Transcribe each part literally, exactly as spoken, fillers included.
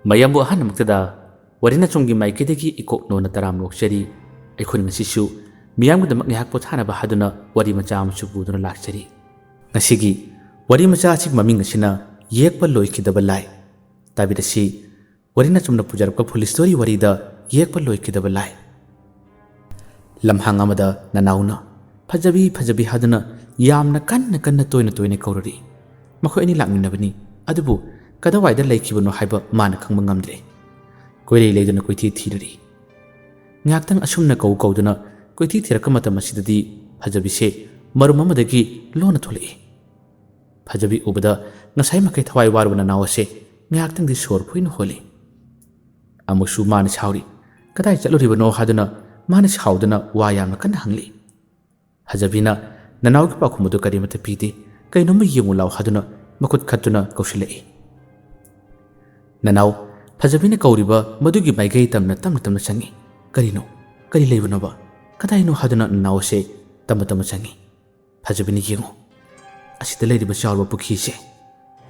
ꯃꯌꯥꯝꯕꯨ ꯑꯍꯥꯟꯕꯃꯛꯇꯗ ꯋꯥꯔꯤꯅꯆꯨꯝꯒꯤ ꯃꯥꯏꯀꯩꯗꯒꯤ ꯏꯀꯣꯛ ꯅꯣꯟꯅ ꯇꯔꯥꯝꯅ ꯑꯣꯛꯆꯔꯤ꯫ ꯑꯩꯈꯣꯏꯅ ꯉꯁꯤꯁꯨ ꯃꯤꯌꯥꯝꯒꯤꯗꯃꯛ ꯉꯥꯏꯍꯥꯛ ꯄꯣꯊꯥꯅꯕ ꯍꯥꯏꯗꯨꯅ ꯋꯥꯔꯤ ꯃꯆꯥ ꯑꯃꯁꯨ ꯄꯨꯗꯨꯅ ꯂꯥꯛꯆꯔꯤ꯫ ꯉꯁꯤꯒꯤ ꯋꯥꯔꯤ ꯃꯆꯥ ꯑꯁꯤꯒꯤ ꯃꯃꯤꯡ ꯑꯁꯤꯅ ꯌꯦꯛꯄ ꯂꯣꯏꯈꯤꯗꯕ ꯂꯥꯏ꯫ ꯇꯥꯕꯤꯔꯁꯤ, ꯋꯥꯔꯤꯅꯆꯨꯝꯅ ꯄꯨꯖꯔꯛꯄ ꯐꯨꯜ ꯁ꯭ꯇꯣꯔꯤ ꯋꯥꯔꯤꯗ ꯌꯦꯛꯄ ꯂꯣꯏꯈꯤꯗꯕ ꯂꯥꯏ꯫ ꯂꯝꯍꯥꯡ ꯑꯃꯗ ꯅꯅꯥꯎꯅ "ꯐꯖꯕꯤ, ꯐꯖꯕꯤ" ꯍꯥꯏꯗꯨꯅ ꯌꯥꯝꯅ ꯀꯟꯅ ꯀꯟꯅ ꯇꯣꯏꯅ ꯇꯣꯏꯅ ꯀꯧꯔꯔꯤ꯫ ꯃꯈꯣꯏ ꯑꯅꯤ ꯂꯥꯛꯃꯤꯟꯅꯕꯅꯤ, ꯑꯗꯨꯕꯨ ꯀꯗꯥꯏꯋꯥꯏꯗ ꯂꯩꯈꯤꯕꯅꯣ ꯍꯥꯏꯕ ꯃꯥꯅ ꯈꯪꯕ ꯉꯝꯗ꯭ꯔꯦ꯫ ꯀꯣꯏꯂꯩ ꯂꯩꯗꯨꯅ ꯀꯣꯏꯊꯤ ꯊꯤꯔꯔꯤ꯫ ꯉꯥꯏꯍꯥꯛꯇꯪ ꯑꯁꯨꯝꯅ ꯀꯧ ꯀꯧꯗꯨꯅ ꯀꯣꯏꯊꯤ ꯊꯤꯔꯛꯄ ꯃꯇꯝ ꯑꯁꯤꯗꯗꯤ ꯐꯖꯕꯤꯁꯦ ꯃꯔꯨꯝ ꯑꯃꯗꯒꯤ ꯂꯣꯟꯅ ꯊꯣꯛꯂꯛꯏ꯫ ꯐꯖꯕꯤ ꯎꯕꯗ ꯉꯁꯥꯏ ꯃꯈꯩ ꯊꯋꯥꯏ ꯋꯥꯔꯨꯕ ꯅꯅꯥꯎ ꯑꯁꯦ ꯉꯥꯏꯍꯥꯛꯇꯪꯗꯤ ꯁꯣꯔ ꯐꯨꯏꯅ ꯍꯣꯜꯂꯤ꯫ ꯑꯃꯨꯛꯁꯨ ꯃꯥꯅ ꯁꯥꯎꯔꯤ꯫ "ꯀꯗꯥꯏ ꯆꯠꯂꯨꯔꯤꯕꯅꯣ?" ꯍꯥꯏꯗꯨꯅ ꯃꯥꯅ ꯁꯥꯎꯗꯨꯅ ꯋꯥ ꯌꯥꯝꯅ ꯀꯟꯅ ꯍꯪꯂꯤ꯫ ꯐꯖꯕꯤꯅ ꯅꯅꯥꯎꯒꯤ ꯄꯥꯎꯈꯨꯝ ꯑꯗꯨ ꯀꯔꯤꯃꯠꯇ ꯄꯤꯗꯦ꯫ "ꯀꯩꯅꯣꯝꯃ ꯌꯦꯡꯉꯨ ꯂꯥꯎ" ꯍꯥꯏꯗꯨꯅ ꯃꯈꯨꯠ ꯈꯠꯇꯨꯅ ꯀꯧꯁꯤꯜꯂꯛꯏ꯫ ꯅꯅꯥꯎ, ꯐꯖꯕꯤꯅ ꯀꯧꯔꯤꯕ ꯃꯗꯨꯒꯤ ꯃꯥꯏꯀꯩ ꯇꯝꯅ ꯇꯞꯅ ꯇꯞꯅ ꯆꯪꯉꯤ꯫ "ꯀꯔꯤꯅꯣ? ꯀꯔꯤ ꯂꯩꯕꯅꯣꯕ? ꯀꯗꯥꯏꯅꯣ?" ꯍꯥꯏꯗꯨꯅ ꯅꯅꯥꯎ ꯑꯁꯦ ꯇꯞꯅ ꯇꯞꯅ ꯆꯪꯉꯤ꯫ ꯐꯖꯕꯤꯅ "ꯌꯦꯡꯉꯨ, ꯑꯁꯤꯗ ꯂꯩꯔꯤꯕ ꯆꯥꯎꯔꯕ ꯄꯨꯈ꯭ꯔꯤꯁꯦ,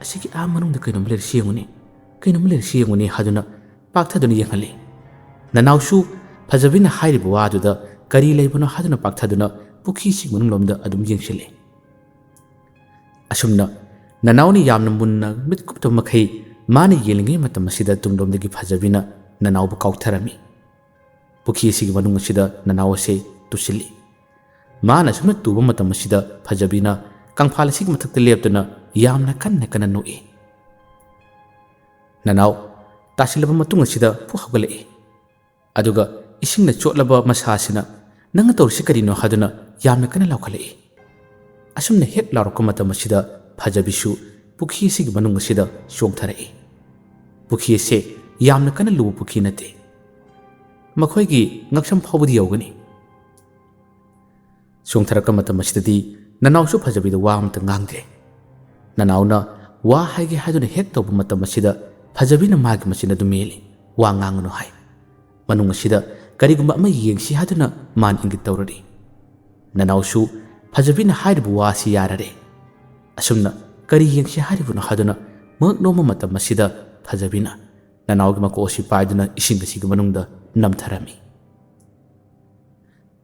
ꯑꯁꯤꯒꯤ ꯑꯥ ꯃꯅꯨꯡꯗ ꯀꯩꯅꯣꯝ ꯂꯩꯔꯤꯁꯤ ꯌꯦꯡꯉꯨꯅꯦ, ꯀꯩꯅꯣꯝ ꯂꯩꯔꯤꯁꯤ ꯌꯦꯡꯉꯨꯅꯦ" ꯍꯥꯏꯗꯨꯅ ꯄꯥꯛꯊꯗꯨꯅ ꯌꯦꯡꯍꯜꯂꯤ꯫ ꯅꯅꯥꯎꯁꯨ ꯐꯖꯕꯤꯅ ꯍꯥꯏꯔꯤꯕ ꯋꯥꯗꯨꯗ ꯀꯔꯤ ꯂꯩꯕꯅꯣ ꯍꯥꯏꯗꯨꯅ ꯄꯥꯛꯊꯗꯨꯅ ꯄꯨꯈ꯭ꯔꯤꯁꯤꯒꯤ ꯃꯅꯨꯡꯂꯣꯝꯗ ꯑꯗꯨꯝ ꯌꯦꯡꯁꯤꯜꯂꯤ꯫ ꯑꯁꯨꯝꯅ ꯅꯅꯥꯎꯅ ꯌꯥꯝꯅ ꯃꯨꯟꯅ ꯃꯤꯠ ꯀꯨꯞꯇꯕ ꯃꯈꯩ ꯃꯥꯅ ꯌꯦꯡꯂꯤꯉꯩ ꯃꯇꯝ ꯑꯁꯤꯗ ꯇꯨꯡꯂꯣꯝꯗꯒꯤ ꯐꯖꯕꯤꯅ ꯅꯅꯥꯎꯕꯨ ꯀꯥꯎꯊꯔꯝꯃꯤ꯫ ꯄꯨꯈ꯭ꯔꯤ ꯑꯁꯤꯒꯤ ꯃꯅꯨꯡ ꯑꯁꯤꯗ ꯅꯅꯥꯎ ꯑꯁꯦ ꯇꯨꯁꯤꯜꯂꯤ꯫ ꯃꯥꯅ ꯑꯁꯨꯝꯅ ꯇꯨꯕ ꯃꯇꯝ ꯑꯁꯤꯗ ꯐꯖꯕꯤꯅ ꯀꯪꯐꯥꯜ ꯑꯁꯤꯒꯤ ꯃꯊꯛꯇ ꯂꯦꯞꯇꯨꯅ ꯌꯥꯝꯅ ꯀꯟꯅ ꯀꯟꯅ ꯅꯣꯛꯏ꯫ ꯅꯅꯥꯎ ꯇꯥꯁꯤꯜꯂꯕ ꯃꯇꯨꯡ ꯑꯁꯤꯗ ꯄꯨꯛ ꯍꯧꯒꯠꯂꯛꯏ꯫ ꯑꯗꯨꯒ ꯏꯁꯤꯡꯅ ꯆꯣꯠꯂꯕ ꯃꯁꯥ ꯑꯁꯤꯅ "ꯅꯪꯅ ꯇꯧꯔꯤꯁꯤ ꯀꯔꯤꯅꯣ?" ꯍꯥꯏꯗꯨꯅ ꯌꯥꯝꯅ ꯀꯟꯅ ꯂꯥꯎꯈꯠꯂꯛꯏ꯫ ꯑꯁꯨꯝꯅ ꯍꯦꯛ ꯂꯥꯎꯔꯛꯄ ꯃꯇꯝ ꯑꯁꯤꯗ ꯐꯖꯕꯤꯁꯨ ꯄꯨꯈ꯭ꯔꯤ ꯑꯁꯤꯒꯤ ꯃꯅꯨꯡ ꯑꯁꯤꯗ ꯆꯣꯡꯊꯔꯛꯏ꯫ ꯄꯨꯈ꯭ꯔꯤ ꯑꯁꯤ ꯌꯥꯝꯅ ꯀꯟꯅ ꯂꯨꯕ ꯄꯨꯈ꯭ꯔꯤ ꯅꯠꯇꯦ꯫ ꯃꯈꯣꯏꯒꯤ ꯉꯛꯁꯝ ꯐꯥꯎꯕꯗꯤ ꯌꯧꯒꯅꯤ꯫ ꯆꯣꯡꯊꯔꯛꯄ ꯃꯇꯝ ꯑꯁꯤꯗꯗꯤ ꯅꯅꯥꯎꯁꯨ ꯐꯖꯕꯤꯗ ꯋꯥ ꯑꯃꯇ ꯉꯥꯡꯗ꯭ꯔꯦ꯫ ꯅꯅꯥꯎꯅ ꯋꯥ ꯍꯥꯏꯒꯦ ꯍꯥꯏꯗꯨꯅ ꯍꯦꯛ ꯇꯧꯕ ꯃꯇꯝ ꯑꯁꯤꯗ ꯐꯖꯕꯤꯅ ꯃꯥꯒꯤ ꯃꯆꯤꯟ ꯑꯗꯨ ꯃꯦꯜꯂꯤ꯫ "ꯋꯥ ꯉꯥꯡꯒꯅꯨ" ꯍꯥꯏ꯫ "ꯃꯅꯨꯡ ꯑꯁꯤꯗ ꯀꯔꯤꯒꯨꯝꯕ ꯑꯃ ꯌꯦꯡꯁꯤ" ꯍꯥꯏꯗꯨꯅ ꯃꯥꯅ ꯏꯪꯒꯤꯠ ꯇꯧꯔꯔꯤ꯫ ꯅꯅꯥꯎꯁꯨ ꯐꯖꯕꯤꯅ ꯍꯥꯏꯔꯤꯕ ꯋꯥ ꯑꯁꯤ ꯌꯥꯔꯔꯦ꯫ ꯑꯁꯨꯝꯅ "ꯀꯔꯤ ꯌꯦꯡꯁꯤ ꯍꯥꯏꯔꯤꯕꯅꯣ?" ꯍꯥꯏꯗꯨꯅ ꯃꯉꯛ ꯅꯣꯝꯕ ꯃꯇꯝ ꯑꯁꯤꯗ ꯐꯖꯕꯤꯅ ꯅꯅꯥꯎꯒꯤ ꯃꯀꯣꯛ ꯑꯁꯤ ꯄꯥꯏꯗꯨꯅ ꯏꯁꯤꯡ ꯑꯁꯤꯒꯤ ꯃꯅꯨꯡꯗ ꯅꯝꯊꯔꯝꯃꯤ꯫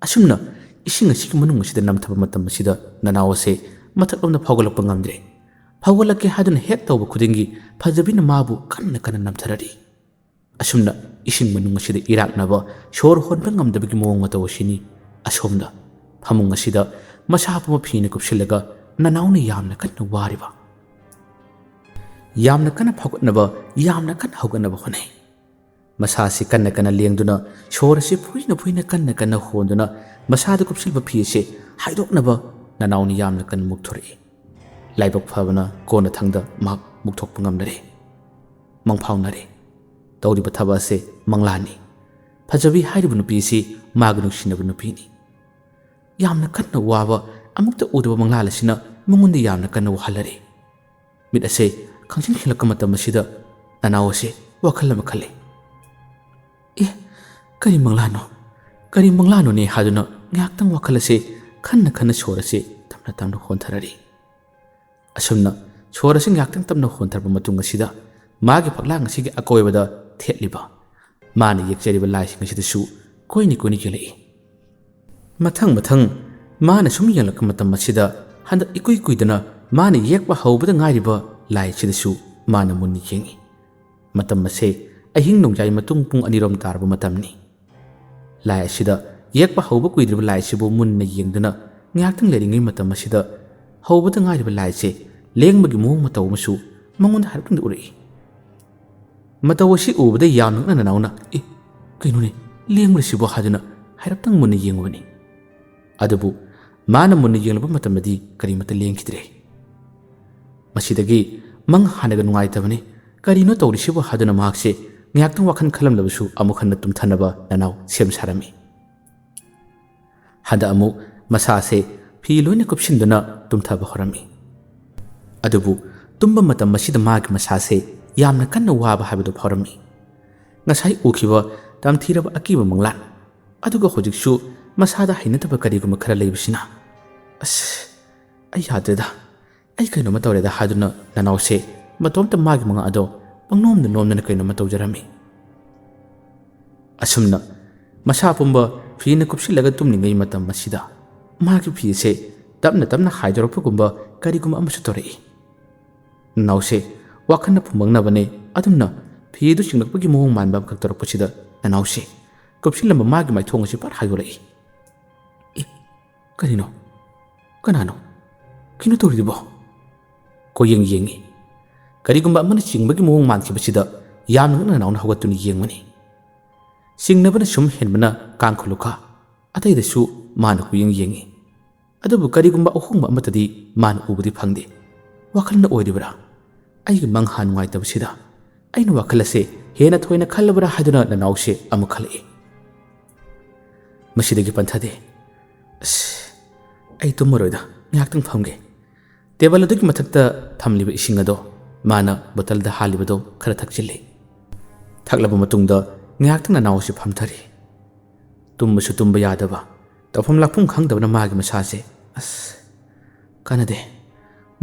ꯑꯁꯨꯝꯅ ꯏꯁꯤꯡ ꯑꯁꯤꯒꯤ ꯃꯅꯨꯡ ꯑꯁꯤꯗ ꯅꯝꯊꯕ ꯃꯇꯝ ꯑꯁꯤꯗ ꯅꯅꯥꯎ ꯑꯁꯦ ꯃꯊꯛꯂꯣꯝꯗ ꯐꯥꯎꯒꯠꯂꯛꯄ ꯉꯝꯗ꯭ꯔꯦ꯫ ꯐꯥꯎꯒꯠꯂꯛꯀꯦ ꯍꯥꯏꯗꯨꯅ ꯍꯦꯛ ꯇꯧꯕ ꯈꯨꯗꯤꯡꯒꯤ ꯐꯖꯕꯤꯅ ꯃꯥꯕꯨ ꯀꯟꯅ ꯀꯟꯅ ꯅꯝꯊꯔꯛꯏ꯫ ꯑꯁꯨꯝꯅ ꯏꯁꯤꯡ ꯃꯅꯨꯡ ꯑꯁꯤꯗ ꯏꯔꯥꯛꯅꯕ, ꯁꯣꯔ ꯍꯣꯟꯕ ꯉꯝꯗꯕꯒꯤ ꯃꯑꯣꯡ ꯃꯇꯧ ꯑꯁꯤꯅꯤ꯫ ꯑꯁꯣꯝꯗ ꯐꯃꯨꯡ ꯑꯁꯤꯗ ꯃꯁꯥ ꯄꯨꯝꯕ ꯐꯤꯅ ꯀꯨꯞꯁꯤꯜꯂꯒ ꯅꯅꯥꯎꯅ ꯌꯥꯝꯅ ꯀꯟꯅ ꯋꯥꯔꯤꯕ, ꯌꯥꯝꯅ ꯀꯟꯅ ꯐꯥꯎꯒꯠꯅꯕ, ꯌꯥꯝꯅ ꯀꯟꯅ ꯍꯧꯒꯠꯅꯕ ꯍꯣꯠꯅꯩ꯫ ꯃꯁꯥꯁꯤ ꯀꯟꯅ ꯀꯟꯅ ꯂꯦꯡꯗꯨꯅ, ꯁꯣꯔ ꯑꯁꯤ ꯐꯨꯏꯅ ꯐꯨꯏꯅ ꯀꯟꯅ ꯀꯟꯅ ꯍꯣꯟꯗꯨꯅ, ꯃꯁꯥꯗ ꯀꯨꯞꯁꯤꯜꯂꯤꯕ ꯐꯤ ꯑꯁꯤ ꯍꯥꯏꯗꯣꯛꯅꯕ ꯅꯅꯥꯎꯅ ꯌꯥꯝꯅ ꯀꯟꯅ ꯃꯨꯛꯊꯣꯔꯛꯏ꯫ ꯂꯥꯏꯕꯛ ꯐꯕꯅ ꯀꯣꯟꯅꯊꯪꯗ ꯃꯍꯥꯛ ꯃꯨꯛꯊꯣꯛꯄ ꯉꯝꯅꯔꯦ꯫ ꯃꯪꯐꯥꯎꯅꯔꯦ꯫ ꯇꯧꯔꯤꯕ ꯊꯕꯛ ꯑꯁꯤ ꯃꯪꯂꯥꯟꯅꯤ꯫ ꯐꯖꯕꯤ ꯍꯥꯏꯔꯤꯕ ꯅꯨꯄꯤ ꯑꯁꯤ ꯃꯥꯒꯤ ꯅꯨꯡꯁꯤꯅꯕ ꯅꯨꯄꯤꯅꯤ꯫ ꯌꯥꯝꯅ ꯀꯟꯅ ꯋꯥꯕ, ꯑꯃꯨꯛꯇ ꯎꯗꯕ ꯃꯪꯂꯥꯟ ꯑꯁꯤꯅ ꯃꯉꯣꯟꯗ ꯌꯥꯝꯅ ꯀꯟꯅ ꯋꯥꯍꯜꯂꯔꯦ꯫ ꯃꯤꯠ ꯑꯁꯦ ꯈꯪꯁꯤꯡ ꯈꯤꯡꯂꯛꯄ ꯃꯇꯝ ꯑꯁꯤꯗ ꯅꯅꯥꯎ ꯑꯁꯦ ꯋꯥꯈꯜ ꯑꯃ ꯈꯜꯂꯦ꯫ "ꯑꯦ, ꯀꯔꯤ ꯃꯪꯂꯥꯟꯅꯣ? ꯀꯔꯤ ꯃꯪꯂꯥꯟꯅꯣꯅꯦ?" ꯍꯥꯏꯗꯨꯅ ꯉꯥꯏꯍꯥꯛꯇꯪ ꯋꯥꯈꯜ ꯑꯁꯦ ꯈꯟꯅ ꯈꯟꯅ ꯁꯣꯔ ꯑꯁꯦ ꯇꯞꯅ ꯇꯞꯅ ꯍꯣꯟꯊꯔꯛꯏ꯫ ꯑꯁꯨꯝꯅ ꯁꯣꯔ ꯑꯁꯤ ꯉꯥꯏꯍꯥꯛꯇꯪ ꯇꯞꯅ ꯍꯣꯟꯊꯔꯕ ꯃꯇꯨꯡ ꯑꯁꯤꯗ ꯃꯥꯒꯤ ꯐꯛꯂꯥꯡ ꯑꯁꯤꯒꯤ ꯑꯀꯣꯏꯕꯗ ꯊꯦꯠꯂꯤꯕ ꯃꯥꯅ ꯌꯦꯛꯆꯔꯤꯕ ꯂꯥꯏꯁꯤꯡ ꯑꯁꯤꯗꯁꯨ ꯀꯣꯏꯅ ꯀꯣꯏꯅ ꯌꯦꯛꯂꯛꯏ꯫ ꯃꯊꯪ ꯃꯊꯪ ꯃꯥꯅ ꯁꯨꯝ ꯌꯦꯡꯂꯛꯄ ꯃꯇꯝ ꯑꯁꯤꯗ ꯍꯟꯗꯛ ꯏꯀꯨꯏ ꯀꯨꯏꯗꯅ ꯃꯥꯅ ꯌꯦꯛꯄ ꯍꯧꯕꯗ ꯉꯥꯏꯔꯤꯕ ꯂꯥꯏ ꯑꯁꯤꯗꯁꯨ ꯃꯥꯅ ꯃꯨꯟꯅ ꯌꯦꯡꯏ꯫ ꯃꯇꯝ ꯑꯁꯦ ꯑꯍꯤꯡ ꯅꯣꯡꯌꯥꯏ ꯃꯇꯨꯡ ꯄꯨꯡ ꯑꯅꯤꯔꯣꯝ ꯇꯥꯔꯕ ꯃꯇꯝꯅꯤ꯫ ꯂꯥꯏ ꯑꯁꯤꯗ ꯌꯦꯛꯄ ꯍꯧꯕ ꯀꯨꯏꯗ꯭ꯔꯤꯕ ꯂꯥꯏ ꯑꯁꯤꯕꯨ ꯃꯨꯟꯅ ꯌꯦꯡꯗꯨꯅ ꯉꯥꯏꯍꯥꯛꯇꯪ ꯂꯩꯔꯤꯉꯩ ꯃꯇꯝ ꯑꯁꯤꯗ ꯍꯧꯕꯗ ꯉꯥꯏꯔꯤꯕ ꯂꯥꯏ ꯑꯁꯤ ꯂꯦꯡꯕꯒꯤ ꯃꯑꯣꯡ ꯃꯇꯧ ꯑꯃꯁꯨ ꯃꯉꯣꯟꯗ ꯍꯥꯏꯔꯞꯇꯪꯗꯤ ꯎꯔꯛꯏ꯫ ꯃꯇꯧ ꯑꯁꯤ ꯎꯕꯗ ꯌꯥꯝꯅ ꯉꯛꯅ ꯅꯅꯥꯎꯅ, "ꯑꯦ, ꯀꯩꯅꯣꯅꯦ, ꯂꯦꯡꯕ꯭ꯔꯁꯤꯕꯣ?" ꯍꯥꯏꯗꯨꯅ ꯍꯥꯏꯔꯞꯇꯪ ꯃꯨꯟꯅ ꯌꯦꯡꯉꯨꯕꯅꯤ꯫ ꯑꯗꯨꯕꯨ ꯃꯥꯅ ꯃꯨꯟꯅ ꯌꯦꯡꯂꯨꯕ ꯃꯇꯝꯗꯗꯤ ꯀꯔꯤꯃꯠꯇ ꯂꯦꯡꯈꯤꯗ꯭ꯔꯦ꯫ ꯃꯁꯤꯗꯒꯤ ꯃꯪ ꯍꯥꯟꯅꯒ ꯅꯨꯡꯉꯥꯏꯇꯕꯅꯤ, "ꯀꯔꯤꯅꯣ ꯇꯧꯔꯤꯁꯤꯕꯣ?" ꯍꯥꯏꯗꯨꯅ ꯃꯍꯥꯛꯁꯦ ꯉꯥꯏꯍꯥꯛꯇꯪ ꯋꯥꯈꯜ ꯈꯜꯂꯝꯂꯕꯁꯨ ꯑꯃꯨꯛ ꯍꯟꯅ ꯇꯨꯝꯊꯅꯕ ꯅꯅꯥꯎ ꯁꯦꯝ ꯁꯥꯔꯝꯃꯤ꯫ ꯍꯟꯗꯛ ꯑꯃꯨꯛ ꯃꯁꯥꯁꯦ ꯐꯤ ꯂꯣꯏꯅ ꯀꯨꯞꯁꯤꯟꯗꯨꯅ ꯇꯨꯝꯊꯕ ꯍꯧꯔꯝꯃꯤ꯫ ꯑꯗꯨꯕꯨ ꯇꯨꯝꯕ ꯃꯇꯝ ꯑꯁꯤꯗ ꯃꯥꯒꯤ ꯃꯁꯥꯁꯦ ꯌꯥꯝꯅ ꯀꯟꯅ ꯋꯥꯕ ꯍꯥꯏꯕꯗꯨ ꯐꯥꯎꯔꯝꯃꯤ꯫ ꯉꯁꯥꯏ ꯎꯈꯤꯕ ꯇꯝꯊꯤꯔꯕ ꯑꯀꯤꯕ ꯃꯪꯂꯥꯟ, ꯑꯗꯨꯒ ꯍꯧꯖꯤꯛꯁꯨ ꯃꯁꯥꯗ ꯍꯩꯅꯗꯕ ꯀꯔꯤꯒꯨꯝꯕ ꯈꯔ ꯂꯩꯕꯁꯤꯅ, "ꯑꯁ, ꯑꯩ ꯌꯥꯗ꯭ꯔꯦꯗ, ꯑꯩ ꯀꯩꯅꯣꯝꯃ ꯇꯧꯔꯦꯗ" ꯍꯥꯏꯗꯨꯅ ꯅꯅꯥꯎꯁꯦ ꯃꯇꯣꯝꯇ ꯃꯥꯒꯤ ꯃꯪꯂꯥꯟ ꯑꯗꯣ ꯄꯪꯅꯣꯝꯗ ꯅꯣꯝꯗꯅ ꯀꯩꯅꯣꯝꯃ ꯇꯧꯖꯔꯝꯃꯤ꯫ ꯑꯁꯨꯝꯅ ꯃꯁꯥ ꯄꯨꯝꯕ ꯐꯤꯅ ꯀꯨꯞꯁꯤꯜꯂꯒ ꯇꯨꯝꯂꯤꯉꯩ ꯃꯇꯝ ꯑꯁꯤꯗ ꯃꯥꯒꯤ ꯐꯤ ꯑꯁꯦ ꯇꯞꯅ ꯇꯞꯅ ꯍꯥꯏꯗꯣꯔꯛꯄꯒꯨꯝꯕ ꯀꯔꯤꯒꯨꯝꯕ ꯑꯃꯁꯨ ꯇꯧꯔꯛꯏ꯫ ꯅꯅꯥꯎꯁꯦ ꯋꯥꯈꯜꯅ ꯐꯨꯝꯕꯪꯅꯕꯅꯦ꯫ ꯑꯗꯨꯝꯅ ꯐꯤ ꯑꯗꯨ ꯆꯤꯡꯂꯛꯄꯒꯤ ꯃꯑꯣꯡ ꯃꯥꯟꯕ ꯑꯃꯈꯛ ꯇꯧꯔꯛꯄꯁꯤꯗ ꯅꯅꯥꯎꯁꯦ ꯀꯨꯞꯁꯤꯜꯂꯝꯕ ꯃꯥꯒꯤ ꯃꯥꯏꯊꯣꯡ ꯑꯁꯤ ꯄꯥꯛ ꯍꯥꯏꯗꯣꯔꯛꯏ꯫ "ꯑꯦ, ꯀꯔꯤꯅꯣ? ꯀꯅꯥꯅꯣ? ꯀꯩꯅꯣ ꯇꯧꯔꯤꯗꯨꯕꯣ?" ꯀꯣꯌꯦꯡ ꯌꯦꯡꯉꯤ꯫ ꯀꯔꯤꯒꯨꯝꯕ ꯑꯃꯅ ꯆꯤꯡꯕꯒꯤ ꯃꯑꯣꯡ ꯃꯥꯟꯈꯤꯕꯁꯤꯗ ꯌꯥꯝꯅ ꯉꯛꯅ ꯅꯅꯥꯎꯅ ꯍꯧꯒꯠꯇꯨꯅ ꯌꯦꯡꯕꯅꯤ꯫ ꯆꯤꯡꯅꯕꯅ ꯁꯨꯝ ꯍꯦꯟꯕꯅ ꯀꯥꯡꯈꯨꯂꯨꯈꯥ ꯑꯇꯩꯗꯁꯨ ꯃꯥꯅ ꯀꯣꯌꯦꯡ ꯌꯦꯡꯉꯤ꯫ ꯑꯗꯨꯕꯨ ꯀꯔꯤꯒꯨꯝꯕ ꯑꯍꯣꯡꯕ ꯑꯃꯠꯇꯗꯤ ꯃꯥꯅ ꯎꯕꯗꯤ ꯐꯪꯗꯦ꯫ ꯋꯥꯈꯜꯅ ꯑꯣꯏꯔꯤꯕ꯭ꯔꯥ? ꯑꯩꯒꯤ ꯃꯪꯍꯥ ꯅꯨꯡꯉꯥꯏꯇꯕꯁꯤꯗ ꯑꯩꯅ ꯋꯥꯈꯜ ꯑꯁꯦ ꯍꯦꯟꯅ ꯊꯣꯏꯅ ꯈꯜꯂꯕ꯭ꯔꯥ ꯍꯥꯏꯗꯨꯅ ꯅꯅꯥꯎꯁꯦ ꯑꯃꯨꯛ ꯈꯜꯂꯛꯏ꯫ ꯃꯁꯤꯗꯒꯤ ꯄꯟꯊꯗꯦ꯫ "ꯑꯁ, ꯑꯩ ꯇꯨꯝꯃꯔꯣꯏꯗ, ꯉꯥꯏꯍꯥꯛꯇꯪ ꯐꯝꯒꯦ꯫" ꯇꯦꯕꯜ ꯑꯗꯨꯒꯤ ꯃꯊꯛꯇ ꯊꯝꯂꯤꯕ ꯏꯁꯤꯡ ꯑꯗꯣ ꯃꯥꯅ ꯕꯣꯇꯜꯗ ꯍꯥꯜꯂꯤꯕꯗꯣ ꯈꯔ ꯊꯛꯆꯤꯜꯂꯤ꯫ ꯊꯛꯂꯕ ꯃꯇꯨꯡꯗ ꯉꯥꯏꯍꯥꯛꯇꯪ ꯅꯅꯥꯎ ꯑꯁꯤ ꯐꯝꯊꯔꯤ꯫ ꯇꯨꯝꯕꯁꯨ ꯇꯨꯝꯕ ꯌꯥꯗꯕ, ꯇꯧꯐꯝ ꯂꯥꯛꯐꯝ ꯈꯪꯗꯕꯅ ꯃꯥꯒꯤ ꯃꯁꯥꯁꯦ, "ꯑꯁ, ꯀꯥꯟꯅꯗꯦ꯫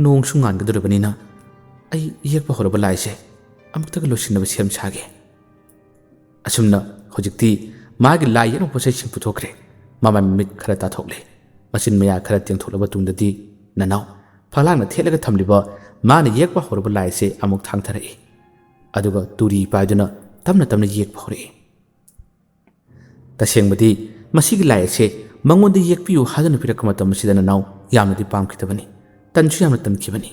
ꯅꯣꯡꯁꯨ ꯉꯥꯟꯒꯗꯧꯔꯤꯕꯅꯤꯅ ꯑꯩ ꯌꯦꯛꯄ ꯍꯧꯔꯕ ꯂꯥꯏꯁꯦ ꯑꯃꯨꯛꯇꯒ ꯂꯣꯏꯁꯤꯟꯅꯕ ꯁꯦꯝ ꯁꯥꯒꯦ꯫" ꯑꯁꯨꯝꯅ ꯍꯧꯖꯤꯛꯇꯤ ꯃꯥꯒꯤ ꯂꯥꯏ ꯌꯦꯛꯅꯕ ꯄꯣꯠꯆꯩꯁꯤꯡ ꯄꯨꯊꯣꯛꯈ꯭ꯔꯦ꯫ ꯃꯃꯥꯏ ꯃꯃꯤꯠ ꯈꯔ ꯇꯥꯊꯣꯛꯂꯦ꯫ ꯃꯆꯤꯟ ꯃꯌꯥ ꯈꯔ ꯇꯦꯡꯊꯣꯛꯂꯕ ꯇꯨꯡꯗꯗꯤ ꯅꯅꯥꯎ ꯐꯛꯂꯥꯡꯅ ꯊꯦꯠꯂꯒ ꯊꯝꯂꯤꯕ ꯃꯥꯅ ꯌꯦꯛꯄ ꯍꯧꯔꯕ ꯂꯥꯏ ꯑꯁꯤ ꯑꯃꯨꯛ ꯊꯥꯡꯊꯔꯛꯏ꯫ ꯑꯗꯨꯒ ꯇꯨꯔꯤ ꯄꯥꯏꯗꯨꯅ ꯇꯞꯅ ꯇꯞꯅ ꯌꯦꯛꯄ ꯍꯧꯔꯛꯏ꯫ ꯇꯁꯦꯡꯕꯗꯤ ꯃꯁꯤꯒꯤ ꯂꯥꯏ ꯑꯁꯤ ꯃꯉꯣꯟꯗ ꯌꯦꯛꯄꯤꯌꯨ ꯍꯥꯏꯗꯨꯅ ꯄꯤꯔꯛꯄ ꯃꯇꯝ ꯑꯁꯤꯗ ꯅꯅꯥꯎ ꯌꯥꯝꯅꯗꯤ ꯄꯥꯝꯈꯤꯗꯕꯅꯤ, ꯇꯟꯁꯨ ꯌꯥꯝꯅ ꯇꯟꯈꯤꯕꯅꯤ꯫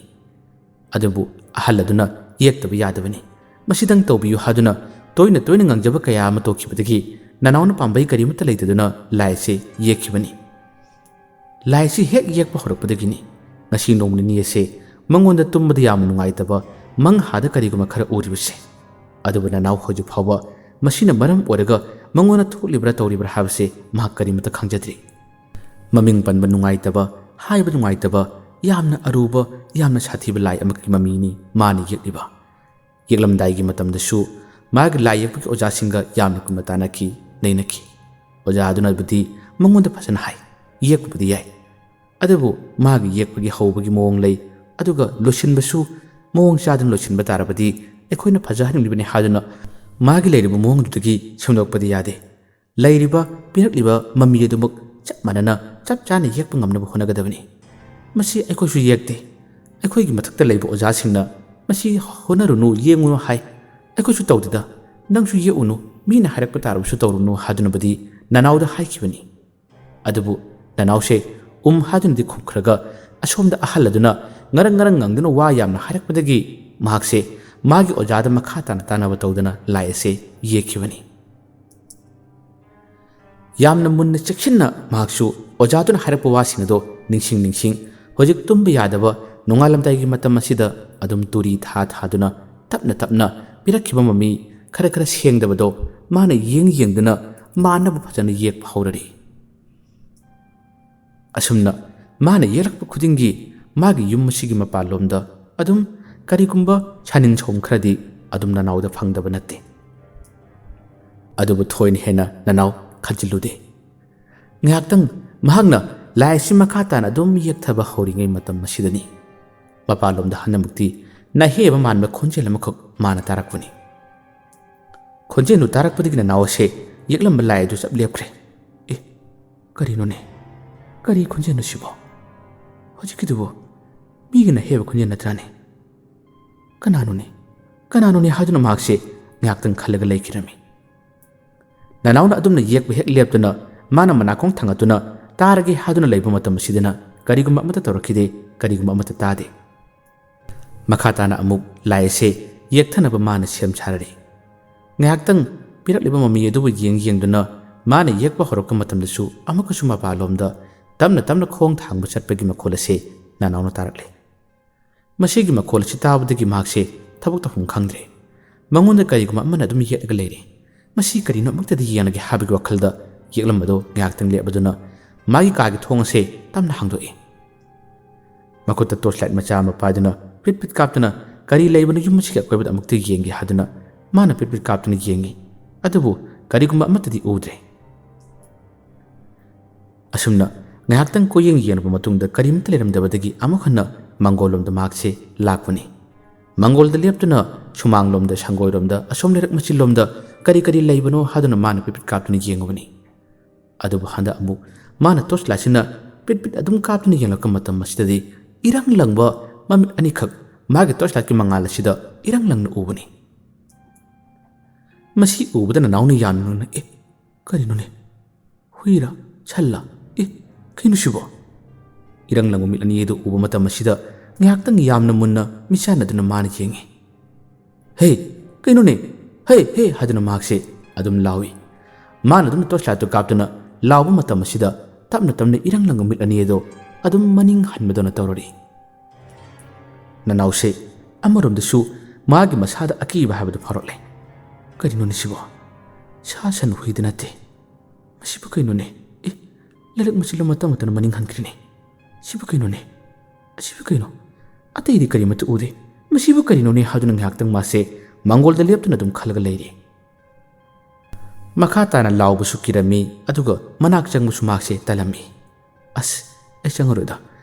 ꯑꯗꯨꯕꯨ ꯑꯍꯜ ꯑꯗꯨꯅ ꯌꯦꯛꯇꯕ ꯌꯥꯗꯕꯅꯤ꯫ ꯃꯁꯤꯗꯪ ꯇꯧꯕꯤꯌꯨ ꯍꯥꯏꯗꯨꯅ ꯇꯣꯏꯅ ꯇꯣꯏꯅ ꯉꯥꯡꯖꯕ ꯀꯌꯥ ꯑꯃ ꯇꯣꯛꯈꯤꯕꯗꯒꯤ ꯅꯅꯥꯎꯅ ꯄꯥꯝꯕꯩ ꯀꯔꯤꯃꯠꯇ ꯂꯩꯇꯗꯨꯅ ꯂꯥꯏ ꯑꯁꯤ ꯌꯦꯛꯈꯤꯕꯅꯤ꯫ ꯂꯥꯏ ꯑꯁꯤ ꯍꯦꯛ ꯌꯦꯛꯄ ꯍꯧꯔꯛꯄꯗꯒꯤꯅꯤ ꯉꯁꯤ ꯅꯣꯡ ꯅꯤꯅꯤ ꯑꯁꯦ ꯃꯉꯣꯟꯗ ꯇꯨꯝꯕꯗ ꯌꯥꯝꯅ ꯅꯨꯡꯉꯥꯏꯇꯕ, ꯃꯪꯍꯥꯗ ꯀꯔꯤꯒꯨꯝꯕ ꯈꯔ ꯎꯔꯤꯕꯁꯦ꯫ ꯑꯗꯨꯕꯨ ꯅꯅꯥꯎ ꯍꯧꯖꯤꯛ ꯐꯥꯎꯕ ꯃꯁꯤꯅ ꯃꯔꯝ ꯑꯣꯏꯔꯒ ꯃꯉꯣꯟꯗ ꯊꯣꯛꯂꯤꯕ꯭ꯔꯥ ꯇꯧꯔꯤꯕ꯭ꯔꯥ ꯍꯥꯏꯕꯁꯦ ꯃꯍꯥꯛ ꯀꯔꯤꯃꯠꯇ ꯈꯪꯖꯗ꯭ꯔꯤ꯫ ꯃꯃꯤꯡ ꯄꯟꯕ ꯅꯨꯡꯉꯥꯏꯇꯕ, ꯍꯥꯏꯕ ꯅꯨꯡꯉꯥꯏꯇꯕ, ꯌꯥꯝꯅ ꯑꯔꯨꯕ, ꯌꯥꯝꯅ ꯁꯥꯊꯤꯕ ꯂꯥꯏ ꯑꯃꯒꯤ ꯃꯃꯤꯅꯤ ꯃꯥꯅ ꯌꯦꯛꯂꯤꯕ꯫ ꯌꯦꯛꯂꯝꯗꯥꯏꯒꯤ ꯃꯇꯝꯗꯁꯨ ꯃꯥꯒꯤ ꯂꯥꯏ ꯌꯦꯛꯄꯒꯤ ꯑꯣꯖꯥꯁꯤꯡꯒ ꯌꯥꯝꯅ ꯀꯨꯞꯅ ꯇꯥꯟꯅꯈꯤ, ꯅꯩꯅꯈꯤ꯫ ꯑꯣꯖꯥ ꯑꯗꯨꯅꯕꯨꯗꯤ ꯃꯉꯣꯟꯗ ꯐꯖꯅ ꯍꯥꯏ, ꯌꯦꯛꯄꯕꯨꯗꯤ ꯌꯥꯏ, ꯑꯗꯨꯕꯨ ꯃꯥꯒꯤ ꯌꯦꯛꯄꯒꯤ ꯍꯧꯕꯒꯤ ꯃꯑꯣꯡ ꯂꯩ, ꯑꯗꯨꯒ ꯂꯣꯏꯁꯤꯟꯕꯁꯨ ꯃꯑꯣꯡ ꯆꯥꯗꯅ ꯂꯣꯏꯁꯤꯟꯕ ꯇꯥꯔꯕꯗꯤ ꯑꯩꯈꯣꯏꯅ ꯐꯖꯍꯟꯅꯤꯡꯂꯤꯕꯅꯤ ꯍꯥꯏꯗꯨꯅ ꯃꯥꯒꯤ ꯂꯩꯔꯤꯕ ꯃꯑꯣꯡꯗꯨꯗꯒꯤ ꯁꯦꯝꯗꯣꯛꯄꯗꯤ ꯌꯥꯗꯦ꯫ ꯂꯩꯔꯤꯕ, ꯄꯤꯔꯛꯂꯤꯕ ꯃꯃꯤ ꯑꯗꯨꯃꯛ ꯆꯞ ꯃꯥꯟꯅꯅ, ꯆꯞ ꯆꯥꯅ ꯌꯦꯛꯄ ꯉꯝꯅꯕ ꯍꯣꯠꯅꯒꯗꯕꯅꯤ꯫ ꯃꯁꯤ ꯑꯩꯈꯣꯏꯁꯨ ꯌꯦꯛꯇꯦ꯫ ꯑꯩꯈꯣꯏꯒꯤ ꯃꯊꯛꯇ ꯂꯩꯕ ꯑꯣꯖꯥꯁꯤꯡꯅ "ꯃꯁꯤ ꯍꯣꯠꯅꯔꯨꯅꯨ, ꯌꯦꯡꯉꯨꯅꯨ" ꯍꯥꯏ꯫ ꯑꯩꯈꯣꯏꯁꯨ ꯇꯧꯗꯦꯗ꯫ "ꯅꯪꯁꯨ ꯌꯦꯛꯎꯅꯨ, ꯃꯤꯅ ꯍꯥꯏꯔꯛꯄ ꯇꯥꯔꯕꯁꯨ ꯇꯧꯔꯨꯅꯨ" ꯍꯥꯏꯗꯨꯅꯕꯨꯗꯤ ꯅꯅꯥꯎꯗ ꯍꯥꯏꯈꯤꯕꯅꯤ꯫ ꯑꯗꯨꯕꯨ ꯅꯅꯥꯎꯁꯦ ꯎꯝ ꯍꯥꯏꯗꯨꯅꯗꯤ ꯈꯨꯝꯈ꯭ꯔꯒ, ꯑꯁꯣꯝꯗ ꯑꯍꯜ ꯑꯗꯨꯅ ꯉꯔꯪ ꯉꯔꯪ ꯉꯪꯗꯨꯅ ꯋꯥ ꯌꯥꯝꯅ ꯍꯥꯏꯔꯛꯄꯗꯒꯤ ꯃꯍꯥꯛꯁꯦ ꯃꯥꯒꯤ ꯑꯣꯖꯥꯗ ꯃꯈꯥ ꯇꯥꯅ ꯇꯥꯅꯕ ꯇꯧꯗꯨꯅ ꯂꯥꯏ ꯑꯁꯦ ꯌꯦꯛꯈꯤꯕꯅꯤ꯫ ꯌꯥꯝꯅ ꯃꯨꯟꯅ ꯆꯦꯛꯁꯤꯟꯅ ꯃꯍꯥꯛꯁꯨ ꯑꯣꯖꯥꯗꯨꯅ ꯍꯥꯏꯔꯛꯄ ꯋꯥꯁꯤꯡ ꯑꯗꯣ ꯅꯤꯡꯁꯤꯡ ꯅꯤꯡꯁꯤꯡ, ꯍꯧꯖꯤꯛ ꯇꯨꯝꯕ ꯌꯥꯗꯕ ꯅꯣꯡꯉꯥꯜꯂꯝꯗꯥꯏꯒꯤ ꯃꯇꯝ ꯑꯁꯤꯗ ꯑꯗꯨꯝ ꯇꯨꯔꯤ ꯊꯥ ꯊꯥꯗꯨꯅ, ꯇꯞꯅ ꯇꯞꯅ ꯄꯤꯔꯛꯈꯤꯕ ꯃꯃꯤ ꯈꯔ ꯈꯔ ꯁꯦꯡꯗꯕꯗꯣ ꯃꯥꯅ ꯌꯦꯡ ꯌꯦꯡꯗꯨꯅ ꯃꯥꯟꯅꯕ ꯐꯖꯅ ꯌꯦꯛꯄ ꯍꯧꯔꯔꯤ꯫ ꯑꯁꯨꯝꯅ ꯃꯥꯅ ꯌꯦꯛꯂꯛꯄ ꯈꯨꯗꯤꯡꯒꯤ ꯃꯥꯒꯤ ꯌꯨꯝ ꯑꯁꯤꯒꯤ ꯃꯄꯥꯟꯂꯣꯝꯗ ꯑꯗꯨꯝ ꯀꯔꯤꯒꯨꯝꯕ ꯁꯥꯅꯤꯟ ꯁꯣꯝ ꯈꯔꯗꯤ ꯑꯗꯨꯝ ꯅꯅꯥꯎꯗ ꯐꯪꯗꯕ ꯅꯠꯇꯦ꯫ ꯑꯗꯨꯕꯨ ꯊꯣꯏꯅ ꯍꯦꯟꯅ ꯅꯅꯥꯎ ꯈꯟꯖꯤꯜꯂꯨꯗꯦ꯫ ꯉꯥꯏꯍꯥꯛꯇꯪ ꯃꯍꯥꯛꯅ ꯂꯥꯏ ꯑꯁꯤ ꯃꯈꯥ ꯇꯥꯅ ꯑꯗꯨꯝ ꯌꯦꯛꯊꯕ ꯍꯧꯔꯤꯉꯩ ꯃꯇꯝ ꯑꯁꯤꯗꯅꯤ, ꯃꯄꯥꯟꯂꯣꯝꯗ ꯍꯟꯗꯃꯛꯇꯤ ꯅꯍꯦꯕ ꯃꯥꯟꯕ ꯈꯣꯟꯖꯦꯜ ꯑꯃꯈꯛ ꯃꯥꯅ ꯇꯥꯔꯛꯄꯅꯤ꯫ ꯈꯣꯟꯖꯦꯜꯗꯨ ꯇꯥꯔꯛꯄꯗꯒꯤ ꯅꯅꯥꯎ ꯑꯁꯦ ꯌꯦꯛꯂꯝꯕ ꯂꯥꯏ ꯑꯗꯨ ꯆꯞ ꯂꯦꯞꯈ꯭ꯔꯦ꯫ "ꯑꯦ, ꯀꯔꯤꯅꯣꯅꯦ? ꯀꯔꯤ ꯈꯣꯟꯖꯦꯜꯅꯣ ꯁꯤꯕꯣ? ꯍꯧꯖꯤꯛꯀꯤꯗꯨꯕꯨ ꯃꯤꯒꯤ ꯅꯍꯦꯕ ꯈꯣꯟꯖꯦꯜ ꯅꯠꯇ꯭ꯔꯥꯅꯦ? ꯀꯅꯥꯅꯣꯅꯦ? ꯀꯅꯥꯅꯣꯅꯦ?" ꯍꯥꯏꯗꯨꯅ ꯃꯍꯥꯛꯁꯦ ꯉꯥꯏꯍꯥꯛꯇꯪ ꯈꯜꯂꯒ ꯂꯩꯈꯤꯔꯝꯃꯤ꯫ ꯅꯅꯥꯎꯅ ꯑꯗꯨꯝꯅ ꯌꯦꯛꯄ ꯍꯦꯛ ꯂꯦꯞꯇꯨꯅ ꯃꯥꯅ ꯃꯅꯥꯀꯣꯡ ꯊꯥꯡꯒꯠꯇꯨꯅ ꯇꯥꯔꯒꯦ ꯍꯥꯏꯗꯨꯅ ꯂꯩꯕ ꯃꯇꯝ ꯑꯁꯤꯗꯅ ꯀꯔꯤꯒꯨꯝꯕ ꯑꯃꯠꯇ ꯇꯧꯔꯛꯈꯤꯗꯦ, ꯀꯔꯤꯒꯨꯝꯕ ꯑꯃꯠꯇ ꯇꯥꯗꯦ꯫ ꯃꯈꯥ ꯇꯥꯅ ꯑꯃꯨꯛ ꯂꯥꯏ ꯑꯁꯦ ꯌꯦꯛꯊꯅꯕ ꯃꯥꯅ ꯁꯦꯝ ꯁꯥꯔꯔꯤ꯫ ꯉꯥꯏꯍꯥꯛꯇꯪ ꯄꯤꯔꯛꯂꯤꯕ ꯃꯃꯤ ꯑꯗꯨꯕꯨ ꯌꯦꯡ ꯌꯦꯡꯗꯨꯅ ꯃꯥꯅ ꯌꯦꯛꯄ ꯍꯧꯔꯛꯄ ꯃꯇꯝꯗꯁꯨ ꯑꯃꯨꯛꯀꯁꯨ ꯃꯄꯥꯟꯂꯣꯝꯗ ꯇꯞꯅ ꯇꯞꯅ ꯈꯣꯡ ꯊꯥꯡꯕ ꯆꯠꯄꯒꯤ ꯃꯈꯣꯜ ꯑꯁꯦ ꯅꯅꯥꯎꯅ ꯇꯥꯔꯛꯂꯦ꯫ ꯃꯁꯤꯒꯤ ꯃꯈꯣꯜ ꯑꯁꯤ ꯇꯥꯕꯗꯒꯤ ꯃꯍꯥꯛꯁꯦ ꯊꯕꯛ ꯇꯧꯐꯝ ꯈꯪꯗ꯭ꯔꯦ꯫ ꯃꯉꯣꯟꯗ ꯀꯔꯤꯒꯨꯝꯕ ꯑꯃꯅ ꯑꯗꯨꯝ ꯌꯦꯠꯂꯒ ꯂꯩꯔꯦ꯫ "ꯃꯁꯤ ꯀꯔꯤꯅꯣ ꯑꯃꯨꯛꯇꯗꯤ ꯌꯦꯡꯂꯒꯦ" ꯍꯥꯏꯕꯒꯤ ꯋꯥꯈꯜꯗ ꯌꯦꯛꯂꯝꯕꯗꯣ ꯉꯥꯏꯍꯥꯛꯇꯪ ꯂꯦꯞꯂꯗꯨꯅ ꯃꯥꯒꯤ ꯀꯥꯒꯤ ꯊꯣꯡ ꯑꯁꯦ ꯇꯞꯅ ꯍꯥꯡꯗꯣꯛꯏ꯫ ꯃꯈꯨꯠꯇ ꯇꯣꯔꯆ ꯂꯥꯏꯠ ꯃꯆꯥ ꯑꯃ ꯄꯥꯏꯗꯨꯅ ꯄꯤꯠ ꯄꯤꯠ ꯀꯥꯞꯇꯨꯅ ꯀꯔꯤ ꯂꯩꯕꯅꯣ ꯌꯨꯝ ꯑꯁꯤꯒꯤ ꯑꯀꯣꯏꯕꯗ ꯑꯃꯨꯛꯇ ꯌꯦꯡꯒꯦ ꯍꯥꯏꯗꯨꯅ ꯃꯥꯅ ꯄꯤꯠ ꯄꯤꯠ ꯀꯥꯞꯇꯨꯅ ꯌꯦꯡꯉꯤ꯫ ꯑꯗꯨꯕꯨ ꯀꯔꯤꯒꯨꯝꯕ ꯑꯃꯠꯇꯗꯤ ꯎꯗ꯭ꯔꯦ꯫ ꯑꯁꯨꯝꯅ ꯉꯥꯏꯍꯥꯛꯇꯪ ꯀꯣꯏꯌꯦꯡ ꯌꯦꯡꯂꯕ ꯃꯇꯨꯡꯗ ꯀꯔꯤꯝꯇ ꯂꯩꯔꯝꯗꯕꯗꯒꯤ ꯑꯃꯨꯛ ꯍꯟꯅ ꯃꯪꯒꯣꯜꯂꯣꯝꯗ ꯃꯍꯥꯛꯁꯦ ꯂꯥꯛꯄꯅꯤ꯫ ꯃꯪꯒꯣꯜꯗ ꯂꯦꯞꯇꯨꯅ ꯁꯨꯃꯥꯡꯂꯣꯝꯗ, ꯁꯪꯒꯣꯏꯔꯣꯝꯗ, ꯑꯁꯣꯝ ꯂꯩꯔꯛ ꯃꯆꯤꯜꯂꯣꯝꯗ ꯀꯔꯤ ꯀꯔꯤ ꯂꯩꯕꯅꯣ ꯍꯥꯏꯗꯨꯅ ꯃꯥꯅ ꯄꯤꯠ ꯄꯤꯠ ꯀꯥꯞꯇꯨꯅ ꯌꯦꯡꯉꯨꯕꯅꯤ꯫ ꯑꯗꯨꯕꯨ ꯍꯟꯗꯛ ꯑꯃꯨꯛ ꯃꯥꯅ ꯇꯣꯔꯆ ꯂꯥꯏꯠꯁꯤꯅ ꯄꯤꯠ ꯄꯤꯠ ꯑꯗꯨꯝ ꯀꯥꯞꯇꯨꯅ ꯌꯦꯡꯂꯛꯄ ꯃꯇꯝ ꯑꯁꯤꯗꯗꯤ ꯏꯔꯪ ꯂꯪꯕ ꯃꯃꯤꯠ ꯑꯅꯤꯈꯛ ꯃꯥꯒꯤ ꯇꯣꯔꯆ ꯂꯥꯏꯠꯀꯤ ꯃꯉꯥꯜ ꯑꯁꯤꯗ ꯏꯔꯪ ꯂꯪꯅ ꯎꯕꯅꯤ꯫ ꯃꯁꯤ ꯎꯕꯗ ꯅꯅꯥꯎꯅ ꯌꯥꯝꯅ, "ꯑꯦ, ꯀꯔꯤꯅꯣꯅꯦ? ꯍꯨꯏꯔꯥ? ꯁꯜꯂꯥ? ꯑꯦ, ꯀꯩꯅꯣ ꯁꯤꯕꯣ?" ꯏꯔꯪ ꯂꯪꯕ ꯃꯤꯠ ꯑꯅꯤ ꯑꯗꯨ ꯎꯕ ꯃꯇꯝ ꯑꯁꯤꯗ ꯉꯥꯏꯍꯥꯛꯇꯪ ꯌꯥꯝꯅ ꯃꯨꯟꯅ ꯃꯤꯠꯁꯥꯟꯅꯗꯨꯅ ꯃꯥꯅ ꯌꯦꯡꯉꯤ꯫ "ꯍꯦ, ꯀꯩꯅꯣꯅꯦ? ꯍꯦ, ꯍꯦ!" ꯍꯥꯏꯗꯨꯅ ꯃꯍꯥꯛꯁꯦ ꯑꯗꯨꯝ ꯂꯥꯎꯏ꯫ ꯃꯥꯅ ꯑꯗꯨꯝ ꯇꯣꯔꯆ ꯂꯥꯏꯠꯇꯨ ꯀꯥꯞꯇꯨꯅ ꯂꯥꯎꯕ ꯃꯇꯝ ꯑꯁꯤꯗ ꯇꯞꯅ ꯇꯞꯅ ꯏꯔꯪ ꯂꯪꯕ ꯃꯤꯠ ꯑꯅꯤ ꯑꯗꯣ ꯑꯗꯨꯝ ꯃꯅꯤꯡ ꯍꯟꯕꯗꯧꯅ ꯇꯧꯔꯔꯤ꯫ ꯅꯅꯥꯎꯁꯦ ꯑꯃꯔꯣꯝꯗꯁꯨ ꯃꯥꯒꯤ ꯃꯁꯥꯗ ꯑꯀꯤꯕ ꯍꯥꯏꯕꯗꯨ ꯐꯥꯎꯔꯛꯂꯦ꯫ "ꯀꯔꯤꯅꯣꯅꯦ ꯁꯤꯕꯣ? ꯁꯥ ꯁꯟ ꯍꯨꯏꯗ ꯅꯠꯇꯦ꯫ ꯃꯁꯤꯕꯨ ꯀꯩꯅꯣꯅꯦ? ꯑꯦ, ꯂꯩꯔꯛ ꯃꯆꯤꯜ ꯑꯃ ꯇꯞꯅ ꯇꯞꯅ ꯃꯅꯤꯡ ꯍꯟꯈ꯭ꯔꯦꯅꯦ꯫ ꯁꯤꯕꯨ ꯀꯩꯅꯣꯅꯦ? ꯑꯁꯤꯕꯨ ꯀꯩꯅꯣ? ꯑꯇꯩꯗꯤ ꯀꯔꯤꯃꯠꯇ ꯎꯗꯦ꯫ ꯃꯁꯤꯕꯨ ꯀꯔꯤꯅꯣꯅꯦ?" ꯍꯥꯏꯗꯨꯅ ꯉꯥꯏꯍꯥꯛꯇꯪ ꯃꯥꯁꯦ ꯃꯪꯒꯣꯜꯗ ꯂꯦꯞꯇꯨꯅ ꯑꯗꯨꯝ ꯈꯜꯂꯒ ꯂꯩꯔꯤ꯫ ꯃꯈꯥ ꯇꯥꯅ ꯂꯥꯎꯕꯁꯨ ꯀꯤꯔꯝꯃꯤ, ꯑꯗꯨꯒ ꯃꯅꯥꯛ ꯆꯪꯕꯁꯨ ꯃꯍꯥꯛꯁꯦ ꯇꯜꯂꯝꯃꯤ꯫ "ꯑꯁ, ꯑꯩ ꯆꯪꯉꯔꯣꯏꯗ,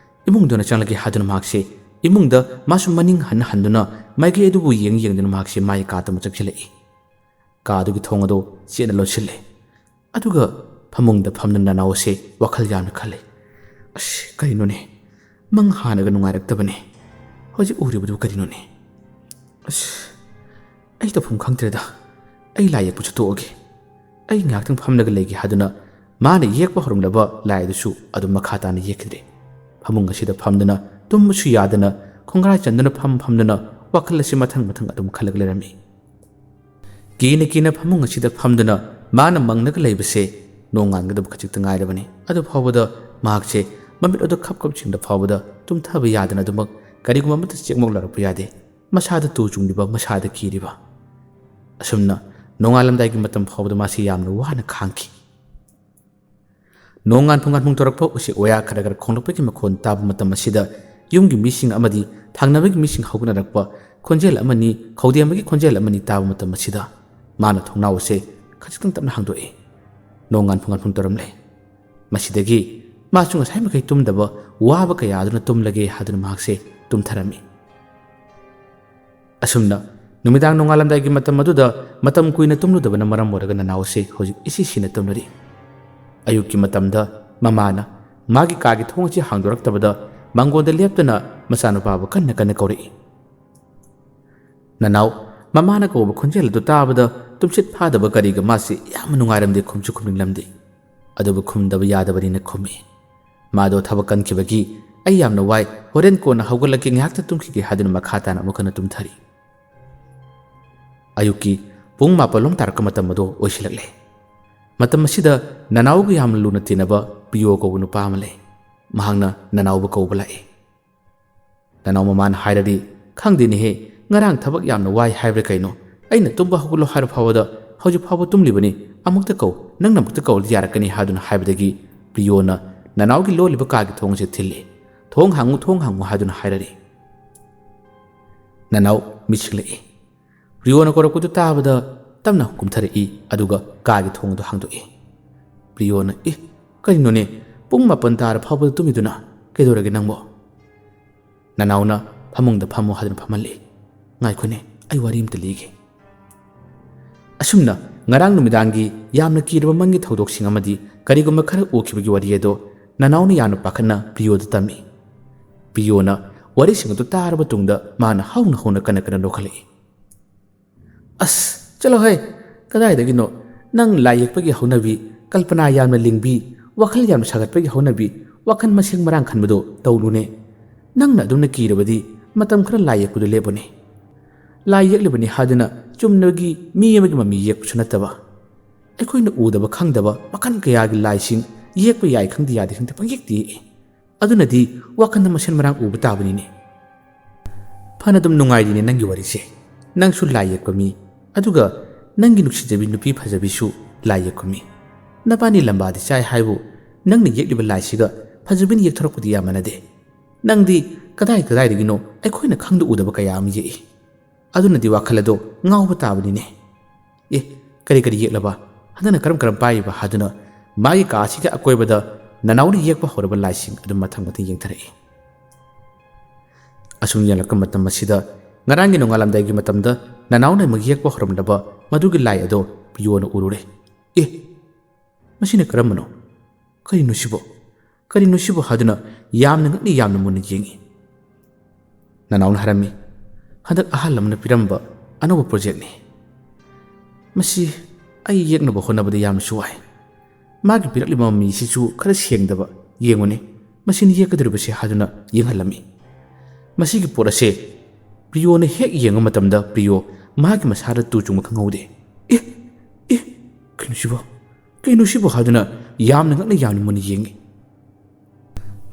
ꯏꯃꯨꯡꯗ ꯑꯣꯏꯅ ꯆꯪꯂꯒꯦ" ꯍꯥꯏꯗꯨꯅ ꯃꯍꯥꯛꯁꯦ ꯏꯃꯨꯡꯗ ꯃꯥꯁꯨ ꯃꯅꯤꯡ ꯍꯟꯅ ꯍꯟꯗꯨꯅ ꯃꯥꯏꯀꯩ ꯑꯗꯨꯕꯨ ꯌꯦꯡ ꯌꯦꯡꯗꯨꯅ ꯃꯍꯥꯛꯁꯦ ꯃꯥꯒꯤ ꯀꯥꯗ ꯑꯃꯨꯛ ꯆꯪꯁꯤꯜꯂꯛꯏ꯫ ꯀꯥ ꯑꯗꯨꯒꯤ ꯊꯣꯡ ꯑꯗꯨ ꯆꯦꯠꯅ ꯂꯣꯟꯁꯤꯜꯂꯦ꯫ ꯑꯗꯨꯒ ꯐꯃꯨꯡꯗ ꯐꯝꯗꯨꯅ ꯅꯅꯥꯎ ꯑꯁꯦ ꯋꯥꯈꯜ ꯌꯥꯝꯅ ꯈꯜꯂꯦ꯫ "ꯑꯁ, ꯀꯔꯤꯅꯣꯅꯦ? ꯃꯪ ꯍꯥꯟꯅꯒ ꯅꯨꯡꯉꯥꯏꯔꯛꯇꯕꯅꯦ꯫ ꯍꯧꯖꯤꯛ ꯎꯔꯤꯕꯗꯨ ꯀꯔꯤꯅꯣꯅꯦ? ꯑꯁ, ꯑꯩ ꯇꯧꯐꯝ ꯈꯪꯗ꯭ꯔꯦꯗ꯫ ꯑꯩ ꯂꯥꯏ ꯌꯦꯛꯄꯁꯨ ꯇꯣꯛꯑꯒꯦ꯫ ꯑꯩ ꯉꯥꯏꯍꯥꯛꯇꯪ ꯐꯝꯂꯒ ꯂꯩꯒꯦ" ꯍꯥꯏꯗꯨꯅ ꯃꯥꯅ ꯌꯦꯛꯄ ꯍꯧꯔꯝꯂꯕ ꯂꯥꯏ ꯑꯗꯨꯁꯨ ꯑꯗꯨꯝ ꯃꯈꯥ ꯇꯥꯅ ꯌꯦꯛꯈꯤꯗ꯭ꯔꯦ꯫ ꯐꯃꯨꯡ ꯑꯁꯤꯗ ꯐꯝꯗꯨꯅ, ꯇꯨꯝꯕꯁꯨ ꯌꯥꯗꯅ, ꯈꯣꯡꯒ꯭ꯔꯥꯏ ꯆꯟꯗꯨꯅ ꯐꯝ ꯐꯝꯗꯨꯅ ꯋꯥꯈꯜ ꯑꯁꯤ ꯃꯊꯪ ꯃꯊꯪ ꯑꯗꯨꯝ ꯈꯜꯂꯒ ꯂꯩꯔꯝꯃꯤ꯫ ꯀꯤꯅ ꯀꯤꯅ ꯐꯃꯨꯡ ꯑꯁꯤꯗ ꯐꯝꯗꯨꯅ ꯃꯥꯅ ꯃꯪꯂꯒ ꯂꯩꯕꯁꯦ ꯅꯣꯡꯉꯥꯟꯒꯗꯕ ꯈꯖꯤꯛꯇ ꯉꯥꯏꯔꯕꯅꯤ꯫ ꯑꯗꯨ ꯐꯥꯎꯕꯗ ꯃꯍꯥꯛꯁꯦ ꯃꯃꯤꯠ ꯑꯗꯨ ꯈꯞ ꯈꯞ ꯆꯤꯡꯗ ꯐꯥꯎꯕꯗ ꯇꯨꯝꯊꯕ ꯌꯥꯗꯅ ꯑꯗꯨꯃꯛ ꯀꯔꯤꯒꯨꯝꯕ ꯑꯃꯠꯇ ꯆꯦꯛꯃꯛ ꯂꯧꯔꯛꯄ ꯌꯥꯗꯦ꯫ ꯃꯁꯥꯗ ꯇꯨ ꯆꯨꯡꯂꯤꯕ, ꯃꯁꯥꯗ ꯀꯤꯔꯤꯕ꯫ ꯑꯁꯨꯝꯅ ꯅꯣꯡꯉꯥꯜꯂꯝꯗꯥꯏꯒꯤ ꯃꯇꯝ ꯐꯥꯎꯕꯗ ꯃꯥꯁꯤ ꯌꯥꯝꯅ ꯋꯥꯅ ꯈꯥꯡꯈꯤ꯫ ꯅꯣꯡꯉꯥꯟ ꯄꯨꯡꯉꯥꯟ ꯄꯨꯡ ꯇꯧꯔꯛꯄ ꯎꯆꯦꯛ ꯋꯥꯌꯥ ꯈꯔ ꯈꯔ ꯈꯣꯡꯂꯛꯄꯒꯤ ꯃꯈꯣꯟ ꯇꯥꯕ ꯃꯇꯝ ꯑꯁꯤꯗ ꯌꯨꯝꯒꯤ ꯃꯤꯁꯤꯡ ꯑꯃꯗꯤ ꯊꯪꯅꯕꯒꯤ ꯃꯤꯁꯤꯡ ꯍꯧꯒꯠꯅꯔꯛꯄ ꯈꯣꯟꯖꯦꯜ ꯑꯃꯅꯤ, ꯈꯧꯗꯦꯝꯕꯒꯤ ꯈꯣꯟꯖꯦꯜ ꯑꯃꯅꯤ ꯇꯥꯕ ꯃꯇꯝ ꯑꯁꯤꯗ ꯃꯥꯅ ꯊꯣꯡꯅꯥꯎ ꯑꯁꯦ ꯈꯖꯤꯛꯇꯪ ꯇꯞꯅ ꯍꯥꯡꯗꯣꯛꯏ꯫ ꯅꯣꯡꯉꯥꯟ ꯄꯨꯡꯉꯥꯟ ꯄꯨꯡ ꯇꯧꯔꯝꯂꯦ꯫ ꯃꯁꯤꯗꯒꯤ ꯃꯥꯁꯨ ꯉꯁꯥꯏ ꯃꯈꯩ ꯇꯨꯝꯗꯕ ꯋꯥꯕ ꯀꯌꯥ ꯑꯗꯨꯅ ꯇꯨꯝꯂꯒꯦ ꯍꯥꯏꯗꯨꯅ ꯃꯍꯥꯛꯁꯦ ꯇꯨꯝꯊꯔꯝꯃꯤ꯫ ꯑꯁꯨꯝꯅ ꯅꯨꯃꯤꯗꯥꯡ ꯅꯣꯡꯉꯥꯜꯂꯝꯗꯥꯏꯒꯤ ꯃꯇꯝ ꯑꯗꯨꯗ ꯃꯇꯝ ꯀꯨꯏꯅ ꯇꯨꯝꯂꯨꯗꯕꯅ ꯃꯔꯝ ꯑꯣꯏꯔꯒ ꯅꯅꯥꯎ ꯑꯁꯤ ꯍꯧꯖꯤꯛ ꯏꯁꯤ ꯁꯤꯅ ꯇꯨꯝꯂꯔꯤ꯫ ꯑꯌꯨꯛꯀꯤ ꯃꯇꯝꯗ ꯃꯃꯥꯅ ꯃꯥꯒꯤ ꯀꯥꯒꯤ ꯊꯣꯡ ꯑꯁꯤ ꯍꯥꯡꯗꯣꯔꯛꯇꯕꯗ ꯃꯥꯡꯒꯣꯟꯗ ꯂꯦꯞꯇꯅ ꯃꯆꯥꯅꯨꯄꯥꯕꯨ ꯀꯟꯅ ꯀꯟꯅ ꯀꯧꯔꯛꯏ꯫ ꯅꯅꯥꯎ, ꯃꯃꯥꯅ ꯀꯧꯕ ꯈꯣꯟꯖꯦꯜ ꯑꯗꯨ ꯇꯥꯕꯗ ꯇꯨꯝꯁꯤꯠ ꯐꯥꯗꯕ ꯀꯔꯤꯒ ꯃꯥꯁꯤ ꯌꯥꯝꯅ ꯅꯨꯡꯉꯥꯏꯔꯝꯗꯦ, ꯈꯨꯝꯁꯨ ꯈꯨꯝꯅꯤꯡꯂꯝꯗꯦ꯫ ꯑꯗꯨꯕꯨ ꯈꯨꯝꯗꯕ ꯌꯥꯗꯕꯅꯤꯅ ꯈꯨꯝꯃꯤ꯫ ꯃꯥꯗꯣ ꯊꯕꯛ ꯀꯟꯈꯤꯕꯒꯤ "ꯑꯩ ꯌꯥꯝꯅ ꯋꯥꯏ, ꯍꯣꯔꯦꯟ ꯀꯣꯟꯅ ꯍꯧꯒꯠꯂꯛꯀꯦ, ꯉꯥꯏꯍꯥꯛꯇ ꯇꯨꯝꯈꯤꯒꯦ" ꯍꯥꯏꯗꯨꯅ ꯃꯈꯥ ꯇꯥꯅ ꯑꯃꯨꯛ ꯍꯟꯅ ꯇꯨꯝꯊꯔꯤ꯫ ꯑꯌꯨꯛꯀꯤ ꯄꯨꯡ ꯃꯥꯄꯜꯂꯣꯝ ꯇꯥꯔꯛꯄ ꯃꯇꯝ ꯑꯗꯨ ꯑꯣꯏꯁꯤꯜꯂꯛꯂꯦ꯫ ꯃꯇꯝ ꯑꯁꯤꯗ ꯅꯅꯥꯎꯒ ꯌꯥꯝꯅ ꯂꯨꯅ ꯇꯤꯟꯅꯕ ꯄꯤꯌꯣ ꯀꯧꯕ ꯅꯨꯄꯥ ꯑꯃ ꯂꯩ꯫ ꯃꯍꯥꯛꯅ ꯅꯅꯥꯎꯕꯨ ꯀꯧꯕ ꯂꯥꯛꯏ꯫ ꯅꯅꯥꯎ ꯃꯃꯥꯅ ꯍꯥꯏꯔꯗꯤ, "ꯈꯪꯗꯦꯅꯦꯍꯦ, ꯉꯔꯥꯡ ꯊꯕꯛ ꯌꯥꯝꯅ ꯋꯥꯏ ꯍꯥꯏꯕ꯭ꯔꯥ ꯀꯩꯅꯣ, ꯑꯩꯅ ꯇꯨꯝꯕ ꯍꯧꯒꯠꯂꯣ ꯍꯥꯏꯔ ꯐꯥꯎꯕꯗ ꯍꯧꯖꯤꯛ ꯐꯥꯎꯕ ꯇꯨꯝꯂꯤꯕꯅꯤ, ꯑꯃꯨꯛꯇ ꯀꯧ, ꯅꯪꯅ ꯑꯃꯨꯛꯇ ꯀꯧꯔꯗꯤ ꯌꯥꯔꯛꯀꯅꯤ" ꯍꯥꯏꯗꯨꯅ ꯍꯥꯏꯕꯗꯒꯤ ꯄ꯭ꯔꯤꯌꯣꯅ ꯅꯅꯥꯎꯒꯤ ꯂꯣꯜꯂꯤꯕ ꯀꯥꯒꯤ ꯊꯣꯡꯁꯦ ꯊꯤꯜꯂꯤ꯫ "ꯊꯣꯡ ꯍꯥꯡꯉꯨ, ꯊꯣꯡ ꯍꯥꯡꯉꯨ" ꯍꯥꯏꯗꯨꯅ ꯍꯥꯏꯔꯔꯤ꯫ ꯅꯅꯥꯎ ꯃꯤꯠ ꯁꯤꯡꯂꯛꯏ꯫ ꯄ꯭ꯔꯤꯌꯣꯅ ꯀꯧꯔꯛꯄꯗꯨ ꯇꯥꯕꯗ ꯇꯞꯅ ꯀꯨꯝꯊꯔꯛꯏ, ꯑꯗꯨꯒ ꯀꯥꯒꯤ ꯊꯣꯡ ꯑꯗꯨ ꯍꯥꯡꯗꯣꯛꯏ꯫ ꯄ꯭ꯔꯤꯌꯣꯅ, "ꯑꯦ, ꯀꯔꯤꯅꯣꯅꯦ, ꯄꯨꯡ ꯃꯥꯄꯟ ꯇꯥꯔ ꯐꯥꯎꯕꯗ ꯇꯨꯝꯃꯤꯗꯨꯅ ꯀꯩꯗꯧꯔꯒꯦ ꯅꯪꯕꯣ?" ꯅꯅꯥꯎꯅ ꯐꯃꯨꯡꯗ ꯐꯝꯃꯣ ꯍꯥꯏꯗꯨꯅ ꯐꯝꯍꯜꯂꯤ꯫ "ꯉꯥꯏꯈꯣꯅꯦ, ꯑꯩ ꯋꯥꯔꯤ ꯑꯃꯇ ꯂꯤꯒꯦ꯫" ꯑꯁꯨꯝꯅ ꯉꯔꯥꯡ ꯅꯨꯃꯤꯗꯥꯡꯒꯤ ꯌꯥꯝꯅ ꯀꯤꯔꯕ ꯃꯪꯒꯤ ꯊꯧꯗꯣꯛꯁꯤꯡ ꯑꯃꯗꯤ ꯀꯔꯤꯒꯨꯝꯕ ꯈꯔ ꯎꯈꯤꯕꯒꯤ ꯋꯥꯔꯤ ꯑꯗꯣ ꯅꯅꯥꯎꯅ ꯌꯥꯝꯅ ꯄꯥꯈꯠꯅ ꯄ꯭ꯔꯤꯌꯣꯗ ꯇꯝꯃꯤ꯫ ꯄ꯭ꯔꯤꯌꯣꯅ ꯋꯥꯔꯤꯁꯤꯡ ꯑꯗꯨ ꯇꯥꯔꯕ ꯇꯨꯡꯗ ꯃꯥꯅ ꯍꯧꯅ ꯍꯧꯅ ꯀꯟꯅ ꯀꯟꯅ ꯅꯣꯛꯈꯠꯂꯛꯏ꯫ "ꯑꯁ, ꯆꯠꯂꯣꯍꯦ, ꯀꯗꯥꯏꯗꯒꯤꯅꯣ? ꯅꯪ ꯂꯥꯏ ꯌꯦꯛꯄꯒꯤ ꯍꯧꯅꯕꯤ, ꯀꯜꯄꯅꯥ ꯌꯥꯝꯅ ꯂꯤꯡꯕꯤ, ꯋꯥꯈꯜ ꯌꯥꯝꯅ ꯁꯥꯒꯠꯄꯒꯤ ꯍꯧꯅꯕꯤ, ꯋꯥꯈꯜ ꯃꯁꯦꯡ ꯃꯔꯥꯡ ꯈꯟꯕꯗꯣ ꯇꯧꯅꯨꯅꯦ꯫ ꯅꯪꯅ ꯑꯗꯨꯝꯅ ꯀꯤꯔꯕꯗꯤ ꯃꯇꯝ ꯈꯔ ꯂꯥꯏ ꯌꯦꯛꯄꯗꯨ ꯂꯦꯞꯄꯨꯅꯦ꯫ ꯂꯥꯏ ꯌꯦꯛꯂꯤꯕꯅꯤ ꯍꯥꯏꯗꯨꯅ ꯆꯨꯝꯅꯒꯤ ꯃꯤ ꯑꯃꯒꯤ ꯃꯃꯤ ꯌꯦꯛꯄꯁꯨ ꯅꯠꯇꯕ, ꯑꯩꯈꯣꯏꯅ ꯎꯗꯕ ꯈꯪꯗꯕ ꯃꯈꯜ ꯀꯌꯥꯒꯤ ꯂꯥꯏꯁꯤꯡ ꯌꯦꯛꯄ ꯌꯥꯏ ꯈꯪꯗꯦ ꯌꯥꯗꯦ ꯈꯪꯗꯦ ꯄꯪꯌꯦꯛꯇ ꯌꯦꯛꯏ꯫ ꯑꯗꯨꯅꯗꯤ ꯋꯥꯈꯜꯗ ꯃꯁꯦꯟ ꯃꯔꯥꯡ ꯎꯕ ꯇꯥꯕꯅꯤꯅꯦ꯫" "ꯐꯅ ꯑꯗꯨꯝ ꯅꯨꯡꯉꯥꯏꯔꯤꯅꯦ ꯅꯪꯒꯤ ꯋꯥꯔꯤꯁꯦ꯫ ꯅꯪꯁꯨ ꯂꯥꯏ ꯌꯦꯛꯄ ꯃꯤ, ꯑꯗꯨꯒ ꯅꯪꯒꯤ ꯅꯨꯡꯁꯤꯖꯕꯤ ꯅꯨꯄꯤ ꯐꯖꯕꯤꯁꯨ ꯂꯥꯏ ꯌꯦꯛꯄ ꯃꯤ꯫ ꯅꯕꯥꯅꯤ ꯂꯝꯕꯥꯗꯤ ꯆꯥꯏ ꯍꯥꯏꯕꯨ, ꯅꯪꯅ ꯌꯦꯛꯂꯤꯕ ꯂꯥꯏꯁꯤꯒ ꯐꯖꯕꯤꯅ ꯌꯦꯛꯊꯣꯔꯛꯄꯗꯤ ꯌꯥꯝ ꯃꯥꯟꯅꯗꯦ꯫ ꯅꯪꯗꯤ ꯀꯗꯥꯏ ꯀꯗꯥꯏꯗꯒꯤꯅꯣ ꯑꯩꯈꯣꯏꯅ ꯈꯪꯗ ꯎꯗꯕ ꯀꯌꯥ ꯑꯃ ꯌꯦꯛꯏ꯫ ꯑꯗꯨꯅꯗꯤ ꯋꯥꯈꯜ ꯑꯗꯣ ꯉꯥꯎꯕ ꯇꯥꯕꯅꯤꯅꯦ꯫ ꯑꯦ, ꯀꯔꯤ ꯀꯔꯤ ꯌꯦꯛꯂꯕ? ꯍꯟꯗꯛꯅ ꯀꯔꯝ ꯀꯔꯝ ꯄꯥꯏꯔꯤꯕ?" ꯍꯥꯏꯗꯨꯅ ꯃꯥꯒꯤ ꯀꯥ ꯑꯁꯤꯒꯤ ꯑꯀꯣꯏꯕꯗ ꯅꯅꯥꯎꯅ ꯌꯦꯛꯄ ꯍꯧꯔꯕ ꯂꯥꯏꯁꯤꯡ ꯑꯗꯨ ꯃꯊꯪ ꯃꯊꯪ ꯌꯦꯡꯊꯔꯛꯏ꯫ ꯑꯁꯨꯝ ꯌꯦꯡꯂꯛꯄ ꯃꯇꯝ ꯑꯁꯤꯗ ꯉꯔꯥꯡꯒꯤ ꯅꯣꯡꯉꯥꯜꯂꯝꯗꯥꯏꯒꯤ ꯃꯇꯝꯗ ꯅꯅꯥꯎꯅ ꯑꯃꯨꯛ ꯌꯦꯛꯄ ꯍꯧꯔꯝꯂꯕ ꯃꯗꯨꯒꯤ ꯂꯥꯏ ꯑꯗꯣ ꯄ꯭ꯔꯤꯌꯣꯅ ꯎꯔꯨꯔꯦ꯫ "ꯑꯦ, ꯃꯁꯤꯅ ꯀꯔꯝꯕꯅꯣ? ꯀꯔꯤꯅꯣ ꯁꯤꯕꯣ? ꯀꯔꯤꯅꯣ ꯁꯤꯕꯣ?" ꯍꯥꯏꯗꯨꯅ ꯌꯥꯝꯅ ꯉꯛꯅ ꯌꯥꯝꯅ ꯃꯨꯟꯅ ꯌꯦꯡꯉꯤ꯫ ꯅꯅꯥꯎꯅ ꯍꯥꯏꯔꯝꯃꯤ, "ꯍꯟꯗꯛ ꯑꯍꯜ ꯑꯃꯅ ꯄꯤꯔꯝꯕ ꯑꯅꯧꯕ ꯄ꯭ꯔꯣꯖꯦꯛꯅꯤ꯫ ꯃꯁꯤ ꯑꯩ ꯌꯦꯛꯅꯕ ꯍꯣꯠꯅꯕꯗ ꯌꯥꯝꯅꯁꯨ ꯋꯥꯏ꯫ ꯃꯥꯒꯤ ꯄꯤꯔꯛꯂꯤꯕ ꯃꯃꯤꯁꯤꯁꯨ ꯈꯔ ꯁꯦꯡꯗꯕ꯫ ꯌꯦꯡꯉꯨꯅꯦ, ꯃꯁꯤꯅ ꯌꯦꯛꯀꯗꯧꯔꯤꯕꯁꯦ" ꯍꯥꯏꯗꯨꯅ ꯌꯦꯡꯍꯜꯂꯝꯃꯤ꯫ ꯃꯁꯤꯒꯤ ꯄꯣꯠ ꯑꯁꯦ ꯄ꯭ꯔꯤꯌꯣꯅ ꯍꯦꯛ ꯌꯦꯡꯕ ꯃꯇꯝꯗ ꯄ꯭ꯔꯤꯌꯣ ꯃꯥꯒꯤ ꯃꯁꯥꯗ ꯇꯨ ꯆꯨꯡꯕ ꯈꯪꯍꯧꯗꯦ꯫ "ꯑꯦ, ꯑꯦ, ꯀꯩꯅꯣ ꯁꯤꯕꯣ? ꯀꯩꯅꯣ ꯁꯤꯕꯣ?" ꯍꯥꯏꯗꯨꯅ ꯌꯥꯝꯅ ꯉꯛꯅ ꯌꯥꯝꯅ ꯃꯨꯟꯅ ꯌꯦꯡꯉꯤ꯫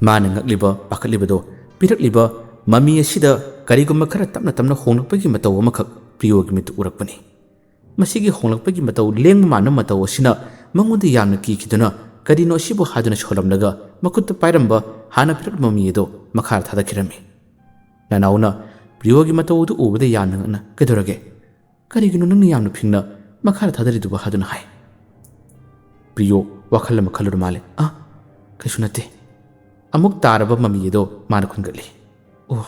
ꯃꯥꯅ ꯉꯛꯂꯤꯕ, ꯄꯥꯈꯠꯂꯤꯕꯗꯣ ꯄꯤꯔꯛꯂꯤꯕ ꯃꯃꯤ ꯑꯁꯤꯗ ꯀꯔꯤꯒꯨꯝꯕ ꯈꯔ ꯇꯞꯅ ꯇꯞꯅ ꯍꯣꯡꯂꯛꯄꯒꯤ ꯃꯇꯧ ꯑꯃꯈꯛ ꯄ꯭ꯔꯤꯌꯣꯒꯤ ꯃꯤꯠꯇ ꯎꯔꯛꯄꯅꯤ꯫ ꯃꯁꯤꯒꯤ ꯍꯣꯡꯂꯛꯄꯒꯤ ꯃꯇꯧ ꯂꯦꯡꯕ ꯃꯥꯟꯕ ꯃꯇꯧ ꯑꯁꯤꯅ ꯃꯉꯣꯟꯗ ꯌꯥꯝꯅ ꯀꯤꯈꯤꯗꯨꯅ, "ꯀꯔꯤꯅꯣ ꯑꯁꯤꯕꯨ?" ꯍꯥꯏꯗꯨꯅ ꯁꯣꯜꯂꯝꯂꯒ ꯃꯈꯨꯠꯇ ꯄꯥꯏꯔꯝꯕ ꯍꯥꯟꯅ ꯄꯤꯔꯛꯂꯝꯕ ꯃꯃꯤ ꯑꯗꯨ ꯃꯈꯥꯗ ꯊꯥꯗꯈꯤꯔꯝꯃꯤ꯫ ꯅꯅꯥꯎꯅ ꯄ꯭ꯔꯤꯌꯣꯒꯤ ꯃꯇꯧ ꯑꯗꯨ ꯎꯕꯗ ꯌꯥꯝꯅ ꯉꯛꯅ, "ꯀꯩꯗꯧꯔꯒꯦ? ꯀꯔꯤꯒꯤꯅꯣ ꯅꯪꯅ ꯌꯥꯝꯅ ꯐꯤꯡꯅ ꯃꯈꯥꯗ ꯊꯥꯗꯔꯤꯗꯨꯕꯨ?" ꯍꯥꯏꯗꯨꯅ ꯍꯥꯏ꯫ ꯄ꯭ꯔꯤꯌꯣ ꯋꯥꯈꯜ ꯑꯃ ꯈꯜꯂꯨꯔ ꯃꯥꯜꯂꯦ꯫ "ꯑ, ꯀꯩꯁꯨ ꯅꯠꯇꯦ꯫" ꯑꯃꯨꯛ ꯇꯥꯔꯕ ꯃꯃꯤ ꯑꯗꯣ ꯃꯥꯅ ꯈꯨꯟꯒꯠꯂꯤ꯫ "ꯑꯣ,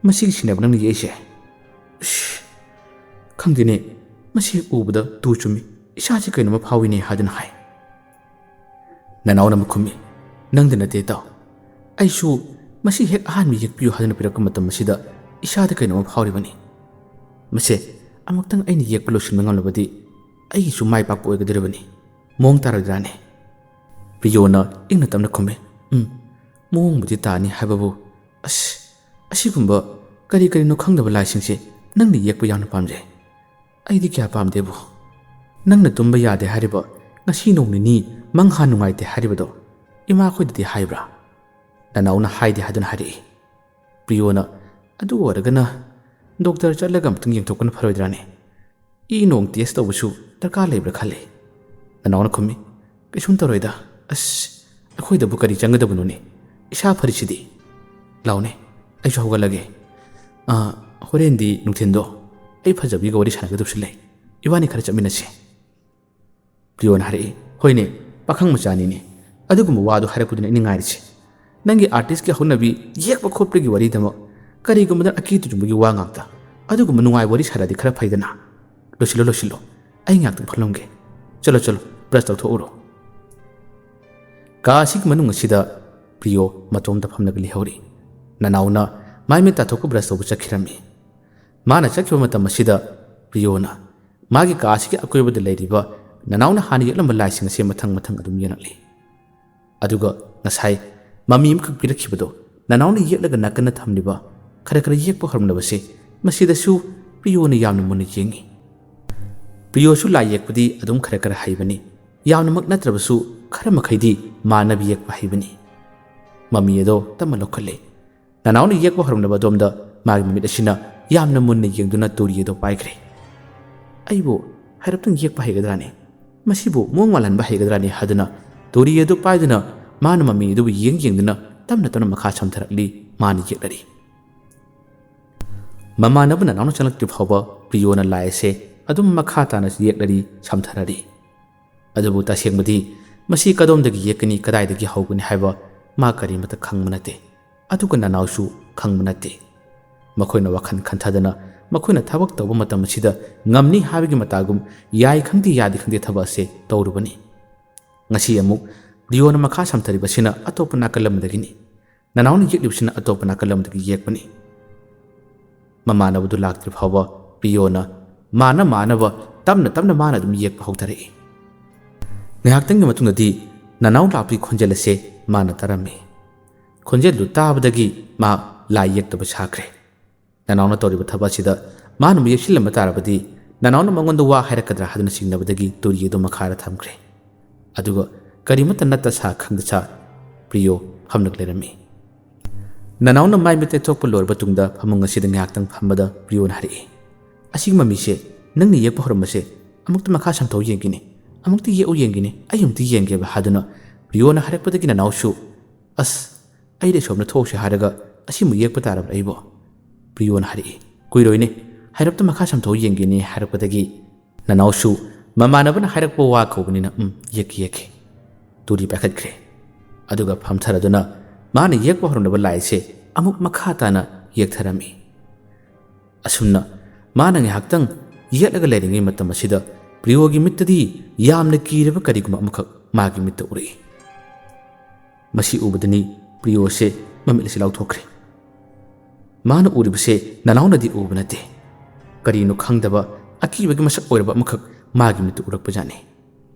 ꯃꯁꯤꯒꯤ ꯁꯤꯅꯦꯕ ꯅꯪꯅ ꯌꯦꯛꯏꯁꯦ? ꯏꯁ, ꯈꯪꯗꯦꯅꯦ, ꯃꯁꯤ ꯎꯕꯗ ꯇꯨ ꯆꯨꯝꯃꯤ, ꯏꯁꯥꯁꯦ ꯀꯩꯅꯣꯝꯃ ꯐꯥꯎꯏꯅꯦ" ꯍꯥꯏꯗꯨꯅ ꯍꯥꯏ꯫ ꯅꯅꯥꯎꯅ ꯑꯃꯨꯛ ꯈꯨꯝꯃꯤ, "ꯅꯪꯗ ꯅꯠꯇꯦ ꯏꯇꯥꯎ, ꯑꯩꯁꯨ ꯃꯁꯤ ꯍꯦꯛ ꯑꯍꯥꯟꯕ ꯌꯦꯛꯄꯤꯌꯨ ꯍꯥꯏꯗꯨꯅ ꯄꯤꯔꯛꯄ ꯃꯇꯝ ꯑꯁꯤꯗ ꯏꯁꯥꯗ ꯀꯩꯅꯣꯝꯃ ꯐꯥꯎꯔꯤꯕꯅꯤ꯫ ꯃꯁꯦ ꯑꯃꯨꯛꯇꯪ ꯑꯩꯅ ꯌꯦꯛꯄ ꯂꯣꯏꯁꯤꯟꯕ ꯉꯝꯂꯕꯗꯤ ꯑꯩꯒꯤꯁꯨ ꯃꯥꯏ ꯄꯥꯛꯄ ꯑꯣꯏꯒꯗꯧꯔꯤꯕꯅꯤ꯫ ꯃꯑꯣꯡ ꯇꯥꯔꯣꯏꯗ꯭ꯔꯥꯅꯦ?" ꯄ꯭ꯔꯤꯌꯣꯅ ꯏꯪꯅ ꯇꯞꯅ ꯈꯨꯝꯃꯤ, "ꯎꯝ, ꯃꯑꯣꯡꯕꯨꯗꯤ ꯇꯥꯅꯤ ꯍꯥꯏꯕꯕꯨ, ꯑꯁ, ꯑꯁꯤꯒꯨꯝꯕ ꯀꯔꯤ ꯀꯔꯤꯅꯣ ꯈꯪꯗꯕ ꯂꯥꯏꯁꯤꯡꯁꯦ ꯅꯪꯅ ꯌꯦꯛꯄ ꯌꯥꯝꯅ ꯄꯥꯝꯖꯩ꯫ ꯑꯩꯗꯤ ꯀꯌꯥ ꯄꯥꯝꯗꯦꯕꯨ꯫ ꯅꯪꯅ ꯇꯨꯝꯕ ꯌꯥꯗꯦ ꯍꯥꯏꯔꯤꯕ, ꯉꯁꯤ ꯅꯣꯡ ꯅꯤꯅꯤ ꯃꯪꯍꯥ ꯅꯨꯡꯉꯥꯏꯇꯦ ꯍꯥꯏꯔꯤꯕꯗꯣ ꯏꯃꯥꯈꯣꯏꯗꯗꯤ ꯍꯥꯏꯕ꯭ꯔꯥ?" ꯅꯅꯥꯎꯅ ꯍꯥꯏꯗꯦ ꯍꯥꯏꯗꯨꯅ ꯍꯥꯏꯔꯛꯏ꯫ ꯄ꯭ꯔꯤꯌꯣꯅ, "ꯑꯗꯨ ꯑꯣꯏꯔꯒꯅ ꯗꯣꯛꯇꯔ ꯆꯠꯂꯒ ꯑꯃꯨꯛꯇꯪ ꯌꯦꯡꯊꯣꯛꯄꯅ ꯐꯔꯣꯏꯗ꯭ꯔꯥꯅꯦ? ꯏ ꯅꯣꯡ ꯇꯦꯁ ꯇꯧꯕꯁꯨ ꯗꯔꯀꯥꯔ ꯂꯩꯕ꯭ꯔꯥ ꯈꯜꯂꯤ꯫" ꯅꯅꯥꯎꯅ ꯈꯨꯝꯃꯤ, "ꯀꯩꯁꯨꯝ ꯇꯧꯔꯣꯏꯗ꯫ ꯑꯁ, ꯑꯩꯈꯣꯏꯗꯕꯨ ꯀꯔꯤ ꯆꯪꯒꯗꯕꯅꯣꯅꯦ? ꯏꯁꯥ ꯐꯔꯤꯁꯤꯗꯤ꯫ ꯂꯥꯎꯅꯦ, ꯑꯩꯁꯨ ꯍꯧꯒꯠꯂꯒꯦ꯫ ꯑꯥ, ꯍꯣꯔꯦꯟꯗꯤ ꯅꯨꯡꯊꯤꯟꯗꯣ ꯑꯩ ꯐꯖꯕꯤꯒ ꯋꯥꯔꯤ ꯁꯥꯟꯅꯒꯗꯕꯁꯨ ꯂꯩ꯫ ꯏꯕꯥꯅꯤ ꯈꯔ ꯆꯠꯃꯤꯟꯅꯁꯤ꯫" ꯄ꯭ꯔꯤꯌꯣꯅ ꯍꯥꯏꯔꯛꯏ, "ꯍꯣꯏꯅꯦ, ꯄꯥꯈꯪ ꯃꯆꯥꯅꯤꯅꯦ꯫ ꯑꯗꯨꯒꯨꯝꯕ ꯋꯥꯗꯣ ꯍꯥꯏꯔꯛꯄꯗꯨꯅꯦ ꯑꯩꯅ ꯉꯥꯏꯔꯤꯁꯦ꯫ ꯅꯪꯒꯤ ꯑꯥꯔꯇꯤꯁꯀꯤ ꯍꯧꯅꯕꯤ ꯌꯦꯛꯄ ꯈꯣꯠꯄꯒꯤ ꯋꯥꯔꯤꯗꯃꯛ ꯀꯔꯤꯒꯨꯝꯕꯗ ꯑꯀꯤ ꯇꯨꯖꯨꯡꯕꯒꯤ ꯋꯥ ꯉꯥꯛꯇ꯫ ꯑꯗꯨꯒꯨꯝꯕ ꯅꯨꯡꯉꯥꯏ ꯋꯥꯔꯤ ꯁꯥꯔꯗꯤ ꯈꯔ ꯐꯩꯗꯅ꯫ "ꯂꯣꯏꯁꯤꯜꯂꯣ, ꯂꯣꯏꯁꯤꯜꯂꯣ꯫ ꯑꯩ ꯉꯥꯛꯇꯪ ꯐꯝꯂꯝꯒꯦ꯫ ꯆꯠꯂꯣ, ꯆꯠꯂꯣ, ꯕ꯭ꯔꯁ ꯇꯧꯊꯣꯛꯎꯔꯣ꯫" ꯀꯥ ꯑꯁꯤꯒꯤ ꯃꯅꯨꯡ ꯑꯁꯤꯗ ꯄ꯭ꯔꯤꯌꯣ ꯃꯇꯣꯝꯇ ꯐꯝꯂꯒ ꯂꯩꯍꯧꯔꯤ꯫ ꯅꯅꯥꯎꯅ ꯃꯥꯏ ꯃꯤꯠ ꯇꯥꯊꯣꯛꯄ ꯕ꯭ꯔꯁ ꯇꯧꯕ ꯆꯠꯈꯤꯔꯝꯃꯤ꯫ ꯃꯥꯅ ꯆꯠꯈꯤꯕ ꯃꯇꯝ ꯑꯁꯤꯗ ꯄ꯭ꯔꯤꯌꯣꯅ ꯃꯥꯒꯤ ꯀꯥ ꯑꯁꯤꯒꯤ ꯑꯀꯣꯏꯕꯗ ꯂꯩꯔꯤꯕ ꯅꯅꯥꯎꯅ ꯍꯥꯟꯅ ꯌꯦꯛꯂꯝꯕ ꯂꯥꯏꯁꯤꯡ ꯑꯁꯦ ꯃꯊꯪ ꯃꯊꯪ ꯑꯗꯨꯝ ꯌꯦꯛꯂꯛꯂꯤ꯫ ꯑꯗꯨꯒ ꯉꯁꯥꯏ ꯃꯃꯤ ꯑꯃꯈꯛ ꯄꯤꯔꯛꯈꯤꯕꯗꯣ, ꯅꯅꯥꯎꯅ ꯌꯦꯛꯂꯒ ꯅꯥꯀꯟꯗ ꯊꯝꯂꯤꯕ ꯈꯔ ꯈꯔ ꯌꯦꯛꯄ ꯍꯧꯔꯝꯂꯕꯁꯦ, ꯃꯁꯤꯗꯁꯨ ꯄ꯭ꯔꯤꯌꯣꯅ ꯌꯥꯝꯅ ꯃꯨꯟꯅ ꯌꯦꯡꯉꯤ꯫ ꯄ꯭ꯔꯤꯌꯣꯁꯨ ꯂꯥꯏ ꯌꯦꯛꯄꯗꯤ ꯑꯗꯨꯝ ꯈꯔ ꯈꯔ ꯍꯩꯕꯅꯤ꯫ ꯌꯥꯝꯅꯃꯛ ꯅꯠꯇ꯭ꯔꯕꯁꯨ ꯈꯔ ꯃꯈꯩꯗꯤ ꯃꯥꯟꯅꯕ ꯌꯦꯛꯄ ꯍꯩꯕꯅꯤ꯫ ꯃꯃꯤ ꯑꯗꯣ ꯇꯞꯅ ꯂꯧꯈꯠꯂꯦ꯫ ꯅꯅꯥꯎꯅ ꯌꯦꯛꯄ ꯍꯧꯔꯝꯂꯕ ꯑꯗꯣꯝꯗ ꯃꯥꯒꯤ ꯃꯃꯤꯠ ꯑꯁꯤꯅ ꯌꯥꯝꯅ ꯃꯨꯟꯅ ꯌꯦꯡꯗꯨꯅ ꯇꯨꯔꯤ ꯑꯗꯨ ꯄꯥꯏꯈ꯭ꯔꯦ꯫ "ꯑꯩꯕꯨ ꯍꯥꯏꯔꯞꯇꯪ ꯌꯦꯛꯄ ꯍꯩꯒꯗ꯭ꯔꯥꯅꯦ? ꯃꯁꯤꯕꯨ ꯃꯑꯣꯡ ꯃꯥꯜꯍꯟꯕ ꯍꯩꯒꯗ꯭ꯔꯥꯅꯦ?" ꯍꯥꯏꯗꯨꯅ ꯇꯨꯔꯤ ꯑꯗꯨ ꯄꯥꯏꯗꯨꯅ ꯃꯥꯅ ꯃꯃꯤ ꯑꯗꯨꯕꯨ ꯌꯦꯡ ꯌꯦꯡꯗꯨꯅ ꯇꯞꯅ ꯇꯞꯅ ꯃꯈꯥ ꯁꯝꯊꯔꯛꯂꯤ꯫ ꯃꯥꯅ ꯌꯦꯛꯂꯔꯤ꯫ ꯃꯃꯥꯟꯅꯕ ꯅꯅꯥꯎꯅ ꯆꯪꯂꯛꯇ꯭ꯔꯤ ꯐꯥꯎꯕ ꯄ꯭ꯔꯤꯌꯣꯅ ꯂꯥꯏ ꯑꯁꯦ ꯑꯗꯨꯝ ꯃꯈꯥ ꯇꯥꯅ ꯌꯦꯛꯂꯔꯤ, ꯁꯝꯊꯔꯔꯤ꯫ ꯑꯗꯨꯕꯨ ꯇꯁꯦꯡꯕꯗꯤ ꯃꯁꯤ ꯀꯗꯣꯝꯗꯒꯤ ꯌꯦꯛꯀꯅꯤ, ꯀꯗꯥꯏꯗꯒꯤ ꯍꯧꯒꯅꯤ ꯍꯥꯏꯕ ꯃꯥ ꯀꯔꯤꯃꯠꯇ ꯈꯪꯕ ꯅꯠꯇꯦ꯫ ꯑꯗꯨꯒ ꯅꯅꯥꯎꯁꯨ ꯈꯪꯕ ꯅꯠꯇꯦ꯫ ꯃꯈꯣꯏꯅ ꯋꯥꯈꯜ ꯈꯟꯊꯗꯅ ꯃꯈꯣꯏꯅ ꯊꯕꯛ ꯇꯧꯕ ꯃꯇꯝ ꯑꯁꯤꯗ ꯉꯝꯅꯤ ꯍꯥꯏꯕꯒꯤ ꯃꯇꯥꯒꯨꯝ ꯌꯥꯏ ꯈꯪꯗꯦ ꯌꯥꯗꯦ ꯈꯪꯗꯦ ꯊꯕꯛ ꯑꯁꯦ ꯇꯧꯔꯨꯕꯅꯤ꯫ ꯉꯁꯤ ꯑꯃꯨꯛ ꯄ꯭ꯔꯤꯌꯣꯅ ꯃꯈꯥ ꯁꯝꯊꯔꯤꯕꯁꯤꯅ ꯑꯇꯣꯞꯄ ꯅꯥꯀꯜ ꯑꯃꯗꯒꯤꯅꯤ꯫ ꯅꯅꯥꯎꯅ ꯌꯦꯛꯂꯤꯕꯁꯤꯅ ꯑꯇꯣꯞꯄ ꯅꯥꯀꯜ ꯑꯃꯗꯒꯤ ꯌꯦꯛꯄꯅꯤ꯫ ꯃꯃꯥꯟꯅꯕꯗꯨ ꯂꯥꯛꯇ꯭ꯔꯤ ꯐꯥꯎꯕ ꯄ꯭ꯔꯤꯌꯣꯅ ꯃꯥꯅ ꯃꯥꯅꯕ ꯇꯞꯅ ꯇꯞꯅ ꯃꯥꯅ ꯑꯗꯨꯝ ꯌꯦꯛꯄ ꯍꯧꯊꯔꯛꯏ꯫ ꯉꯥꯏꯍꯥꯛꯇꯪꯒꯤ ꯃꯇꯨꯡꯗꯗꯤ ꯅꯅꯥꯎ ꯂꯥꯛꯄꯒꯤ ꯈꯣꯟꯖꯦꯜ ꯑꯁꯦ ꯃꯥꯅ ꯇꯥꯔꯝꯃꯤ꯫ ꯈꯣꯟꯖꯦꯜꯗꯨ ꯇꯥꯕꯗꯒꯤ ꯃꯥ ꯂꯥꯏ ꯌꯦꯛꯇꯕ ꯁꯥꯈ꯭ꯔꯦ꯫ ꯅꯅꯥꯎꯅ ꯇꯧꯔꯤꯕ ꯊꯕꯛ ꯑꯁꯤꯗ ꯃꯥꯅ ꯑꯃꯨꯛ ꯌꯦꯛꯁꯤꯜꯂꯝꯕ ꯇꯥꯔꯕꯗꯤ ꯅꯅꯥꯎꯅ ꯃꯉꯣꯟꯗ ꯋꯥ ꯍꯥꯏꯔꯛꯀꯗ꯭ꯔꯥ ꯍꯥꯏꯗꯨꯅ ꯆꯤꯡꯅꯕꯗꯒꯤ ꯇꯨꯔꯤ ꯑꯗꯨ ꯃꯈꯥꯗ ꯊꯝꯈ꯭ꯔꯦ꯫ ꯑꯗꯨꯒ ꯀꯔꯤꯃꯠꯇ ꯅꯠꯇ ꯁꯥ ꯈꯪꯗ ꯁꯥ ꯄ꯭ꯔꯤꯌꯣ ꯐꯝꯂꯒ ꯂꯩꯔꯝꯃꯤ꯫ ꯅꯅꯥꯎꯅ ꯃꯥꯏ ꯃꯤꯠ ꯇꯩꯊꯣꯛꯄ ꯂꯣꯏꯔꯕ ꯇꯨꯡꯗ ꯐꯃꯨꯡ ꯑꯁꯤꯗ ꯉꯥꯏꯍꯥꯛꯇꯪ ꯐꯝꯕꯗ ꯄ꯭ꯔꯤꯌꯣꯅ ꯍꯥꯏꯔꯛꯏ, "ꯑꯁꯤꯒꯤ ꯃꯃꯤꯁꯦ ꯅꯪꯅ ꯌꯦꯛꯄ ꯍꯧꯔꯝꯕꯁꯦ ꯑꯃꯨꯛꯇ ꯃꯈꯥ ꯁꯝꯊꯧ ꯌꯦꯡꯒꯦꯅꯦ, ꯑꯃꯨꯛꯇ ꯌꯦꯛꯎ ꯌꯦꯡꯒꯦꯅꯦ, ꯑꯩ ꯑꯃꯨꯛꯇ ꯌꯦꯡꯒꯦꯕ" ꯍꯥꯏꯗꯨꯅ ꯄ꯭ꯔꯤꯌꯣꯅ ꯍꯥꯏꯔꯛꯄꯗꯒꯤ ꯅꯅꯥꯎꯁꯨ, "ꯑꯁ, ꯑꯩꯗꯤ ꯑꯁꯣꯝꯗ ꯊꯣꯛꯎꯁꯦ ꯍꯥꯏꯔꯒ ꯑꯁꯤꯃꯨꯛ ꯌꯦꯛꯄ ꯇꯥꯔꯕ꯭ꯔꯥ ꯑꯩꯕꯣ?" ꯄ꯭ꯔꯤꯌꯣꯅ ꯍꯥꯏꯔꯛꯏ꯫ "ꯀꯨꯏꯔꯣꯏꯅꯦ, ꯍꯥꯏꯔꯞꯇ ꯃꯈꯥ ꯁꯝꯊꯧ ꯌꯦꯡꯒꯦꯅꯦ" ꯍꯥꯏꯔꯛꯄꯗꯒꯤ ꯅꯅꯥꯎꯁꯨ ꯃꯃꯥꯟꯅꯕꯅ ꯍꯥꯏꯔꯛꯄ ꯋꯥ ꯀꯧꯕꯅꯤꯅ, "ꯎꯝ, ꯌꯦꯛꯀꯦ, ꯌꯦꯛꯀꯦ"꯫ ꯇꯨꯔꯤ ꯄꯥꯏꯈꯠꯈ꯭ꯔꯦ꯫ ꯑꯗꯨꯒ ꯐꯝꯊꯔꯗꯨꯅ ꯃꯥꯅ ꯌꯦꯛꯄ ꯍꯧꯔꯝꯂꯕ ꯂꯥꯏꯁꯦ ꯑꯃꯨꯛ ꯃꯈꯥ ꯇꯥꯅ ꯌꯦꯛꯊꯔꯝꯃꯤ꯫ ꯑꯁꯨꯝꯅ ꯃꯥꯅ ꯉꯥꯏꯍꯥꯛꯇꯪ ꯌꯦꯠꯂꯒ ꯂꯩꯔꯤꯉꯩ ꯃꯇꯝ ꯑꯁꯤꯗ ꯄ꯭ꯔꯤꯌꯣꯒꯤ ꯃꯤꯠꯇꯗꯤ ꯌꯥꯝꯅ ꯀꯤꯔꯕ ꯀꯔꯤꯒꯨꯝꯕ ꯑꯃꯈꯛ ꯃꯥꯒꯤ ꯃꯤꯠꯇ ꯎꯔꯛꯏ꯫ ꯃꯁꯤ ꯎꯕꯗꯅꯤ ꯄ꯭ꯔꯤꯌꯣꯁꯦ ꯃꯃꯤꯠ ꯑꯁꯤ ꯂꯥꯎꯊꯣꯛꯈ꯭ꯔꯦ꯫ ꯃꯥꯅ ꯎꯔꯤꯕꯁꯦ ꯅꯅꯥꯎꯅꯗꯤ ꯎꯕ ꯅꯠꯇꯦ꯫ ꯀꯔꯤꯅꯣ ꯈꯪꯗꯕ ꯑꯀꯤꯕꯒꯤ ꯃꯁꯛ ꯑꯣꯏꯔꯕ ꯑꯃꯈꯛ ꯃꯥꯒꯤ ꯃꯤꯠꯇ ꯎꯔꯛꯄꯖꯥꯠꯅꯤ꯫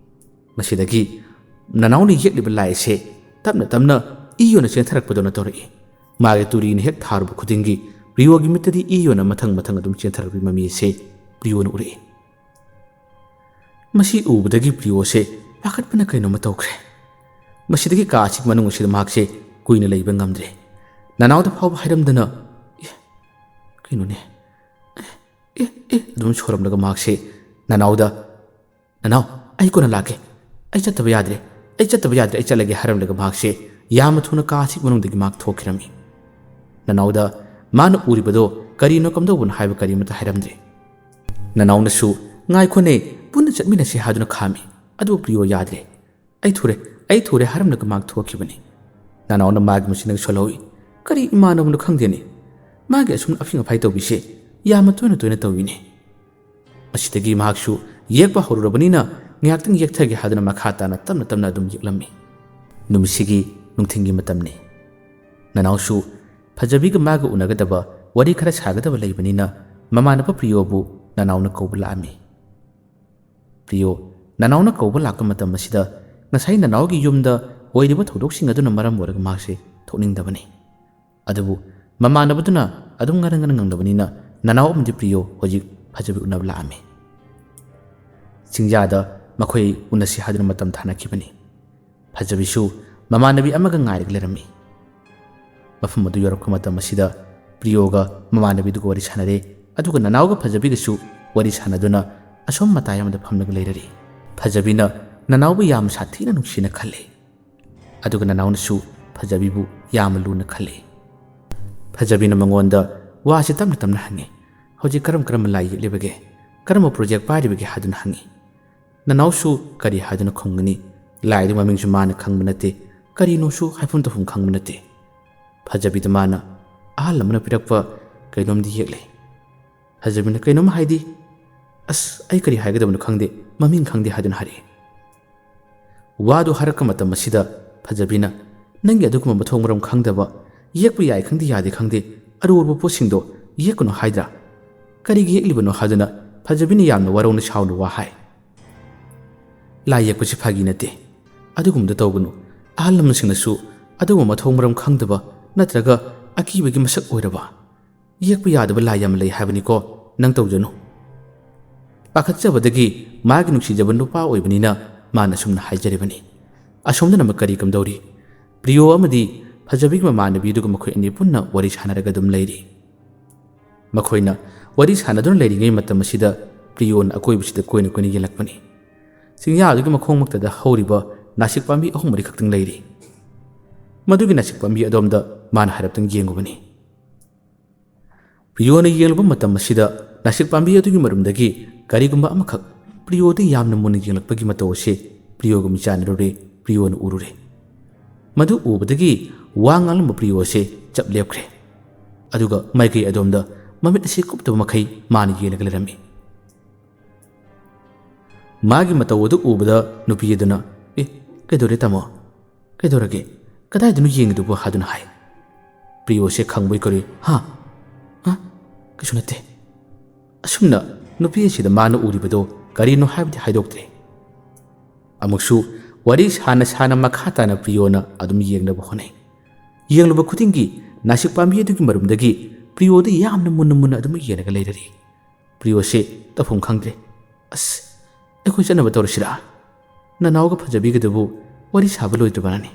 ꯃꯁꯤꯗꯒꯤ ꯅꯅꯥꯎꯅ ꯌꯦꯛꯂꯤꯕ ꯂꯥꯏ ꯑꯁꯦ ꯇꯞꯅ ꯇꯞꯅ ꯏ ꯑꯣꯏꯅ ꯆꯦꯟꯊꯔꯛꯄꯗꯧꯅ ꯇꯧꯔꯛꯏ꯫ ꯃꯥꯒꯤ ꯇꯨꯔꯤꯅ ꯍꯦꯛ ꯊꯥꯔꯨꯕ ꯈꯨꯗꯤꯡꯒꯤ ꯄ꯭ꯔꯤꯌꯣꯒꯤ ꯃꯤꯠꯇꯗꯤ ꯏ ꯑꯣꯏꯅ ꯃꯊꯪ ꯃꯊꯪ ꯑꯗꯨꯝ ꯆꯦꯟꯊꯔꯛꯄꯒꯤ ꯃꯃꯤ ꯑꯁꯦ ꯄ꯭ꯔꯤꯌꯣꯅ ꯎꯔꯛꯏ꯫ ꯃꯁꯤ ꯎꯕꯗꯒꯤ ꯄ꯭ꯔꯤꯌꯣꯁꯦ ꯄꯥꯈꯠꯄꯅ ꯀꯩꯅꯣꯝꯃ ꯇꯧꯈ꯭ꯔꯦ꯫ ꯃꯁꯤꯗꯒꯤ ꯀꯥ ꯑꯁꯤꯒꯤ ꯃꯅꯨꯡ ꯑꯁꯤꯗ ꯃꯍꯥꯛꯁꯦ ꯀꯨꯏꯅ ꯂꯩꯕ ꯉꯝꯗ꯭ꯔꯦ꯫ ꯅꯅꯥꯎꯗ ꯐꯥꯎꯕ ꯍꯥꯏꯔꯝꯗꯅ, "ꯑꯦ, ꯀꯩꯅꯣꯅꯦ? ꯑꯦ, ꯑꯦ, ꯑꯦ," ꯑꯗꯨꯝ ꯁꯣꯔꯝꯂꯒ ꯃꯍꯥꯛꯁꯦ ꯅꯅꯥꯎꯗ, "ꯅꯅꯥꯎ, ꯑꯩ ꯀꯣꯟꯅ ꯂꯥꯛꯀꯦ꯫ ꯑꯩ ꯆꯠꯇꯕ ꯌꯥꯗ꯭ꯔꯦ꯫ ꯑꯩ ꯆꯠꯇꯕ ꯌꯥꯗ꯭ꯔꯦ꯫ ꯑꯩ ꯆꯠꯂꯒꯦ," ꯍꯥꯏꯔꯝꯂꯒ ꯃꯍꯥꯛꯁꯦ ꯌꯥꯝꯅ ꯊꯨꯅ ꯀꯥ ꯑꯁꯤꯒꯤ ꯃꯅꯨꯡꯗꯒꯤ ꯃꯍꯥꯛ ꯊꯣꯛꯈꯤꯔꯝꯃꯤ꯫ ꯅꯅꯥꯎꯗ ꯃꯥꯅ ꯎꯔꯤꯕꯗꯣ ꯀꯔꯤꯅꯣ ꯀꯝꯗꯧꯕꯅꯣ ꯍꯥꯏꯕ ꯀꯔꯤꯃꯠꯇ ꯍꯥꯏꯔꯝꯗ꯭ꯔꯦ꯫ ꯅꯅꯥꯎꯅꯁꯨ, "ꯉꯥꯏꯈꯣꯅꯦ, ꯄꯨꯟꯅ ꯆꯠꯃꯤꯟꯅꯁꯤ," ꯍꯥꯏꯗꯨꯅ ꯈꯥꯝꯃꯤ꯫ ꯑꯗꯨꯕꯨ ꯄ꯭ꯔꯤꯌꯣ ꯌꯥꯗ꯭ꯔꯦ꯫ "ꯑꯩ ꯊꯨꯔꯦ, ꯑꯩ ꯊꯨꯔꯦ," ꯍꯥꯏꯔꯝꯂꯒ ꯃꯍꯥꯛ ꯊꯣꯛꯈꯤꯕꯅꯤ꯫ ꯅꯅꯥꯎꯅ ꯃꯥꯒꯤ ꯃꯆꯤꯟ ꯑꯗꯨ ꯁꯣꯜꯍꯧꯏ꯫ ꯀꯔꯤ ꯏꯃꯥꯟꯅꯕꯅꯣ ꯈꯪꯗꯦꯅꯦ꯫ ꯃꯥꯒꯤ ꯑꯁꯨꯝꯅ ꯑꯐꯤꯡ ꯑꯐꯥꯏ ꯇꯧꯕꯤꯁꯦ ꯌꯥꯝꯅ ꯇꯣꯏꯅ ꯇꯣꯏꯅ ꯇꯧꯏꯅꯦ꯫ ꯑꯁꯤꯗꯒꯤ ꯃꯍꯥꯛꯁꯨ ꯌꯦꯛꯄ ꯍꯧꯔꯨꯔꯕꯅꯤꯅ ꯉꯥꯏꯍꯥꯛꯇꯪ ꯌꯦꯛꯊꯒꯦ ꯍꯥꯏꯗꯨꯅ ꯃꯈꯥ ꯇꯥꯅ ꯇꯞꯅ ꯇꯞꯅ ꯑꯗꯨꯝ ꯌꯦꯛꯂꯝꯃꯤ꯫ ꯅꯨꯃꯤꯠꯁꯤꯒꯤ ꯅꯨꯡꯊꯤꯜꯒꯤ ꯃꯇꯝꯅꯤ꯫ ꯅꯅꯥꯎꯁꯨ ꯐꯖꯕꯤꯒ ꯃꯥꯒ ꯎꯅꯒꯗꯕ, ꯋꯥꯔꯤ ꯈꯔ ꯁꯥꯒꯗꯕ ꯂꯩꯕꯅꯤꯅ ꯃꯃꯥꯟꯅꯕ ꯄ꯭ꯔꯤꯌꯣꯕꯨ ꯅꯅꯥꯎꯅ ꯀꯧꯕ ꯂꯥꯛꯑꯝꯃꯤ꯫ ꯄ꯭ꯔꯤꯌꯣ, ꯅꯅꯥꯎꯅ ꯀꯧꯕ ꯂꯥꯛꯄ ꯃꯇꯝ ꯑꯁꯤꯗ ꯉꯁꯥꯏ ꯅꯅꯥꯎꯒꯤ ꯌꯨꯝꯗ ꯑꯣꯏꯔꯤꯕ ꯊꯧꯗꯣꯛꯁꯤꯡ ꯑꯗꯨꯅ ꯃꯔꯝ ꯑꯣꯏꯔꯒ ꯃꯍꯥꯛꯁꯦ ꯊꯣꯛꯅꯤꯡꯗꯕꯅꯤ꯫ ꯑꯗꯨꯕꯨ ꯃꯃꯥꯟꯅꯕꯗꯨꯅ ꯑꯗꯨꯝ ꯉꯔꯪ ꯉꯔꯪ ꯉꯪꯅꯕꯅꯤꯅ ꯅꯅꯥꯎ ꯑꯃꯗꯤ ꯄ꯭ꯔꯤꯌꯣ ꯍꯧꯖꯤꯛ ꯐꯖꯕꯤ ꯎꯅꯕ ꯂꯥꯛꯑꯝꯃꯤ꯫ ꯆꯤꯡꯌꯥꯗ ꯃꯈꯣꯏ ꯎꯅꯁꯤ ꯍꯥꯏꯗꯨꯅ ꯃꯇꯝ ꯊꯥꯅꯈꯤꯕꯅꯤ꯫ ꯐꯖꯕꯤꯁꯨ ꯃꯃꯥꯟꯅꯕꯤ ꯑꯃꯒ ꯉꯥꯏꯔꯒ ꯂꯩꯔꯝꯃꯤ꯫ ꯃꯐꯝ ꯑꯗꯨ ꯌꯧꯔꯛꯄ ꯃꯇꯝ ꯑꯁꯤꯗ ꯄ꯭ꯔꯤꯌꯣꯒ ꯃꯃꯥꯟꯅꯕꯤꯗꯨꯒ ꯋꯥꯔꯤ ꯁꯥꯟꯅꯔꯦ, ꯑꯗꯨꯒ ꯅꯅꯥꯎꯒ ꯐꯖꯕꯤꯒꯁꯨ ꯋꯥꯔꯤ ꯁꯥꯟꯅꯗꯨꯅ ꯑꯁꯣꯝ ꯃꯇꯥꯏ ꯑꯃꯗ ꯐꯝꯂꯒ ꯂꯩꯔꯔꯤ꯫ ꯐꯖꯕꯤꯅ ꯅꯅꯥꯎꯕꯨ ꯌꯥꯝꯅ ꯁꯥꯊꯤꯅ ꯅꯨꯡꯁꯤꯅ ꯈꯜꯂꯤ, ꯑꯗꯨꯒ ꯅꯅꯥꯎꯅꯁꯨ ꯐꯖꯕꯤꯕꯨ ꯌꯥꯝꯅ ꯂꯨꯅ ꯈꯜꯂꯤ꯫ ꯐꯖꯕꯤꯅ ꯃꯉꯣꯟꯗ ꯋꯥꯁꯤ ꯇꯞꯅ ꯇꯞꯅ ꯍꯪꯉꯤ, "ꯍꯧꯖꯤꯛ ꯀꯔꯝ ꯀꯔꯝꯕ ꯂꯥꯏ ꯌꯦꯛꯂꯤꯕꯒꯦ? ꯀꯔꯝꯕ ꯄ꯭ꯔꯣꯖꯦꯛ ꯄꯥꯏꯔꯤꯕꯒꯦ?" ꯍꯥꯏꯗꯨꯅ ꯍꯪꯉꯤ꯫ ꯅꯅꯥꯎꯁꯨ ꯀꯔꯤ ꯍꯥꯏꯗꯨꯅ ꯈꯨꯝꯒꯅꯤ? ꯂꯥꯏꯗꯨ ꯃꯃꯤꯡꯁꯨ ꯃꯥꯅ ꯈꯪꯕ ꯅꯠꯇꯦ, ꯀꯔꯤꯅꯣꯁꯨ ꯍꯥꯏꯐꯝ ꯇꯧꯐꯝ ꯈꯪꯕ ꯅꯠꯇꯦ꯫ ꯐꯖꯕꯤꯗ ꯃꯥꯅ, ꯑꯍꯜ ꯑꯃꯅ ꯄꯤꯔꯛꯄ ꯀꯩꯅꯣꯝꯗꯤ ꯌꯦꯛꯂꯦ꯫ ꯐꯖꯕꯤꯅ, "ꯀꯩꯅꯣꯝ ꯍꯥꯏꯗꯤ?" "ꯑꯁ, ꯑꯩ ꯀꯔꯤ ꯍꯥꯏꯒꯗꯕꯅꯣ ꯈꯪꯗꯦ, ꯃꯃꯤꯡ ꯈꯪꯗꯦ" ꯍꯥꯏꯗꯨꯅ ꯍꯥꯏꯔꯛꯏ꯫ ꯋꯥꯗꯨ ꯍꯥꯏꯔꯛꯄ ꯃꯇꯝ ꯑꯁꯤꯗ ꯐꯖꯕꯤꯅ, "ꯅꯪꯒꯤ ꯑꯗꯨꯒꯨꯝꯕ ꯃꯊꯣꯡ ꯃꯔꯝ ꯈꯪꯗꯕ, ꯌꯦꯛꯄ ꯌꯥꯏ ꯈꯪꯗꯦ ꯌꯥꯗꯦ ꯈꯪꯗꯦ, ꯑꯔꯨ ꯑꯔꯨꯕ ꯄꯣꯠꯁꯤꯡꯗꯣ ꯌꯦꯛꯀꯅꯨ ꯍꯥꯏꯗ꯭ꯔꯥ? ꯀꯔꯤꯒꯤ ꯌꯦꯛꯂꯤꯕꯅꯣ?" ꯍꯥꯏꯗꯨꯅ ꯐꯖꯕꯤꯅ ꯌꯥꯝꯅ ꯋꯥꯔꯧꯅ ꯁꯥꯎꯅ ꯋꯥ ꯍꯥꯏ꯫ "ꯂꯥꯏ ꯌꯦꯛꯄꯁꯤ ꯐꯥꯒꯤ ꯅꯠꯇꯦ꯫ ꯑꯗꯨꯒꯨꯝꯕꯗ ꯇꯧꯒꯅꯨ꯫ ꯑꯍꯜ ꯂꯃꯟꯁꯤꯡꯅꯁꯨ ꯑꯗꯨꯒꯨꯝꯕ ꯃꯊꯣꯡ ꯃꯔꯝ ꯈꯪꯗꯕ ꯅꯠꯇ꯭ꯔꯒ ꯑꯀꯤꯕꯒꯤ ꯃꯁꯛ ꯑꯣꯏꯔꯕ ꯌꯦꯛꯄ ꯌꯥꯗꯕ ꯂꯥꯏ ꯌꯥꯝ ꯂꯩ ꯍꯥꯏꯕꯅꯤꯀꯣ, ꯅꯪ ꯇꯧꯖꯅꯨ꯫" ꯄꯥꯈꯠꯆꯕꯗꯒꯤ ꯃꯥꯒꯤ ꯅꯨꯡꯁꯤꯖꯕ ꯅꯨꯄꯥ ꯑꯣꯏꯕꯅꯤꯅ ꯃꯥꯅ ꯑꯁꯨꯝꯅ ꯍꯥꯏꯖꯔꯤꯕꯅꯤ꯫ ꯑꯁꯣꯝꯗꯅ ꯑꯃꯨꯛ ꯀꯔꯤ ꯀꯝꯗꯧꯔꯤ? ꯄ꯭ꯔꯤꯌꯣ ꯑꯃꯗꯤ ꯐꯖꯕꯤꯒꯤ ꯃꯃꯥꯟꯅꯕꯤꯗꯨꯒ ꯃꯈꯣꯏ ꯑꯅꯤ ꯄꯨꯟꯅ ꯋꯥꯔꯤ ꯁꯥꯟꯅꯔꯒ ꯑꯗꯨꯝ ꯂꯩꯔꯤ꯫ ꯃꯈꯣꯏꯅ ꯋꯥꯔꯤ ꯁꯥꯟꯅꯗꯨꯅ ꯂꯩꯔꯤꯉꯩ ꯃꯇꯝ ꯑꯁꯤꯗ ꯄ꯭ꯔꯤꯌꯣꯅ ꯑꯀꯣꯏꯕꯁꯤꯗ ꯀꯣꯏꯅ ꯀꯣꯏꯅ ꯌꯦꯡꯂꯛꯄꯅꯤ꯫ ꯆꯤꯡꯌꯥ ꯑꯗꯨꯒꯤ ꯃꯈꯣꯡꯃꯛꯇꯗ ꯍꯧꯔꯤꯕ ꯅꯥꯁꯤꯛ ꯄꯥꯝꯕꯤ ꯑꯍꯨꯝ ꯃꯔꯤꯈꯛꯇꯪ ꯂꯩꯔꯤ꯫ ꯃꯗꯨꯒꯤ ꯅꯥꯁꯤꯛ ꯄꯥꯝꯕꯤ ꯑꯗꯣꯝꯗ ꯃꯥꯅ ꯍꯥꯏꯔꯞꯇꯪ ꯌꯦꯡꯉꯨꯕꯅꯤ꯫ ꯄ꯭ꯔꯤꯌꯣꯅ ꯌꯦꯡꯂꯨꯕ ꯃꯇꯝ ꯑꯁꯤꯗ ꯅꯥꯁꯤꯛ ꯄꯥꯝꯕꯤ ꯑꯗꯨꯒꯤ ꯃꯔꯨꯝꯗꯒꯤ ꯀꯔꯤꯒꯨꯝꯕ ꯑꯃꯈꯛ ꯄ꯭ꯔꯤꯌꯣꯗ ꯌꯥꯝꯅ ꯃꯨꯟꯅ ꯌꯦꯡꯂꯛꯄꯒꯤ ꯃꯇꯧ ꯑꯁꯤ ꯄ꯭ꯔꯤꯌꯣꯒ ꯃꯤꯆꯥꯟꯅꯔꯨꯔꯦ꯫ ꯄ꯭ꯔꯤꯌꯣꯅ ꯎꯔꯨꯔꯦ꯫ ꯃꯗꯨ ꯎꯕꯗꯒꯤ ꯋꯥ ꯉꯥꯡꯂꯝꯕ ꯄ꯭ꯔꯤꯌꯣ ꯑꯁꯤ ꯆꯞ ꯂꯦꯞꯈ꯭ꯔꯦ꯫ ꯑꯗꯨꯒ ꯃꯥꯏꯀꯩ ꯑꯗꯣꯝꯗ ꯃꯃꯤꯠ ꯑꯁꯤ ꯀꯨꯞꯇꯕ ꯃꯈꯩ ꯃꯥꯅ ꯌꯦꯡꯂꯒ ꯂꯩꯔꯝꯃꯤ꯫ ꯃꯥꯒꯤ ꯃꯇꯧ ꯑꯗꯨ ꯎꯕꯗ ꯅꯨꯄꯤ ꯑꯗꯨꯅ, "ꯑꯦ, ꯀꯩꯗꯧꯔꯦ ꯇꯥꯃꯣ? ꯀꯩꯗꯧꯔꯒꯦ? ꯀꯗꯥꯏꯗꯅꯣ ꯌꯦꯡꯉꯤꯗꯨꯕꯨ?" ꯍꯥꯏꯗꯨꯅ ꯍꯥꯏ꯫ ꯄ꯭ꯔꯤꯌꯣꯁꯦ ꯈꯪꯕꯣꯏ ꯀꯔꯤ, "ꯍꯥ? ꯍꯥ? ꯀꯩꯁꯨ ꯅꯠꯇꯦ꯫" ꯑꯁꯨꯝꯅ ꯅꯨꯄꯤ ꯑꯁꯤꯗ ꯃꯥꯅ ꯎꯔꯤꯕꯗꯣ ꯀꯔꯤꯅꯣ ꯍꯥꯏꯕꯗꯤ ꯍꯥꯏꯗꯣꯛꯇ꯭ꯔꯦ꯫ ꯑꯃꯨꯛꯁꯨ ꯋꯥꯔꯤ ꯁꯥꯅ ꯁꯥꯅ ꯃꯈꯥ ꯇꯥꯅ ꯄ꯭ꯔꯤꯌꯣꯅ ꯑꯗꯨꯝ ꯌꯦꯡꯅꯕ ꯍꯣꯠꯅꯩ꯫ ꯌꯦꯡꯂꯨꯕ ꯈꯨꯗꯤꯡꯒꯤ ꯅꯥꯁꯤꯛ ꯄꯥꯝꯕꯤ ꯑꯗꯨꯒꯤ ꯃꯔꯨꯝꯗꯒꯤ ꯄ꯭ꯔꯤꯌꯣꯗ ꯌꯥꯝꯅ ꯃꯨꯟꯅ ꯃꯨꯟꯅ ꯑꯗꯨꯝ ꯌꯦꯡꯂꯒ ꯂꯩꯔꯔꯤ꯫ ꯄ꯭ꯔꯤꯌꯣꯁꯦ ꯇꯧꯐꯝ ꯈꯪꯗ꯭ꯔꯦ꯫ "ꯑꯁ, ꯑꯩꯈꯣꯏ ꯆꯠꯅꯕ ꯇꯧꯔꯁꯤꯔꯥ? ꯅꯅꯥꯎꯒ ꯐꯖꯕꯤꯒꯗꯨꯕꯨ ꯋꯥꯔꯤ ꯁꯥꯕ ꯂꯣꯏꯗ꯭ꯔꯤꯕꯅꯅꯤ?"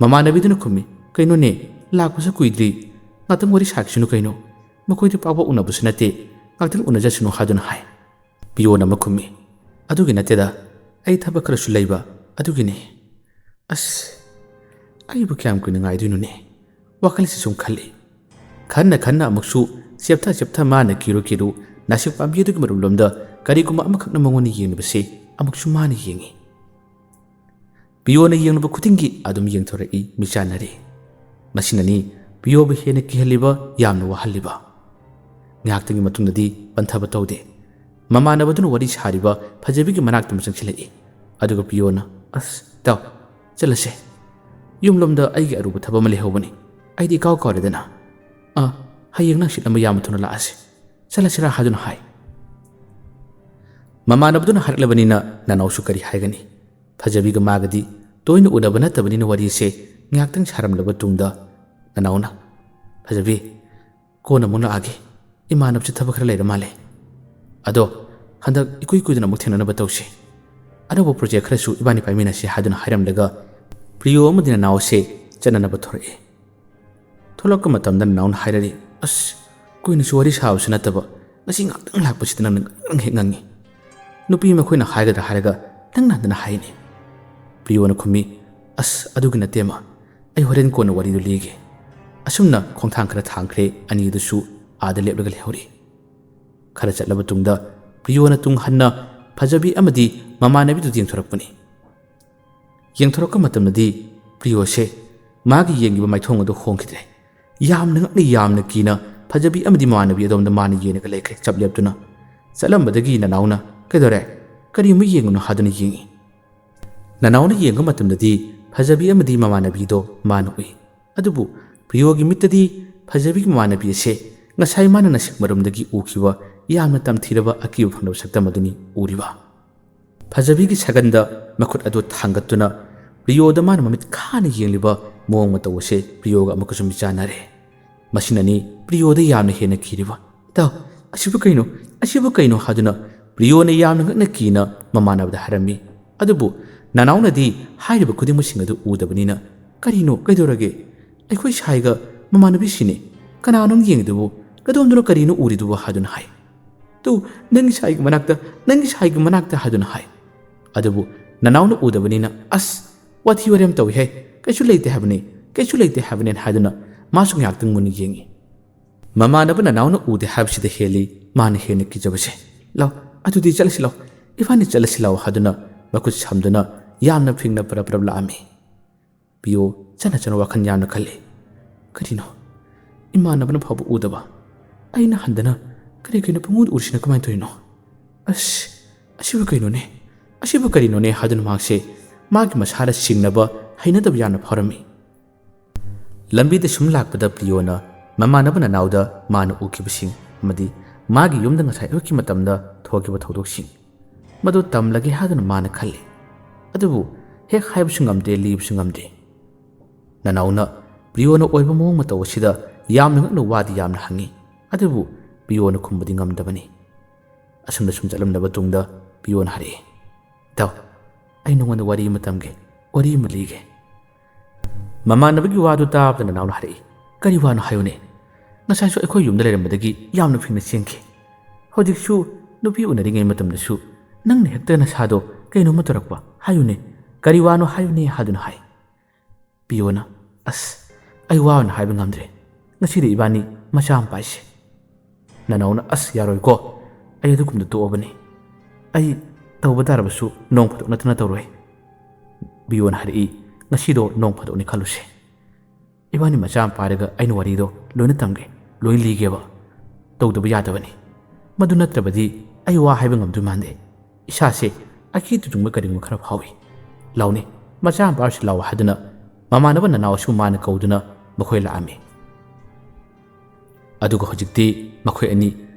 ꯃꯃꯥꯟꯅꯕꯤꯗꯨꯅ ꯈꯨꯝꯃꯤ, "ꯀꯩꯅꯣꯅꯦ, ꯂꯥꯛꯄꯁꯨ ꯀꯨꯏꯗ꯭ꯔꯤ, ꯉꯥꯛꯇꯪ ꯋꯥꯔꯤ ꯁꯥꯈꯤꯁꯅꯨ ꯀꯩꯅꯣ? ꯃꯈꯣꯏꯗꯤ ꯄꯥꯛ ꯄꯥꯛ ꯎꯅꯕꯁꯨ ꯅꯠꯇꯦ, ꯉꯥꯛꯇꯪ ꯎꯅꯖꯁꯅꯨ" ꯍꯥꯏꯗꯨꯅ ꯍꯥꯏ꯫ ꯄ꯭ꯔꯤꯌꯣꯅ ꯑꯃ ꯈꯨꯝꯃꯤ, "ꯑꯗꯨꯒꯤ ꯅꯠꯇꯦꯗ, ꯑꯩ ꯊꯕꯛ ꯈꯔꯁꯨ ꯂꯩꯕ, ꯑꯗꯨꯒꯤꯅꯤ꯫ ꯑꯁ, ꯑꯩꯕꯨ ꯀꯌꯥꯝ ꯀꯨꯏꯅ ꯉꯥꯏꯗꯣꯏꯅꯣꯅꯦ?" ꯋꯥꯈꯜꯁꯤ ꯁꯨꯝ ꯈꯜꯂꯤ꯫ ꯈꯟꯅ ꯈꯟꯅ ꯑꯃꯨꯛꯁꯨ ꯆꯦꯞꯊ ꯆꯦꯞꯊ ꯃꯥꯅ ꯀꯤꯔꯨ ꯀꯤꯔꯨ ꯅꯥꯁꯤꯛ ꯄꯥꯝꯕꯤ ꯑꯗꯨꯒꯤ ꯃꯔꯨꯝꯂꯣꯝꯗ ꯀꯔꯤꯒꯨꯝꯕ ꯑꯃꯈꯛꯅ ꯃꯉꯣꯟꯗ ꯌꯦꯡꯂꯤꯕꯁꯤ ꯑꯃꯨꯛꯁꯨ ꯃꯥꯅ ꯌꯦꯡꯉꯤ꯫ ꯄ꯭ꯔꯤꯌꯣꯅ ꯌꯦꯡꯂꯨꯕ ꯈꯨꯗꯤꯡꯒꯤ ꯑꯗꯨꯝ ꯌꯦꯡꯊꯣꯔꯛꯏ, ꯃꯤꯆꯥꯟꯅꯔꯤ꯫ ꯃꯁꯤꯅꯅꯤ ꯄ꯭ꯔꯤꯌꯣꯕꯨ ꯍꯦꯟꯅ ꯀꯤꯍꯜꯂꯤꯕ, ꯌꯥꯝꯅ ꯋꯥꯍꯜꯂꯤꯕ꯫ ꯉꯥꯏꯍꯥꯛꯇꯪꯒꯤ ꯃꯇꯨꯡꯗꯗꯤ ꯄꯟꯊꯕ ꯇꯧꯗꯦ꯫ ꯃꯃꯥꯟꯅꯕꯗꯨꯅ ꯋꯥꯔꯤ ꯁꯥꯔꯤꯕ ꯐꯖꯕꯤꯒꯤ ꯃꯅꯥꯛꯇ ꯑꯃꯨꯛ ꯆꯪꯁꯤꯜꯂꯛꯏ꯫ ꯑꯗꯨꯒ ꯄ꯭ꯔꯤꯌꯣꯅ, "ꯑꯁ, ꯏꯇꯥꯎ, ꯆꯠꯂꯁꯦ꯫ ꯌꯨꯝꯂꯣꯝꯗ ꯑꯩꯒꯤ ꯑꯔꯨꯕ ꯊꯕꯛ ꯑꯃ ꯂꯩꯍꯧꯕꯅꯤ꯫ ꯑꯩꯗꯤ ꯏꯀꯥꯎ ꯀꯥꯎꯔꯦꯗꯅ꯫ ꯑꯥ, ꯍꯌꯦꯡ ꯅꯪ ꯁꯤꯠ ꯑꯃ ꯌꯥꯝꯕ ꯊꯨꯅ ꯂꯥꯛꯑꯁꯦ꯫ ꯆꯠꯂꯁꯤꯔꯥ?" ꯍꯥꯏꯗꯨꯅ ꯍꯥꯏ꯫ ꯃꯃꯥꯟꯅꯕꯗꯨꯅ ꯍꯥꯏꯔꯛꯂꯕꯅꯤꯅ ꯅꯅꯥꯎꯁꯨ ꯀꯔꯤ ꯍꯥꯏꯒꯅꯤ? ꯐꯖꯕꯤꯒ ꯃꯥꯒꯗꯤ ꯇꯣꯏꯅ ꯎꯅꯕ ꯅꯠꯇꯕꯅꯤꯅ ꯋꯥꯔꯤꯁꯦ ꯉꯥꯏꯍꯥꯛꯇꯪ ꯁꯥꯔꯝꯂꯕ ꯇꯨꯡꯗ ꯅꯅꯥꯎꯅ, "ꯐꯖꯕꯤ, ꯀꯣꯟꯅ ꯑꯃꯨꯛ ꯂꯥꯛꯑꯒꯦ꯫ ꯏꯃꯥꯟꯅꯕꯁꯦ ꯊꯕꯛ ꯈꯔ ꯂꯩꯔ ꯃꯥꯜꯂꯦ꯫ ꯑꯗꯣ ꯍꯟꯗꯛ ꯏꯀꯨꯏ ꯀꯨꯏꯗꯅ ꯑꯃꯨꯛ ꯊꯦꯡꯅꯅꯕ ꯇꯧꯁꯤ꯫ ꯑꯅꯧꯕ ꯄ꯭ꯔꯣꯖꯦꯛ ꯈꯔꯁꯨ ꯏꯕꯥꯅꯤ ꯄꯥꯏꯃꯤꯟꯅꯁꯤ" ꯍꯥꯏꯗꯨꯅ ꯍꯥꯏꯔꯝꯂꯒ ꯄ꯭ꯔꯤꯌꯣ ꯑꯃꯗꯤ ꯅꯅꯥꯎꯁꯦ ꯆꯠꯅꯅꯕ ꯊꯣꯔꯛꯑꯦ꯫ ꯊꯣꯛꯂꯛꯄ ꯃꯇꯝꯗ ꯅꯅꯥꯎꯅ ꯍꯥꯏꯔꯛꯏ, "ꯑꯁ, ꯀꯨꯏꯅꯁꯨ ꯋꯥꯔꯤ ꯁꯥꯕꯁꯨ ꯅꯠꯇꯕ, ꯉꯁꯤ ꯉꯥꯛꯇꯪ ꯂꯥꯛꯄꯁꯤꯗ ꯅꯪꯅ ꯉꯔꯪ ꯍꯦꯛ ꯉꯪꯉꯤ꯫ ꯅꯨꯄꯤ ꯃꯈꯣꯏꯅ ꯍꯥꯏꯒꯗ꯭ꯔꯥ ꯍꯥꯏꯔꯒ ꯅꯪꯅ ꯍꯟꯗꯅ ꯍꯥꯏꯅꯤ?" ꯄ꯭ꯔꯤꯌꯣꯅ ꯈꯨꯝꯃꯤ, "ꯑꯁ, ꯑꯗꯨꯒꯤ ꯅꯠꯇꯦ ꯑꯃ, ꯑꯩ ꯍꯣꯔꯦꯟ ꯀꯣꯟꯅ ꯋꯥꯔꯤꯗꯨ ꯂꯤꯒꯦ꯫ ꯑꯁꯨꯝꯅ ꯈꯣꯡꯊꯥꯡ ꯈꯔ ꯊꯥꯡꯈ꯭ꯔꯦ, ꯑꯅꯤꯗꯨꯁꯨ ꯑꯥꯗ ꯂꯦꯞꯂꯒ ꯂꯩꯍꯧꯔꯤ꯫" ꯈꯔ ꯆꯠꯂꯕ ꯇꯨꯡꯗ ꯄ꯭ꯔꯤꯌꯣꯅ ꯇꯨꯡ ꯍꯟꯅ ꯐꯖꯕꯤ ꯑꯃꯗꯤ ꯃꯃꯥꯟꯅꯕꯤꯗꯨ ꯌꯦꯡꯊꯣꯔꯛꯄꯅꯤ꯫ ꯌꯦꯡꯊꯣꯔꯛꯄ ꯃꯇꯝꯗꯗꯤ ꯄ꯭ꯔꯤꯌꯣꯁꯦ ꯃꯥꯒꯤ ꯌꯦꯡꯉꯤꯕ ꯃꯥꯏꯊꯣꯡ ꯑꯗꯨ ꯍꯣꯡꯈꯤꯗ꯭ꯔꯦ꯫ ꯌꯥꯝꯅ ꯉꯛꯅ, ꯌꯥꯝꯅ ꯀꯤꯅ ꯐꯖꯕꯤ ꯑꯃꯗꯤ ꯃꯃꯥꯟꯅꯕꯤ ꯑꯗꯣꯝꯗ ꯃꯥꯅ ꯌꯦꯡꯉꯒ ꯂꯩꯈ꯭ꯔꯦ, ꯆꯞ ꯂꯦꯞꯇꯨꯅ꯫ ꯆꯠꯂꯝꯕꯗꯒꯤ ꯅꯅꯥꯎꯅ, "ꯀꯩꯗꯧꯔꯦ? ꯀꯔꯤꯒꯨꯝꯕ ꯌꯦꯡꯉꯨꯅꯣ?" ꯍꯥꯏꯗꯨꯅ ꯌꯦꯡꯉꯤ꯫ ꯅꯅꯥꯎꯅ ꯌꯦꯡꯕ ꯃꯇꯝꯗꯗꯤ ꯐꯖꯕꯤ ꯑꯃꯗꯤ ꯃꯃꯥꯟꯅꯕꯤꯗꯣ ꯃꯥꯅ ꯎꯏ꯫ ꯑꯗꯨꯕꯨ ꯄ꯭ꯔꯤꯌꯣꯒꯤ ꯃꯤꯠꯇꯗꯤ ꯐꯖꯕꯤꯒꯤ ꯃꯃꯥꯟꯅꯕꯤ ꯑꯁꯦ ꯉꯁꯥꯏ ꯃꯥꯅ ꯅꯁꯤꯡ ꯃꯔꯨꯝꯗꯒꯤ ꯎꯈꯤꯕ ꯌꯥꯝꯅ ꯇꯝꯊꯤꯔꯕ ꯑꯀꯤꯕ ꯐꯪꯗꯕ ꯁꯛꯇꯝ ꯑꯗꯨꯅꯤ ꯎꯔꯤꯕ꯫ ꯐꯖꯕꯤꯒꯤ ꯁꯒꯟꯗ ꯃꯈꯨꯠ ꯑꯗꯨ ꯊꯥꯡꯒꯠꯇꯨꯅ ꯄ꯭ꯔꯤꯌꯣꯗ ꯃꯥꯅ ꯃꯃꯤꯠ ꯈꯥꯅ ꯌꯦꯡꯂꯤꯕ ꯃꯑꯣꯡ ꯃꯇꯧ ꯑꯁꯦ ꯄ꯭ꯔꯤꯌꯣꯒ ꯑꯃꯨꯛꯀꯁꯨ ꯃꯤꯆꯥꯟꯅꯔꯦ꯫ ꯃꯁꯤꯅꯅꯤ ꯄ꯭ꯔꯤꯌꯣꯗ ꯌꯥꯝꯅ ꯍꯦꯟꯅ ꯀꯤꯔꯤꯕ꯫ "ꯏꯇꯥꯎ, ꯑꯁꯤꯕꯨ ꯀꯩꯅꯣ? ꯑꯁꯤꯕꯨ ꯀꯩꯅꯣ?" ꯍꯥꯏꯗꯨꯅ ꯄ꯭ꯔꯤꯌꯣꯅ ꯌꯥꯝꯅ ꯉꯛꯅ ꯀꯤꯅ ꯃꯃꯥꯟꯅꯕꯗ ꯍꯥꯏꯔꯝꯃꯤ꯫ ꯑꯗꯨꯕꯨ ꯅꯅꯥꯎꯅꯗꯤ ꯍꯥꯏꯔꯤꯕ ꯈꯨꯗꯤꯡꯃꯛꯁꯤꯡ ꯑꯗꯨ ꯎꯗꯕꯅꯤꯅ, "ꯀꯔꯤꯅꯣ? ꯀꯩꯗꯧꯔꯒꯦ? ꯑꯩꯈꯣꯏ ꯁꯥꯏꯒ ꯃꯃꯥꯟꯅꯕꯤꯁꯤꯅꯦ꯫ ꯀꯅꯥꯅꯣ ꯌꯦꯡꯉꯤꯗꯨꯕꯨ? ꯀꯗꯣꯝꯗꯅꯣ ꯀꯔꯤꯅꯣ ꯎꯔꯤꯗꯨꯕꯨ?" ꯍꯥꯏꯗꯨꯅ ꯍꯥꯏ꯫ "ꯇꯨ, ꯅꯪꯒꯤ ꯁꯥꯏꯒꯤ ꯃꯅꯥꯛꯇ, ꯅꯪꯒꯤ ꯁꯥꯏꯒꯤ ꯃꯅꯥꯛꯇ" ꯍꯥꯏꯗꯨꯅ ꯍꯥꯏ꯫ ꯑꯗꯨꯕꯨ ꯅꯅꯥꯎꯅ ꯎꯗꯕꯅꯤꯅ, "ꯑꯁ, ꯋꯥꯊꯤ ꯋꯥꯔꯦꯝ ꯇꯧꯏꯍꯦ, ꯀꯩꯁꯨ ꯂꯩꯇꯦ ꯍꯥꯏꯕꯅꯤ, ꯀꯩꯁꯨ ꯂꯩꯇꯦ ꯍꯥꯏꯕꯅꯦ" ꯍꯥꯏꯗꯨꯅ ꯃꯥꯁꯨ ꯉꯥꯏꯍꯥꯛꯇꯪ ꯃꯨꯟꯅ ꯌꯦꯡꯉꯤ꯫ ꯃꯃꯥꯟꯅꯕ ꯅꯅꯥꯎꯅ ꯎꯗꯦ ꯍꯥꯏꯕꯁꯤꯗ ꯍꯦꯜꯂꯤ ꯃꯥꯅ ꯍꯦꯟꯅ ꯀꯤꯖꯕꯁꯦ꯫ "ꯂꯥꯎ, ꯑꯗꯨꯗꯤ ꯆꯠꯂꯁꯤ ꯂꯥꯎ, ꯏꯕꯥꯅꯤ ꯆꯠꯂꯁꯤ ꯂꯥꯎ" ꯍꯥꯏꯗꯨꯅ ꯃꯈꯨꯠ ꯁꯝꯗꯨꯅ ꯌꯥꯝꯅ ꯐꯤꯡꯅ ꯄꯔꯞ ꯄꯔꯞ ꯂꯥꯛꯑꯝꯃꯤ꯫ ꯄ꯭ꯔꯤꯌꯣ ꯆꯠꯅ ꯆꯠꯅ ꯋꯥꯈꯜ ꯌꯥꯝꯅ ꯈꯜꯂꯤ꯫ "ꯀꯔꯤꯅꯣ? ꯏꯃꯥꯟꯅꯕꯅ ꯐꯥꯎꯕ ꯎꯗꯕ ꯑꯩꯅ ꯍꯟꯗꯅ ꯀꯔꯤ ꯀꯔꯤꯅꯣ ꯄꯪꯎꯗ ꯎꯔꯤꯁꯤꯅ ꯀꯃꯥꯏꯅ ꯇꯧꯔꯤꯅꯣ? ꯑꯁ, ꯑꯁꯤꯕꯨ ꯀꯩꯅꯣꯅꯦ? ꯑꯁꯤꯕꯨ ꯀꯔꯤꯅꯣꯅꯦ?" ꯍꯥꯏꯗꯨꯅ ꯃꯍꯥꯛꯁꯦ ꯃꯥꯒꯤ ꯃꯁꯥꯗ ꯆꯤꯡꯅꯕ, ꯍꯩꯅꯗꯕ ꯌꯥꯝꯅ ꯐꯥꯎꯔꯝꯃꯤ꯫ ꯂꯝꯕꯤꯗ ꯁꯨꯝ ꯂꯥꯛꯄꯗ ꯄ꯭ꯔꯤꯌꯣꯅ ꯃꯃꯥꯟꯅꯕ ꯅꯅꯥꯎꯗ ꯃꯥꯅ ꯎꯈꯤꯕꯁꯤꯡ ꯑꯃꯗꯤ ꯃꯥꯒꯤ ꯌꯨꯝꯗ ꯉꯁꯥꯏ ꯑꯌꯨꯛꯀꯤ ꯃꯇꯝꯗ ꯊꯣꯛꯈꯤꯕ ꯊꯧꯗꯣꯛꯁꯤꯡ ꯃꯗꯨ ꯇꯝꯂꯒꯦ ꯍꯥꯏꯗꯨꯅ ꯃꯥꯅ ꯈꯜꯂꯤ꯫ ꯑꯗꯨꯕꯨ ꯍꯦꯛ ꯍꯥꯏꯕꯁꯨ ꯉꯝꯗꯦ, ꯂꯤꯕꯁꯨ ꯉꯝꯗꯦ꯫ ꯅꯅꯥꯎꯅ ꯄ꯭ꯔꯤꯌꯣꯅ ꯑꯣꯏꯕ ꯃꯑꯣꯡ ꯃꯇꯧ ꯑꯁꯤꯗ ꯌꯥꯝꯅ ꯉꯛꯅ ꯋꯥꯗꯤ ꯌꯥꯝꯅ ꯍꯪꯉꯤ, ꯑꯗꯨꯕꯨ ꯄ꯭ꯔꯤꯌꯣꯅ ꯈꯨꯝꯕꯗꯤ ꯉꯝꯗꯕꯅꯤ꯫ ꯑꯁꯨꯝꯅ ꯁꯨꯝ ꯆꯠꯂꯝꯂꯕ ꯇꯨꯡꯗ ꯄ꯭ꯔꯤꯌꯣꯅ ꯍꯥꯏꯔꯛꯏ, "ꯏꯇꯥꯎ, ꯑꯩ ꯅꯉꯣꯟꯗ ꯋꯥꯔꯤ ꯑꯃ ꯇꯝꯒꯦ, ꯋꯥꯔꯤ ꯑꯃ ꯂꯤꯒꯦ꯫" ꯃꯃꯥꯟꯅꯕꯒꯤ ꯋꯥꯗꯨ ꯇꯥꯕꯗ ꯅꯅꯥꯎꯅ ꯍꯥꯏꯔꯛꯏ, "ꯀꯔꯤ ꯋꯥꯅꯣ ꯍꯥꯏꯌꯨꯅꯦ? ꯉꯁꯥꯏꯁꯨ ꯑꯩꯈꯣꯏ ꯌꯨꯝꯗ ꯂꯩꯔꯝꯕꯗꯒꯤ ꯌꯥꯝꯅ ꯐꯤꯡꯅ ꯆꯦꯟꯈꯤ꯫ ꯍꯧꯖꯤꯛꯁꯨ ꯅꯨꯄꯤ ꯎꯅꯔꯤꯉꯩ ꯃꯇꯝꯗꯁꯨ ꯅꯪꯅ ꯍꯦꯛꯇ ꯅꯁꯥꯗꯣ ꯀꯩꯅꯣꯝꯃ ꯇꯧꯔꯛꯄ꯫ ꯍꯥꯏꯌꯨꯅꯦ, ꯀꯔꯤ ꯋꯥꯅꯣ ꯍꯥꯏꯌꯨꯅꯦ?" ꯍꯥꯏꯗꯨꯅ ꯍꯥꯏ꯫ ꯄ꯭ꯔꯤꯌꯣꯅ, "ꯑꯁ, ꯑꯩ ꯋꯥ ꯑꯣꯏꯅ ꯍꯥꯏꯕ ꯉꯝꯗ꯭ꯔꯦ꯫ ꯉꯁꯤꯗꯤ ꯏꯕꯥꯅꯤ ꯃꯆꯥ ꯑꯃ ꯄꯥꯏꯁꯦ꯫" ꯅꯅꯥꯎꯅ, "ꯑꯁ, ꯌꯥꯔꯣꯏꯀꯣ, ꯑꯩ ꯑꯗꯨꯒꯨꯝꯕꯗ ꯇꯣꯛꯑꯕꯅꯤ꯫ ꯑꯩ ꯇꯧꯕ ꯇꯥꯔꯕꯁꯨ ꯅꯣꯡ ꯐꯥꯗꯣꯛ ꯅꯠꯇꯅ ꯇꯧꯔꯣꯏ꯫" ꯄ꯭ꯔꯤꯌꯣꯅ ꯍꯥꯏꯔꯛꯏ, "ꯉꯁꯤꯗꯣ ꯅꯣꯡ ꯐꯥꯗꯣꯛꯅꯤ ꯈꯜꯂꯨꯁꯦ꯫ ꯏꯕꯥꯅꯤ ꯃꯆꯥ ꯑꯃ ꯄꯥꯏꯔꯒ ꯑꯩꯅ ꯋꯥꯔꯤꯗꯣ ꯂꯣꯏꯅ ꯇꯝꯒꯦ, ꯂꯣꯏ ꯂꯤꯒꯦꯕ꯫ ꯇꯧꯗꯕ ꯌꯥꯗꯕꯅꯤ꯫ ꯃꯗꯨ ꯅꯠꯇ꯭ꯔꯕꯗꯤ ꯑꯩ ꯋꯥ ꯍꯥꯏꯕ ꯉꯝꯗꯣꯏ ꯃꯥꯟꯗꯦ꯫ ꯏꯁꯥꯁꯦ ꯑꯀꯤ ꯇꯨꯖꯨꯡꯕ ꯀꯔꯤꯒꯨꯝꯕ ꯈꯔ ꯐꯥꯎꯏ꯫ ꯂꯥꯎꯅꯦ, ꯃꯆꯥ ꯑꯃ ꯄꯥꯏꯔꯨꯁꯤ ꯂꯥꯎ" ꯍꯥꯏꯗꯨꯅ ꯃꯃꯥꯟꯅꯕ ꯅꯅꯥꯎ ꯑꯁꯤꯕꯨ ꯃꯥꯅ ꯀꯧꯗꯨꯅ ꯃꯈꯣꯏ ꯂꯥꯛꯑꯝꯃꯤ꯫ ꯑꯗꯨꯒ ꯍꯧꯖꯤꯛꯇꯤ ꯃꯈꯣꯏ ꯑꯅꯤ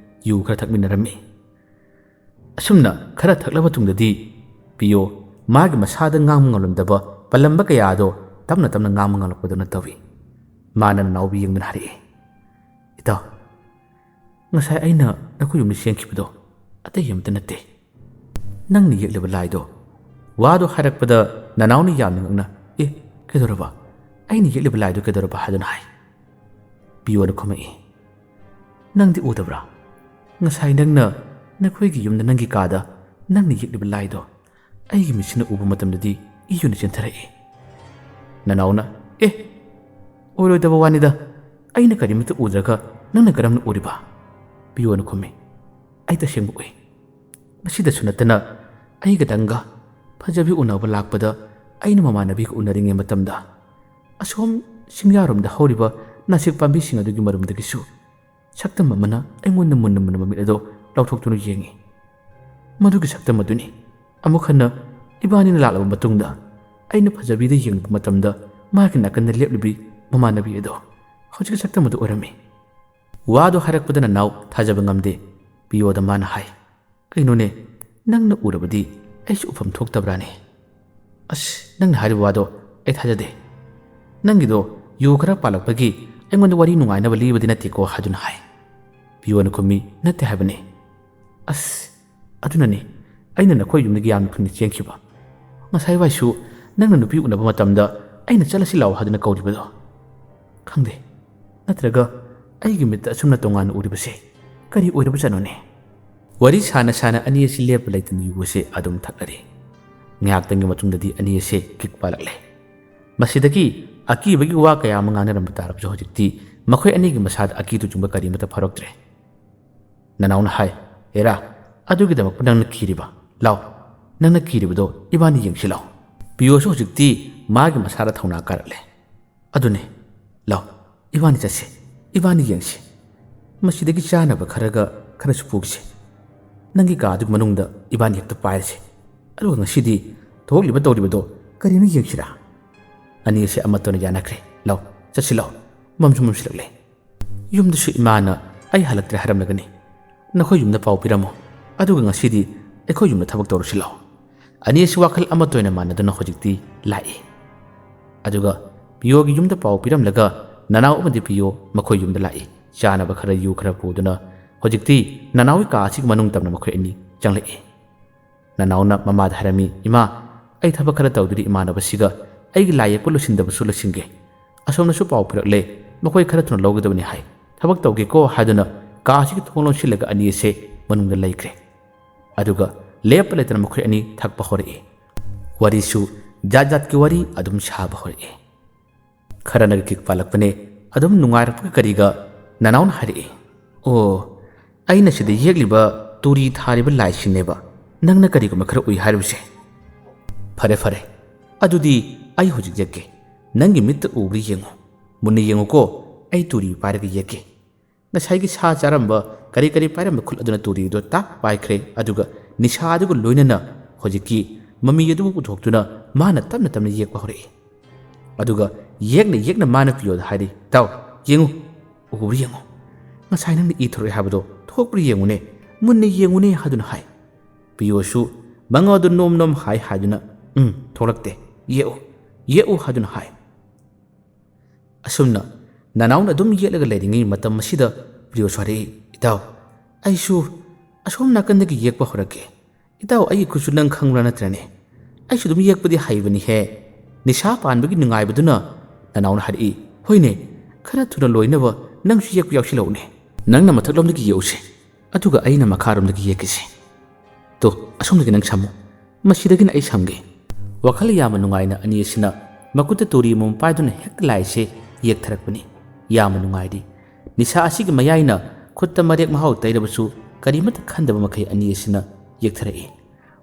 ꯌꯨ ꯈꯔ ꯊꯛꯃꯤꯟꯅꯔꯝꯃꯤ꯫ ꯑꯁꯨꯝꯅ ꯈꯔ ꯊꯛꯂꯕ ꯇꯨꯡꯗꯗꯤ ꯄ꯭ꯔꯤꯌꯣ ꯃꯥꯒꯤ ꯃꯁꯥꯗ ꯉꯥꯡꯕ ꯉꯝꯂꯝꯗꯕ ꯄꯜꯂꯝꯕ ꯀꯌꯥ ꯑꯗꯣ ꯇꯞꯅ ꯇꯞꯅ ꯉꯥꯡꯕ ꯉꯝꯂꯛꯄꯗꯧꯅ ꯇꯧꯏ꯫ ꯃꯥꯅ ꯅꯅꯥꯎꯕꯨ ꯌꯦꯡꯗꯨꯅ ꯍꯥꯏꯔꯛꯏ, "ꯏꯇꯥꯎ, ꯉꯁꯥꯏ ꯑꯩꯅ ꯅꯈꯣꯏ ꯌꯨꯝꯗ ꯆꯦꯟꯈꯤꯕꯗꯣ ꯑꯇꯩ ꯑꯃꯇ ꯅꯠꯇꯦ꯫ ꯅꯪꯅ ꯌꯦꯛꯂꯤꯕ ꯂꯥꯏꯗꯣ꯫" ꯋꯥꯗꯣ ꯍꯥꯏꯔꯛꯄꯗ ꯅꯅꯥꯎꯅ ꯌꯥꯝꯅ ꯉꯛꯅ, "ꯑꯦ, ꯀꯩꯗꯧꯔꯕ? ꯑꯩꯅ ꯌꯦꯛꯂꯤꯕ ꯂꯥꯏꯗꯣ ꯀꯩꯗꯧꯔꯕ?" ꯍꯥꯏꯗꯨꯅ ꯍꯥꯏ꯫ ꯄ꯭ꯔꯤꯌꯣꯅ ꯈꯨꯝꯃꯛꯏ, "ꯅꯪꯗꯤ ꯎꯗꯕ꯭ꯔꯥ? ꯉꯁꯥꯏ ꯅꯪꯅ ꯅꯈꯣꯏꯒꯤ ꯌꯨꯝꯗ ꯅꯪꯒꯤ ꯀꯥꯗ ꯅꯪꯅ ꯌꯦꯛꯂꯤꯕ ꯂꯥꯏꯗꯣ ꯑꯩꯒꯤ ꯃꯤꯠꯁꯤꯅ ꯎꯕ ꯃꯇꯝꯗꯗꯤ ꯏ ꯑꯣꯏꯅ ꯆꯦꯟꯊꯔꯛꯏ꯫" ꯅꯅꯥꯎꯅ, "ꯑꯦ, ꯑꯣꯏꯔꯣꯏꯗꯕ ꯋꯥꯅꯤꯗ, ꯑꯩꯅ ꯀꯔꯤꯃꯠꯇ ꯎꯗ꯭ꯔꯒ ꯅꯪꯅ ꯀꯔꯝꯅ ꯎꯔꯤꯕ?" ꯄ꯭ꯔꯤꯌꯣꯅ ꯈꯨꯝꯃꯤ, "ꯑꯩ ꯇꯁꯦꯡꯕ ꯎꯏ꯫ ꯃꯁꯤꯗꯁꯨ ꯅꯠꯇꯅ ꯑꯩꯒꯗꯪꯒ ꯐꯖꯕꯤ ꯎꯅꯕ ꯂꯥꯛꯄꯗ ꯑꯩꯅ ꯃꯃꯥꯟꯅꯕꯤꯒ ꯎꯅꯔꯤꯉꯩ ꯃꯇꯝꯗ ꯑꯁꯣꯝ ꯆꯤꯡꯌꯥꯔꯣꯝꯗ ꯍꯧꯔꯤꯕ ꯅꯥꯁꯤꯛ ꯄꯥꯝꯕꯤꯁꯤꯡ ꯑꯗꯨꯒꯤ ꯃꯔꯨꯝꯗꯒꯤꯁꯨ ꯁꯛꯇꯝ ꯑꯃꯅ ꯑꯩꯉꯣꯟꯗ ꯃꯨꯟꯅ ꯃꯨꯟꯅ ꯃꯃꯤꯠ ꯑꯗꯣ ꯂꯥꯎꯊꯣꯛꯇꯨꯅ ꯌꯦꯡꯏ꯫ ꯃꯗꯨꯒꯤ ꯁꯛꯇꯝ ꯑꯗꯨꯅꯤ ꯑꯃꯨꯛ ꯍꯟꯅ ꯏꯕꯥꯅꯤꯅ ꯂꯥꯛꯂꯕ ꯃꯇꯨꯡꯗ ꯑꯩꯅ ꯐꯖꯕꯤꯗ ꯌꯦꯡꯂꯨꯕ ꯃꯇꯝꯗ ꯃꯥꯒꯤ ꯅꯥꯀꯟꯗ ꯂꯦꯞꯂꯤꯕꯤ ꯃꯃꯥꯟꯅꯕꯤ ꯑꯗꯣ ꯍꯧꯖꯤꯛꯀꯤ ꯁꯛꯇꯝ ꯑꯗꯨ ꯑꯣꯏꯔꯝꯃꯤ꯫ ꯋꯥꯗꯣ ꯍꯥꯏꯔꯛꯄꯗ ꯅꯅꯥꯎ ꯊꯥꯖꯕ ꯉꯝꯗꯦ꯫ ꯄꯤꯌꯣꯗ ꯃꯥꯅ ꯍꯥꯏ, "ꯀꯩꯅꯣꯅꯦ, ꯅꯪꯅ ꯎꯔꯕꯗꯤ ꯑꯩꯁꯨ ꯎꯐꯝ ꯊꯣꯛꯇꯕ꯭ꯔꯥꯅꯦ?" "ꯑꯁ, ꯅꯪꯅ ꯍꯥꯏꯔꯤꯕ ꯋꯥꯗꯣ ꯑꯩ ꯊꯥꯖꯗꯦ꯫ ꯅꯪꯒꯤꯗꯣ ꯌꯨ ꯈꯔ ꯄꯥꯜꯂꯛꯄꯒꯤ ꯑꯩꯉꯣꯟꯗ ꯋꯥꯔꯤ ꯅꯨꯡꯉꯥꯏꯅꯕ ꯂꯤꯕꯗꯤ ꯅꯠꯇꯦꯀꯣ?" ꯍꯥꯏꯗꯨꯅ ꯍꯥꯏ꯫ ꯄꯤꯌꯣꯅ ꯈꯨꯝꯃꯤ, "ꯅꯠꯇꯦ ꯍꯥꯏꯕꯅꯤ꯫ ꯑꯁ, ꯑꯗꯨꯅꯅꯤ ꯑꯩꯅ ꯅꯈꯣꯏ ꯌꯨꯝꯗꯒꯤ ꯌꯥꯝꯅ ꯊꯨꯅ ꯆꯦꯟꯈꯤꯕ꯫ ꯉꯁꯥꯏ ꯋꯥꯏꯁꯨ ꯅꯪꯅ ꯅꯨꯄꯤ ꯎꯅꯕ ꯃꯇꯝꯗ ꯑꯩꯅ ꯆꯠꯂꯁꯤ ꯂꯥꯛꯑꯣ ꯍꯥꯏꯗꯨꯅ ꯀꯧꯔꯤꯕꯗꯣ꯫ ꯈꯪꯗꯦ, ꯅꯠꯇ꯭ꯔꯒ ꯑꯩꯒꯤ ꯃꯤꯠꯇ ꯑꯁꯨꯝꯅ ꯇꯣꯉꯥꯟꯅ ꯎꯔꯤꯕꯁꯦ ꯀꯔꯤ ꯑꯣꯏꯔꯕꯖꯥꯠꯅꯣꯅꯦ?" ꯋꯥꯔꯤ ꯁꯥꯅ ꯁꯥꯅ ꯑꯅꯤ ꯑꯁꯤ ꯂꯦꯞꯄ ꯂꯩꯇꯅ ꯌꯨ ꯑꯁꯤ ꯑꯗꯨꯝ ꯊꯛꯅꯔꯤ꯫ ꯉꯥꯏꯍꯥꯛꯇꯪꯒꯤ ꯃꯇꯨꯡꯗꯗꯤ ꯑꯅꯤ ꯑꯁꯤ ꯀꯤꯛ ꯄꯥꯜꯂꯛꯂꯦ꯫ ꯃꯁꯤꯗꯒꯤ ꯑꯀꯤꯕꯒꯤ ꯋꯥ ꯀꯌꯥ ꯑꯃ ꯉꯥꯡꯅꯔꯝꯕ ꯇꯥꯔꯕꯁꯨ ꯍꯧꯖꯤꯛꯇꯤ ꯃꯈꯣꯏ ꯑꯅꯤꯒꯤ ꯃꯁꯥꯗ ꯑꯀꯤ ꯇꯨꯖꯨꯡꯕ ꯀꯔꯤꯃꯠꯇ ꯐꯥꯎꯔꯛꯇ꯭ꯔꯦ꯫ ꯅꯅꯥꯎꯅ ꯍꯥꯏ, "ꯑꯦꯔꯥ, ꯑꯗꯨꯒꯤꯗꯃꯛꯄꯨ ꯅꯪꯅ ꯀꯤꯔꯤꯕ? ꯂꯥꯎ, ꯅꯪꯅ ꯀꯤꯔꯤꯕꯗꯣ ꯏꯕꯥꯅꯤ ꯌꯦꯡꯁꯤ ꯂꯥꯎ꯫" ꯄꯤꯌꯣꯁꯨ ꯍꯧꯖꯤꯛꯇꯤ ꯃꯥꯒꯤ ꯃꯁꯥꯗ ꯊꯧꯅꯥ ꯀꯥꯔꯛꯂꯦ꯫ "ꯑꯗꯨꯅꯦ, ꯂꯥꯎ, ꯏꯕꯥꯅꯤ ꯆꯠꯁꯤ, ꯏꯕꯥꯅꯤ ꯌꯦꯡꯁꯤ꯫ ꯃꯁꯤꯗꯒꯤ ꯆꯥꯅꯕ ꯈꯔꯒ ꯈꯔꯁꯨ ꯄꯨꯈꯤꯁꯤ꯫ ꯅꯪꯒꯤ ꯀꯥꯗꯨꯒꯤ ꯃꯅꯨꯡꯗ ꯏꯕꯥꯅꯤ ꯍꯦꯛꯇ ꯄꯥꯏꯔꯁꯤ꯫ ꯑꯗꯨꯒ ꯉꯁꯤꯗꯤ ꯊꯣꯛꯂꯤꯕ ꯇꯧꯔꯤꯕꯗꯣ ꯀꯔꯤꯅꯣ ꯌꯦꯡꯁꯤꯔꯥ?" ꯑꯅꯤ ꯑꯁꯤ ꯑꯃꯠꯇ ꯑꯣꯏꯅ ꯌꯥꯅꯈ꯭ꯔꯦ꯫ "ꯂꯥꯎ, ꯆꯠꯁꯤ ꯂꯥꯎ, ꯃꯝꯁꯨ ꯃꯝꯁꯤꯜꯂꯛꯂꯦ꯫ ꯌꯨꯝꯗꯁꯨ ꯏꯃꯥꯅ ꯑꯩ ꯍꯜꯂꯛꯇ꯭ꯔꯦ ꯍꯥꯏꯔꯝꯂꯒꯅꯤ꯫ ꯅꯈꯣꯏ ꯌꯨꯝꯗ ꯄꯥꯎ ꯄꯤꯔꯝꯃꯣ, ꯑꯗꯨꯒ ꯉꯁꯤꯗꯤ ꯑꯩꯈꯣꯏ ꯌꯨꯝꯗ ꯊꯕꯛ ꯇꯧꯔꯁꯤ ꯂꯥꯎ꯫" ꯑꯅꯤ ꯑꯁꯤ ꯋꯥꯈꯜ ꯑꯃꯠꯇ ꯑꯣꯏꯅ ꯃꯥꯟꯅꯗꯨꯅ ꯍꯧꯖꯤꯛꯇꯤ ꯂꯥꯛꯏ꯫ ꯑꯗꯨꯒ ꯄꯤꯌꯣꯒꯤ ꯌꯨꯝꯗ ꯄꯥꯎ ꯄꯤꯔꯝꯂꯒ ꯅꯅꯥꯎ ꯑꯃꯗꯤ ꯄꯤꯌꯣ ꯃꯈꯣꯏ ꯌꯨꯝꯗ ꯂꯥꯛꯏ꯫ ꯆꯥꯅꯕ ꯈꯔ ꯌꯨ ꯈꯔ ꯄꯨꯗꯨꯅ ꯍꯧꯖꯤꯛꯇꯤ ꯅꯅꯥꯎꯒꯤ ꯀꯥ ꯑꯁꯤꯒꯤ ꯃꯅꯨꯡ ꯇꯝꯅ ꯃꯈꯣꯏ ꯑꯅꯤ ꯆꯪꯂꯛꯏ꯫ ꯅꯅꯥꯎꯅ ꯃꯃꯥꯗ ꯍꯥꯏꯔꯝꯃꯤ, "ꯏꯃꯥ, ꯑꯩ ꯊꯕꯛ ꯈꯔ ꯇꯧꯗꯨꯔꯤ ꯏꯃꯥꯟꯅꯕꯁꯤꯒ, ꯑꯩꯒꯤ ꯂꯥꯏ ꯌꯦꯛꯄ ꯂꯣꯏꯁꯤꯟꯗꯕꯁꯨ ꯂꯣꯏꯁꯤꯟꯒꯦ꯫ ꯑꯁꯣꯝꯅꯁꯨ ꯄꯥꯎ ꯄꯤꯔꯛꯂꯦ, ꯃꯈꯣꯏ ꯈꯔ ꯊꯨꯅ ꯂꯧꯒꯗꯕꯅꯤ ꯍꯥꯏ꯫ ꯊꯕꯛ ꯇꯧꯒꯦꯀꯣ" ꯍꯥꯏꯗꯨꯅ ꯀꯥ ꯑꯁꯤꯒꯤ ꯊꯣꯡ ꯂꯣꯟꯁꯤꯜꯂꯒ ꯑꯅꯤ ꯑꯁꯦ ꯃꯅꯨꯡꯗ ꯂꯩꯈ꯭ꯔꯦ꯫ ꯑꯗꯨꯒ ꯂꯦꯞꯄ ꯂꯩꯇꯅ ꯃꯈꯣꯏ ꯑꯅꯤ ꯊꯛꯄ ꯍꯧꯔꯛꯏ꯫ ꯋꯥꯔꯤꯁꯨ ꯖꯥꯠ ꯖꯥꯠꯀꯤ ꯋꯥꯔꯤ ꯑꯗꯨꯝ ꯁꯥꯕ ꯍꯧꯔꯛꯏ꯫ ꯈꯔꯅꯒ ꯀꯤꯛ ꯄꯥꯜꯂꯛꯄꯅꯦ꯫ ꯑꯗꯨꯝ ꯅꯨꯡꯉꯥꯏꯔꯛꯄꯒ ꯀꯔꯤꯒ ꯅꯅꯥꯎꯅ ꯍꯥꯏꯔꯛꯏ, "ꯑꯣ, ꯑꯩꯅ ꯁꯤꯗ ꯌꯦꯛꯂꯤꯕ ꯇꯨꯔꯤ ꯊꯥꯔꯤꯕ ꯂꯥꯏꯁꯤꯅꯦꯕ ꯅꯪꯅ ꯀꯔꯤꯒꯨꯝꯕ ꯈꯔ ꯎꯏ ꯍꯥꯏꯔꯤꯕꯁꯦ꯫ ꯐꯔꯦ, ꯐꯔꯦ, ꯑꯗꯨꯗꯤ ꯑꯩ ꯍꯧꯖꯤꯛ ꯌꯦꯛꯀꯦ꯫ ꯅꯪꯒꯤ ꯃꯤꯠꯇ ꯎꯕ꯭ꯔꯥ ꯌꯦꯡꯉꯨ꯫ ꯃꯨꯟꯅ ꯌꯦꯡꯉꯨꯀꯣ, ꯑꯩ ꯇꯨꯔꯤ ꯄꯥꯏꯔꯒ ꯌꯦꯛꯀꯦ꯫ ꯉꯁꯥꯏꯒꯤ ꯁꯥ ꯆꯥꯔꯝꯕ ꯀꯔꯤ ꯀꯔꯤ ꯄꯥꯏꯔꯝꯕ ꯈꯨꯠ ꯑꯗꯨꯅ ꯇꯨꯔꯤꯗꯣ ꯇꯥꯛ ꯄꯥꯏꯈ꯭ꯔꯦ, ꯑꯗꯨꯒ ꯅꯤꯁꯥ ꯑꯗꯨꯒ ꯂꯣꯏꯅꯅ ꯍꯧꯖꯤꯛꯀꯤ ꯃꯃꯤ ꯑꯗꯨꯕꯨ ꯄꯨꯊꯣꯛꯇꯨꯅ ꯃꯥꯅ ꯇꯞꯅ ꯇꯞꯅ ꯌꯦꯛꯄ ꯍꯧꯔꯛꯏ꯫ ꯑꯗꯨꯒ ꯌꯦꯛꯅ ꯌꯦꯛꯅ ꯃꯥꯅ ꯄꯤꯌꯣꯗ ꯍꯥꯏꯔꯤ, "ꯇꯥꯎ, ꯌꯦꯡꯉꯨ, ꯎꯕ꯭ꯔꯥ ꯌꯦꯡꯉꯨ, ꯉꯁꯥꯏ ꯅꯪꯅ ꯏ ꯊꯣꯔꯛꯑꯦ ꯍꯥꯏꯕꯗꯣ ꯊꯣꯛꯄ꯭ꯔꯥ ꯌꯦꯡꯉꯨꯅꯦ, ꯃꯨꯟꯅ ꯌꯦꯡꯉꯨꯅꯦ" ꯍꯥꯏꯗꯨꯅ ꯍꯥꯏ꯫ ꯄꯤꯌꯣꯁꯨ ꯃꯉꯣꯟꯗ ꯅꯣꯝ ꯅꯣꯝ ꯍꯥꯏ ꯍꯥꯏꯗꯨꯅ, "ꯎꯝ, ꯊꯣꯛꯂꯛꯇꯦ, ꯌꯦꯛꯎ, ꯌꯦꯛꯎ" ꯍꯥꯏꯗꯨꯅ ꯍꯥꯏ꯫ ꯑꯁꯨꯝꯅ ꯅꯅꯥꯎꯅ ꯑꯗꯨꯝ ꯌꯦꯛꯂꯒ ꯂꯩꯔꯤꯉꯩ ꯃꯇꯝ ꯑꯁꯤꯗ ꯄ꯭ꯔꯤꯌꯣꯁꯨ ꯍꯥꯏꯔꯛꯏ, "ꯏꯇꯥꯎ, ꯑꯩꯁꯨ ꯑꯁꯣꯝ ꯅꯥꯀꯟꯗꯒꯤ ꯌꯦꯛꯄ ꯍꯧꯔꯛꯀꯦ꯫ ꯏꯇꯥꯎ, ꯑꯩꯒꯤ ꯈꯨꯠꯁꯨ ꯅꯪ ꯈꯪꯕ꯭ꯔꯥ ꯅꯠꯇ꯭ꯔꯅꯦ? ꯑꯩꯁꯨ ꯑꯗꯨꯝ ꯌꯦꯛꯄꯗꯤ ꯍꯩꯕꯅꯤꯍꯦ꯫ ꯅꯤꯁꯥ ꯄꯥꯟꯕꯒꯤ ꯅꯨꯡꯉꯥꯏꯕꯗꯨꯅ" ꯅꯅꯥꯎꯅ ꯍꯥꯏꯔꯛꯏ, "ꯍꯣꯏꯅꯦ, ꯈꯔ ꯊꯨꯅ ꯂꯣꯏꯅꯕ ꯅꯪꯁꯨ ꯌꯦꯛꯄ ꯌꯥꯎꯁꯤꯜꯂꯛꯎꯅꯦ꯫ ꯅꯪꯅ ꯃꯊꯛꯂꯣꯝꯗꯒꯤ ꯌꯦꯛꯎꯁꯦ, ꯑꯗꯨꯒ ꯑꯩꯅ ꯃꯈꯥꯔꯣꯝꯗꯒꯤ ꯌꯦꯛꯀꯦꯁꯦ꯫ ꯇꯣ, ꯑꯁꯣꯝꯗꯒꯤ ꯅꯪ ꯁꯝꯃꯨ, ꯃꯁꯤꯗꯒꯤꯅ ꯑꯩ ꯁꯝꯒꯦ"꯫ ꯋꯥꯈꯜ ꯌꯥꯝꯅ ꯅꯨꯡꯉꯥꯏꯅ ꯑꯅꯤ ꯑꯁꯤꯅ ꯃꯈꯨꯠꯇ ꯇꯨꯔꯤ ꯑꯃꯃꯝ ꯄꯥꯏꯗꯨꯅ ꯍꯦꯛꯇ ꯂꯥꯏꯁꯦ ꯌꯦꯛꯊꯔꯛꯄꯅꯤ꯫ ꯌꯥꯝꯅ ꯅꯨꯡꯉꯥꯏꯔꯤ꯫ ꯅꯤꯁꯥ ꯑꯁꯤꯒꯤ ꯃꯌꯥꯏꯅ ꯈꯨꯠꯇ ꯃꯔꯦꯛ ꯃꯍꯥꯎ ꯇꯩꯔꯕꯁꯨ ꯀꯔꯤꯃꯠꯇ ꯈꯟꯗꯕ ꯃꯈꯩ ꯑꯅꯤ ꯑꯁꯤꯅ ꯌꯦꯛꯊꯔꯛꯏ꯫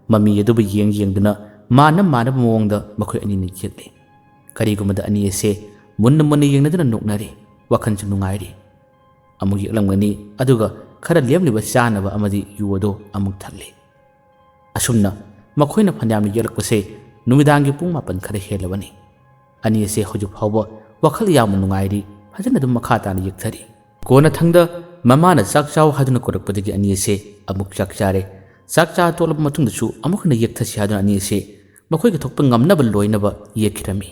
ꯃꯃꯤ ꯑꯗꯨꯕꯨ ꯌꯦꯡ ꯌꯦꯡꯗꯨꯅ ꯃꯥꯟꯅ ꯃꯥꯟꯅꯕ ꯃꯑꯣꯡꯗ ꯃꯈꯣꯏ ꯑꯅꯤꯅ ꯌꯦꯛꯂꯤ꯫ ꯀꯔꯤꯒꯨꯝꯕꯗ ꯑꯅꯤ ꯑꯁꯦ ꯃꯨꯟꯅ ꯃꯨꯟꯅ ꯌꯦꯡꯅꯗꯨꯅ ꯅꯣꯛꯅꯔꯤ, ꯋꯥꯈꯜꯁꯨ ꯅꯨꯡꯉꯥꯏꯔꯤ꯫ ꯑꯃꯨꯛ ꯌꯦꯛꯂꯝꯒꯅꯤ, ꯑꯗꯨꯒ ꯈꯔ ꯂꯦꯝꯂꯤꯕ ꯆꯥꯅꯕ ꯑꯃꯗꯤ ꯌꯨ ꯑꯗꯨ ꯑꯃꯨꯛ ꯊꯛꯂꯤ꯫ ꯑꯁꯨꯝꯅ ꯃꯈꯣꯏꯅ ꯐꯅꯌꯥꯝꯅ ꯌꯦꯛꯂꯛꯄꯁꯦ ꯅꯨꯃꯤꯗꯥꯡꯒꯤ ꯄꯨꯡ ꯃꯥꯄꯟ ꯈꯔ ꯍꯦꯜꯂꯕꯅꯤ꯫ ꯑꯅꯤ ꯑꯁꯦ ꯍꯧꯖꯤꯛ ꯐꯥꯎꯕ ꯋꯥꯈꯜ ꯌꯥꯝꯅ ꯅꯨꯡꯉꯥꯏꯔꯤ, ꯐꯖꯅ ꯑꯗꯨꯝ ꯃꯈꯥ ꯇꯥꯅ ꯌꯦꯛꯊꯔꯤ꯫ ꯀꯣꯟꯅꯊꯪꯗ ꯃꯃꯥꯅ "ꯆꯥꯛ ꯆꯥꯎ" ꯍꯥꯏꯗꯨꯅ ꯀꯧꯔꯛꯄꯗꯒꯤ ꯑꯅꯤ ꯑꯁꯦ ꯑꯃꯨꯛ ꯆꯥꯛ ꯆꯥꯔꯦ꯫ ꯆꯥꯛ ꯆꯥ ꯇꯣꯛꯂꯕ ꯃꯇꯨꯡꯗꯁꯨ ꯑꯃꯨꯛ ꯍꯟꯅ ꯌꯦꯛꯊꯁꯤ ꯍꯥꯏꯗꯨꯅ ꯑꯅꯤ ꯑꯁꯦ ꯃꯈꯣꯏꯒꯤ ꯊꯣꯛꯄ ꯉꯝꯅꯕ ꯂꯣꯏꯅꯕ ꯌꯦꯛꯈꯤꯔꯝꯃꯤ꯫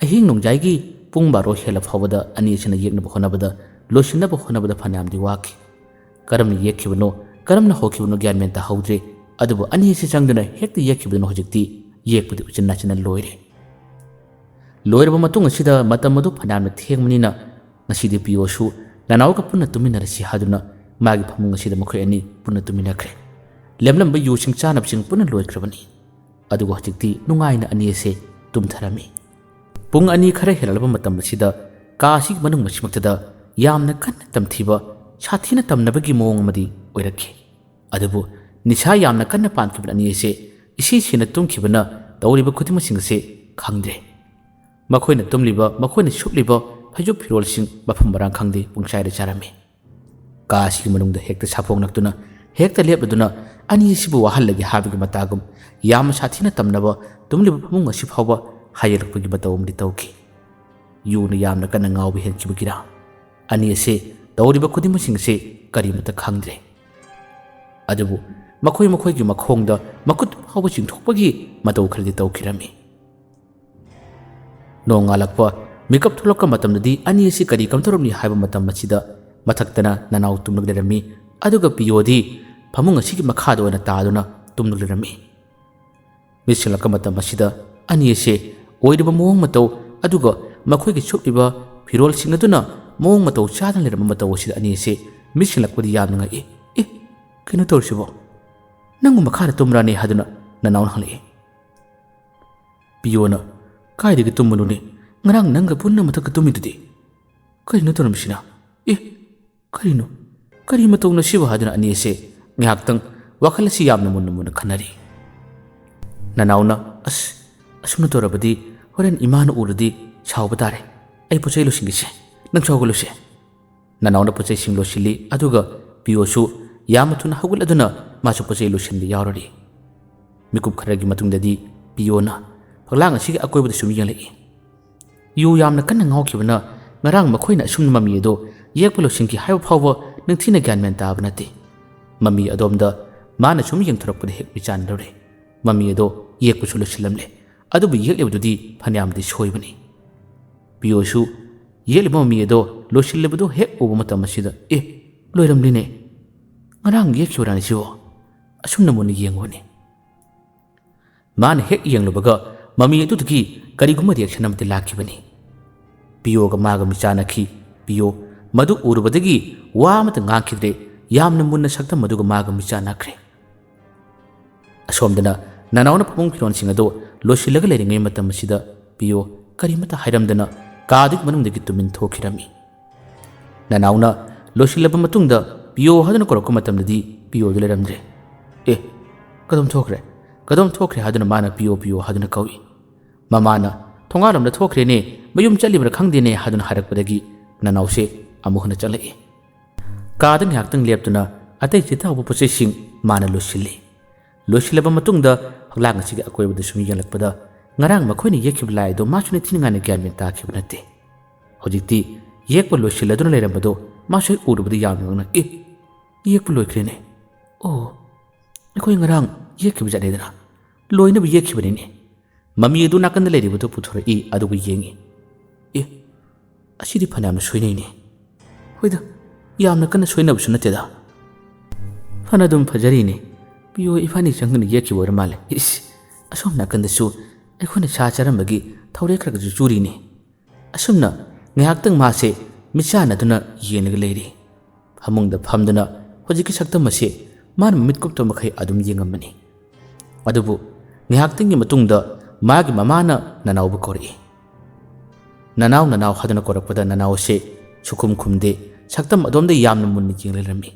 ꯑꯍꯤꯡ ꯅꯣꯡꯌꯥꯏꯒꯤ ꯄꯨꯡ ꯕꯥꯔꯣ ꯍꯦꯜꯂ ꯐꯥꯎꯕꯗ ꯑꯅꯤ ꯑꯁꯤꯅ ꯌꯦꯛꯅꯕ ꯍꯣꯠꯅꯕꯗ, ꯂꯣꯏꯁꯤꯟꯅꯕ ꯍꯣꯠꯅꯕꯗ ꯐꯅꯌꯥꯝꯗꯤ ꯋꯥꯈꯤ꯫ ꯀꯔꯝꯅ ꯌꯦꯛꯈꯤꯕꯅꯣ, ꯀꯔꯝꯅ ꯍꯧꯈꯤꯕꯅꯣ ꯒ꯭ꯌꯥꯟ ꯃꯦꯟ ꯇꯥꯍꯧꯗ꯭ꯔꯦ꯫ ꯑꯗꯨꯕꯨ ꯑꯅꯤ ꯑꯁꯤ ꯆꯪꯗꯨꯅ ꯍꯦꯛꯇ ꯌꯦꯛꯈꯤꯕꯗꯨꯅ ꯍꯧꯖꯤꯛꯇꯤ ꯌꯦꯛꯄꯗꯤ ꯎꯆꯤꯟ ꯅꯥꯆꯤꯟꯅ ꯂꯣꯏꯔꯦ꯫ ꯂꯣꯏꯔꯕ ꯃꯇꯨꯡ ꯑꯁꯤꯗ ꯃꯇꯝ ꯑꯗꯨ ꯐꯅꯌꯥꯝꯅ ꯊꯦꯡꯕꯅꯤꯅ ꯉꯁꯤꯗꯤ ꯄꯤꯌꯣꯁꯨ ꯅꯅꯥꯎꯒ ꯄꯨꯟꯅ ꯇꯨꯝꯃꯤꯟꯅꯔꯁꯤ ꯍꯥꯏꯗꯨꯅ ꯃꯥꯒꯤ ꯐꯃꯨꯡ ꯑꯁꯤꯗ ꯃꯈꯣꯏ ꯑꯅꯤ ꯄꯨꯟꯅ ꯇꯨꯝꯃꯤꯟꯅꯈ꯭ꯔꯦ꯫ ꯂꯦꯝꯂꯝꯕ ꯌꯨꯁꯤꯡ ꯆꯥꯅꯕꯁꯤꯡ ꯄꯨꯟꯅ ꯂꯣꯏꯈ꯭ꯔꯕꯅꯤ꯫ ꯑꯗꯨꯒ ꯍꯧꯖꯤꯛꯇꯤ ꯅꯨꯡꯉꯥꯏꯅ ꯑꯅꯤ ꯑꯁꯦ ꯇꯨꯝꯊꯔꯝꯃꯤ꯫ ꯄꯨꯡ ꯑꯅꯤ ꯈꯔ ꯍꯦꯜꯂꯛꯂꯕ ꯃꯇꯝ ꯑꯁꯤꯗ ꯀꯥ ꯑꯁꯤꯒꯤ ꯃꯅꯨꯡ ꯑꯁꯤꯃꯛꯇꯗ ꯌꯥꯝꯅ ꯀꯟꯅ ꯇꯝꯊꯤꯕ, ꯁꯥꯊꯤꯅ ꯇꯝꯅꯕꯒꯤ ꯃꯑꯣꯡ ꯑꯃꯗꯤ ꯑꯣꯏꯔꯛꯈꯤ꯫ ꯑꯗꯨꯕꯨ ꯅꯤꯁꯥ ꯌꯥꯝꯅ ꯀꯟꯅ ꯄꯥꯟꯈꯤꯕ ꯑꯅꯤ ꯑꯁꯦ ꯏꯁꯤ ꯁꯤꯅ ꯇꯨꯝꯈꯤꯕꯅ ꯇꯧꯔꯤꯕ ꯈꯨꯗꯤꯡꯃꯛꯁꯤꯡ ꯑꯁꯦ ꯈꯪꯗ꯭ꯔꯦ꯫ ꯃꯈꯣꯏꯅ ꯇꯨꯝꯂꯤꯕ, ꯃꯈꯣꯏꯅ ꯁꯨꯞꯂꯤꯕ, ꯐꯩꯖꯨꯞ ꯐꯤꯔꯣꯜꯁꯤꯡ ꯃꯐꯝ ꯃꯔꯥꯡ ꯈꯪꯗꯦ ꯄꯨꯡꯆꯥꯏꯗ ꯆꯥꯔꯝꯃꯤ꯫ ꯀꯥ ꯑꯁꯤꯒꯤ ꯃꯅꯨꯡꯗ ꯍꯦꯛꯇ ꯁꯥꯐꯣꯡꯂꯛꯇꯨꯅ, ꯍꯦꯛꯇ ꯂꯦꯞꯂꯗꯨꯅ, ꯑꯅꯤ ꯑꯁꯤꯕꯨ ꯋꯥꯍꯜꯂꯒꯦ ꯍꯥꯏꯕꯒꯤ ꯃꯇꯥꯒꯨꯝ ꯌꯥꯝꯅ ꯁꯥꯊꯤꯅ ꯇꯝꯅꯕ ꯇꯨꯝꯂꯤꯕ ꯐꯃꯨꯡ ꯑꯁꯤ ꯐꯥꯎꯕ ꯍꯥꯏꯖꯤꯜꯂꯛꯄꯒꯤ ꯃꯇꯧ ꯑꯃꯗꯤ ꯇꯧꯈꯤ꯫ ꯌꯨꯅ ꯌꯥꯝꯅ ꯀꯟꯅ ꯉꯥꯎꯕ ꯍꯦꯟꯈꯤꯕꯒꯤꯔꯥ, ꯑꯅꯤ ꯑꯁꯤ ꯇꯧꯔꯤꯕ ꯈꯨꯗꯤꯡꯃꯛꯁꯤꯡ ꯑꯁꯤ ꯀꯔꯤꯃꯠꯇ ꯈꯪꯗ꯭ꯔꯦ꯫ ꯑꯗꯨꯕꯨ ꯃꯈꯣꯏ ꯃꯈꯣꯏꯒꯤ ꯃꯈꯣꯡꯗ ꯃꯈꯨꯠ ꯐꯥꯎꯕ ꯆꯤꯡꯊꯣꯛꯄꯒꯤ ꯃꯇꯧ ꯈꯔꯗꯤ ꯇꯧꯈꯤꯔꯝꯃꯤ꯫ ꯅꯣꯡꯉꯥꯜꯂꯛꯄ ꯃꯤꯀꯞ ꯊꯣꯛꯂꯛꯄ ꯃꯇꯝꯗꯗꯤ ꯑꯅꯤ ꯑꯁꯤ ꯀꯔꯤ ꯀꯝꯗꯧꯔꯝꯅꯤ ꯍꯥꯏꯕ ꯃꯇꯝ ꯑꯁꯤꯗ ꯃꯊꯛꯇꯅ ꯅꯅꯥꯎ ꯇꯨꯝꯂꯒ ꯂꯩꯔꯝꯃꯤ, ꯑꯗꯨꯒ ꯄꯤꯌꯣꯗꯤ ꯐꯃꯨꯡ ꯑꯁꯤꯒꯤ ꯃꯈꯥꯗ ꯑꯣꯏꯅ ꯇꯥꯗꯨꯅ ꯇꯨꯝꯂꯒ ꯂꯩꯔꯝꯃꯤ꯫ ꯃꯤꯠ ꯁꯤꯡꯂꯛꯄ ꯃꯇꯝ ꯑꯁꯤꯗ ꯑꯅꯤ ꯑꯁꯦ ꯑꯣꯏꯔꯤꯕ ꯃꯑꯣꯡ ꯃꯇꯧ, ꯑꯗꯨꯒ ꯃꯈꯣꯏꯒꯤ ꯁꯨꯞꯂꯤꯕ ꯐꯤꯔꯣꯜꯁꯤꯡ ꯑꯗꯨꯅ ꯃꯑꯣꯡ ꯃꯇꯧ ꯆꯥꯗꯅ ꯂꯩꯔꯝꯕ ꯃꯇꯧ ꯑꯁꯤꯗ ꯑꯅꯤ ꯑꯁꯦ ꯃꯤꯠ ꯁꯤꯡꯂꯛꯄꯗꯤ ꯌꯥꯝꯅ ꯉꯛꯏ꯫ "ꯑꯦ, ꯀꯩꯅꯣ ꯇꯧꯔꯤꯁꯤꯕꯣ? ꯅꯪꯕꯨ ꯃꯈꯥꯗ ꯇꯨꯝꯕ꯭ꯔꯥꯅꯦ?" ꯍꯥꯏꯗꯨꯅ ꯅꯅꯥꯎꯅ ꯍꯪꯂꯛꯏ꯫ ꯄꯤꯌꯣꯅ, "ꯀꯥꯏꯗꯒꯤ ꯇꯨꯝꯕꯅꯣꯅꯦ? ꯉꯔꯥꯡ ꯅꯪꯒ ꯄꯨꯟꯅ ꯃꯊꯛꯇ ꯇꯨꯝꯃꯤꯗꯨꯗꯤ꯫ ꯀꯔꯤꯅꯣ ꯇꯧꯔꯝꯃꯤꯁꯤꯅ? ꯑꯦ, ꯀꯔꯤꯅꯣ? ꯀꯔꯤ ꯃꯇꯧꯅꯣ ꯁꯤꯕꯨ?" ꯍꯥꯏꯗꯨꯅ ꯑꯅꯤ ꯑꯁꯦ ꯉꯥꯏꯍꯥꯛꯇꯪ ꯋꯥꯈꯜ ꯑꯁꯤ ꯌꯥꯝꯅ ꯃꯨꯟꯅ ꯃꯨꯟꯅ ꯈꯟꯅꯔꯤ꯫ ꯅꯅꯥꯎꯅ, "ꯑꯁ, ꯑꯁꯨꯝꯅ ꯇꯧꯔꯕꯗꯤ ꯍꯣꯔꯦꯟ ꯏꯃꯥꯅ ꯎꯔꯗꯤ ꯁꯥꯎꯕ ꯇꯥꯔꯦ꯫ ꯑꯩ ꯄꯣꯠ ꯆꯩ ꯂꯣꯏꯁꯤꯟꯒꯦꯁꯦ꯫ ꯅꯪꯁꯨ ꯍꯧꯒꯠꯂꯨꯁꯦ꯫" ꯅꯅꯥꯎꯅ ꯄꯣꯠ ꯆꯩꯁꯤꯡ ꯂꯣꯏꯁꯤꯜꯂꯤ, ꯑꯗꯨꯒ ꯄꯤꯌꯣꯁꯨ ꯌꯥꯝꯅ ꯊꯨꯅ ꯍꯧꯒꯠꯂꯗꯨꯅ ꯃꯥꯁꯨ ꯄꯣꯠ ꯆꯩ ꯂꯣꯏꯁꯤꯟꯕ ꯌꯥꯎꯔꯔꯤ꯫ ꯃꯤꯀꯨꯞ ꯈꯔꯒꯤ ꯃꯇꯨꯡꯗꯗꯤ ꯄꯤꯌꯣꯅ ꯐꯛꯂꯥꯡ ꯑꯁꯤꯒꯤ ꯑꯀꯣꯏꯕꯗ ꯁꯨꯝ ꯌꯦꯡꯂꯛꯏ꯫ ꯌꯨ ꯌꯥꯝꯅ ꯀꯟꯅ ꯉꯥꯎꯈꯤꯕꯅ ꯉꯔꯥꯡ ꯃꯈꯣꯏꯅ ꯑꯁꯨꯝꯅ ꯃꯃꯤ ꯑꯗꯣ ꯌꯦꯛꯄ ꯂꯣꯏꯁꯤꯟꯈꯤ ꯍꯥꯏꯕ ꯐꯥꯎꯕ ꯅꯤꯡꯊꯤꯅ ꯒ꯭ꯌꯥꯟ ꯃꯦꯟ ꯇꯥꯕ ꯅꯠꯇꯦ꯫ ꯃꯃꯤ ꯑꯗꯣꯝꯗ ꯃꯥꯅ ꯁꯨꯝ ꯌꯦꯡꯊꯣꯔꯛꯄꯗ ꯍꯦꯛ ꯃꯤꯆꯥꯟꯅꯔꯨꯔꯦ꯫ ꯃꯃꯤ ꯑꯗꯣ ꯌꯦꯛꯄꯁꯨ ꯂꯣꯏꯁꯤꯜꯂꯝꯂꯦ, ꯑꯗꯨꯕꯨ ꯌꯦꯛꯂꯤꯕꯗꯨꯗꯤ ꯐꯅꯌꯥꯝꯗꯤ ꯁꯣꯏꯕꯅꯤ꯫ ꯄꯤꯌꯣꯁꯨ ꯌꯦꯛꯂꯤꯕ ꯃꯃꯤ ꯑꯗꯣ ꯂꯣꯏꯁꯤꯜꯂꯕꯗꯨ ꯍꯦꯛ ꯎꯕ ꯃꯇꯝ ꯑꯁꯤꯗ, "ꯑꯦ, ꯂꯣꯏꯔꯝꯂꯤꯅꯦ꯫ ꯉꯔꯥꯡ ꯌꯦꯛꯈꯤꯕꯔꯥꯅꯦ ꯁꯤꯕꯣ?" ꯑꯁꯨꯝꯅ ꯃꯨꯟꯅ ꯌꯦꯡꯉꯨꯕꯅꯤ꯫ ꯃꯥꯅ ꯍꯦꯛ ꯌꯦꯡꯂꯨꯕꯒ ꯃꯃꯤ ꯑꯗꯨꯗꯒꯤ ꯀꯔꯤꯒꯨꯝꯕ ꯔꯤꯌꯦꯛꯁꯟ ꯑꯃꯗꯤ ꯂꯥꯛꯈꯤꯕꯅꯤ꯫ ꯄꯤꯌꯣꯒ ꯃꯥꯒ ꯃꯤꯆꯥꯟꯅꯈꯤ꯫ ꯄꯤꯌꯣ ꯃꯗꯨ ꯎꯔꯨꯕꯗꯒꯤ ꯋꯥ ꯑꯃꯠꯇ ꯉꯥꯡꯈꯤꯗ꯭ꯔꯦ꯫ ꯌꯥꯝꯅ ꯃꯨꯟꯅ ꯁꯛꯇꯝ ꯑꯗꯨꯒ ꯃꯥꯒ ꯃꯤꯆꯥꯟꯅꯈ꯭ꯔꯦ꯫ ꯑꯁꯣꯝꯗꯅ ꯅꯅꯥꯎꯅ ꯐꯃꯨꯡ ꯐꯤꯔꯣꯟꯁꯤꯡ ꯑꯗꯨ ꯂꯣꯏꯁꯤꯜꯂꯒ ꯂꯩꯔꯤꯉꯩ ꯃꯇꯝ ꯑꯁꯤꯗ ꯄꯤꯌꯣ ꯀꯔꯤꯃꯠꯇ ꯍꯥꯏꯔꯝꯗꯅ ꯀꯥꯗꯨꯒꯤ ꯃꯅꯨꯡꯗꯒꯤ ꯇꯨꯃꯤꯟ ꯊꯣꯛꯈꯤꯔꯝꯃꯤ꯫ ꯅꯅꯥꯎꯅ ꯂꯣꯏꯁꯤꯜꯂꯕ ꯃꯇꯨꯡꯗ ꯄꯤꯌꯣ ꯍꯥꯏꯗꯨꯅ ꯀꯧꯔꯛꯄ ꯃꯇꯝꯗꯗꯤ ꯄꯤꯌꯣꯗꯨ ꯂꯩꯔꯝꯗ꯭ꯔꯦ꯫ "ꯑꯦ, ꯀꯗꯣꯝ ꯊꯣꯛꯈ꯭ꯔꯦ? ꯀꯗꯣꯝ ꯊꯣꯛꯈ꯭ꯔꯦ?" ꯍꯥꯏꯗꯨꯅ ꯃꯥꯅ "ꯄꯤꯌꯣ, ꯄꯤꯌꯣ" ꯍꯥꯏꯗꯨꯅ ꯀꯧꯏ꯫ ꯃꯃꯥꯅ "ꯊꯣꯡꯒꯥꯜꯂꯣꯝꯗ ꯊꯣꯛꯈ꯭ꯔꯦꯅꯦ, "ꯃꯌꯨꯝ ꯆꯠꯂꯤꯕ꯭ꯔꯥ ꯈꯪꯗꯦꯅꯦ" ꯍꯥꯏꯗꯨꯅ ꯍꯥꯏꯔꯛꯄꯗꯒꯤ ꯅꯅꯥꯎꯁꯦ ꯑꯃꯨꯛ ꯍꯟꯅ ꯆꯪꯂꯛꯏ꯫ ꯀꯥꯗ ꯉꯥꯏꯍꯥꯛꯇꯪ ꯂꯦꯞꯇꯨꯅ ꯑꯇꯩ ꯆꯤꯊꯍꯧꯕ ꯄꯣꯠ ꯆꯩꯁꯤꯡ ꯃꯥꯅ ꯂꯣꯏꯁꯤꯜꯂꯤ꯫ ꯂꯣꯏꯁꯤꯜꯂꯕ ꯃꯇꯨꯡꯗ ꯐꯛꯂꯥꯡ ꯑꯁꯤꯒꯤ ꯑꯀꯣꯏꯕꯗ ꯁꯨꯝ ꯌꯦꯡꯂꯛꯄꯗ ꯉꯔꯥꯡ ꯃꯈꯣꯏꯅ ꯌꯦꯛꯈꯤꯕ ꯂꯥꯏ ꯑꯗꯨ ꯃꯥꯁꯨ ꯅꯤꯡꯊꯤꯅꯉꯥꯏꯅ ꯒ꯭ꯌꯥꯟ ꯃꯦꯟ ꯇꯥꯈꯤꯕ ꯅꯠꯇꯦ꯫ ꯍꯧꯖꯤꯛꯇꯤ ꯌꯦꯛꯄ ꯂꯣꯏꯁꯤꯜꯂꯗꯨꯅ ꯂꯩꯔꯝꯕꯗꯨ ꯃꯥꯁꯨ ꯍꯦꯛ ꯎꯔꯨꯕꯗ ꯌꯥꯝꯅ ꯉꯛꯅ, "ꯑꯦ, ꯌꯦꯛꯄ ꯂꯣꯏꯈ꯭ꯔꯦꯅꯦ꯫ ꯑꯣ, ꯑꯩꯈꯣꯏ ꯉꯔꯥꯡ ꯌꯦꯛꯈꯤꯕ ꯖꯥꯠꯅꯤꯗꯅ꯫ ꯂꯣꯏꯅꯕ ꯌꯦꯛꯈꯤꯕꯅꯤꯅꯦ꯫" ꯃꯃꯤ ꯑꯗꯨ ꯅꯥꯀꯟꯗ ꯂꯩꯔꯤꯕꯗꯨ ꯄꯨꯊꯣꯔꯛꯏ, ꯑꯗꯨꯒ ꯌꯦꯡꯏ꯫ "ꯑꯦ, ꯑꯁꯤꯗꯤ ꯐꯅꯌꯥꯝꯅ ꯁꯣꯏꯅꯩꯅꯦ꯫" "ꯍꯣꯏꯗ, ꯌꯥꯝꯅ ꯀꯟꯅ ꯁꯣꯏꯅꯕꯁꯨ ꯅꯠꯇꯦꯗ꯫ ꯐꯅ ꯑꯗꯨꯝ ꯐꯖꯔꯤꯅꯦ꯫ ꯄꯤꯌꯣ ꯏꯕꯥꯅꯤ ꯆꯪꯗꯨꯅ ꯌꯦꯛꯈꯤꯕ ꯑꯣꯏꯔ ꯃꯥꯜꯂꯦ꯫ ꯏꯁ, ꯑꯁꯣꯝ ꯅꯥꯀꯟꯗꯁꯨ ꯑꯩꯈꯣꯏꯅ ꯁꯥ ꯆꯥꯔꯝꯕꯒꯤ ꯊꯧꯔꯦꯛ ꯈꯔꯒꯁꯨ ꯆꯨꯔꯤꯅꯦ꯫" ꯑꯁꯨꯝꯅ ꯉꯥꯏꯍꯥꯛꯇꯪ ꯃꯥꯁꯦ ꯃꯤꯠꯆꯥꯟꯅꯗꯨꯅ ꯌꯦꯡꯂꯒ ꯂꯩꯔꯤ꯫ ꯐꯃꯨꯡꯗ ꯐꯝꯗꯨꯅ ꯍꯧꯖꯤꯛꯀꯤ ꯁꯛꯇꯝ ꯑꯁꯤ ꯃꯥꯅ ꯃꯃꯤꯠ ꯀꯨꯞꯇꯕ ꯃꯈꯩ ꯑꯗꯨꯝ ꯌꯦꯡꯉꯝꯕꯅꯤ꯫ ꯑꯗꯨꯕꯨ ꯉꯥꯏꯍꯥꯛꯇꯪꯒꯤ ꯃꯇꯨꯡꯗ ꯃꯥꯒꯤ ꯃꯃꯥꯅ ꯅꯅꯥꯎꯕꯨ ꯀꯧꯔꯛꯏ꯫ "ꯅꯅꯥꯎ, ꯅꯅꯥꯎ" ꯍꯥꯏꯗꯨꯅ ꯀꯧꯔꯛꯄꯗ ꯅꯅꯥꯎ ꯑꯁꯤ ꯁꯨꯈꯨꯝ ꯈꯨꯝꯗꯦ, ꯁꯛꯇꯝ ꯑꯗꯣꯝꯗ ꯌꯥꯝꯅ ꯃꯨꯟꯅ ꯌꯦꯡꯂꯒ ꯂꯩꯔꯝꯃꯤ꯫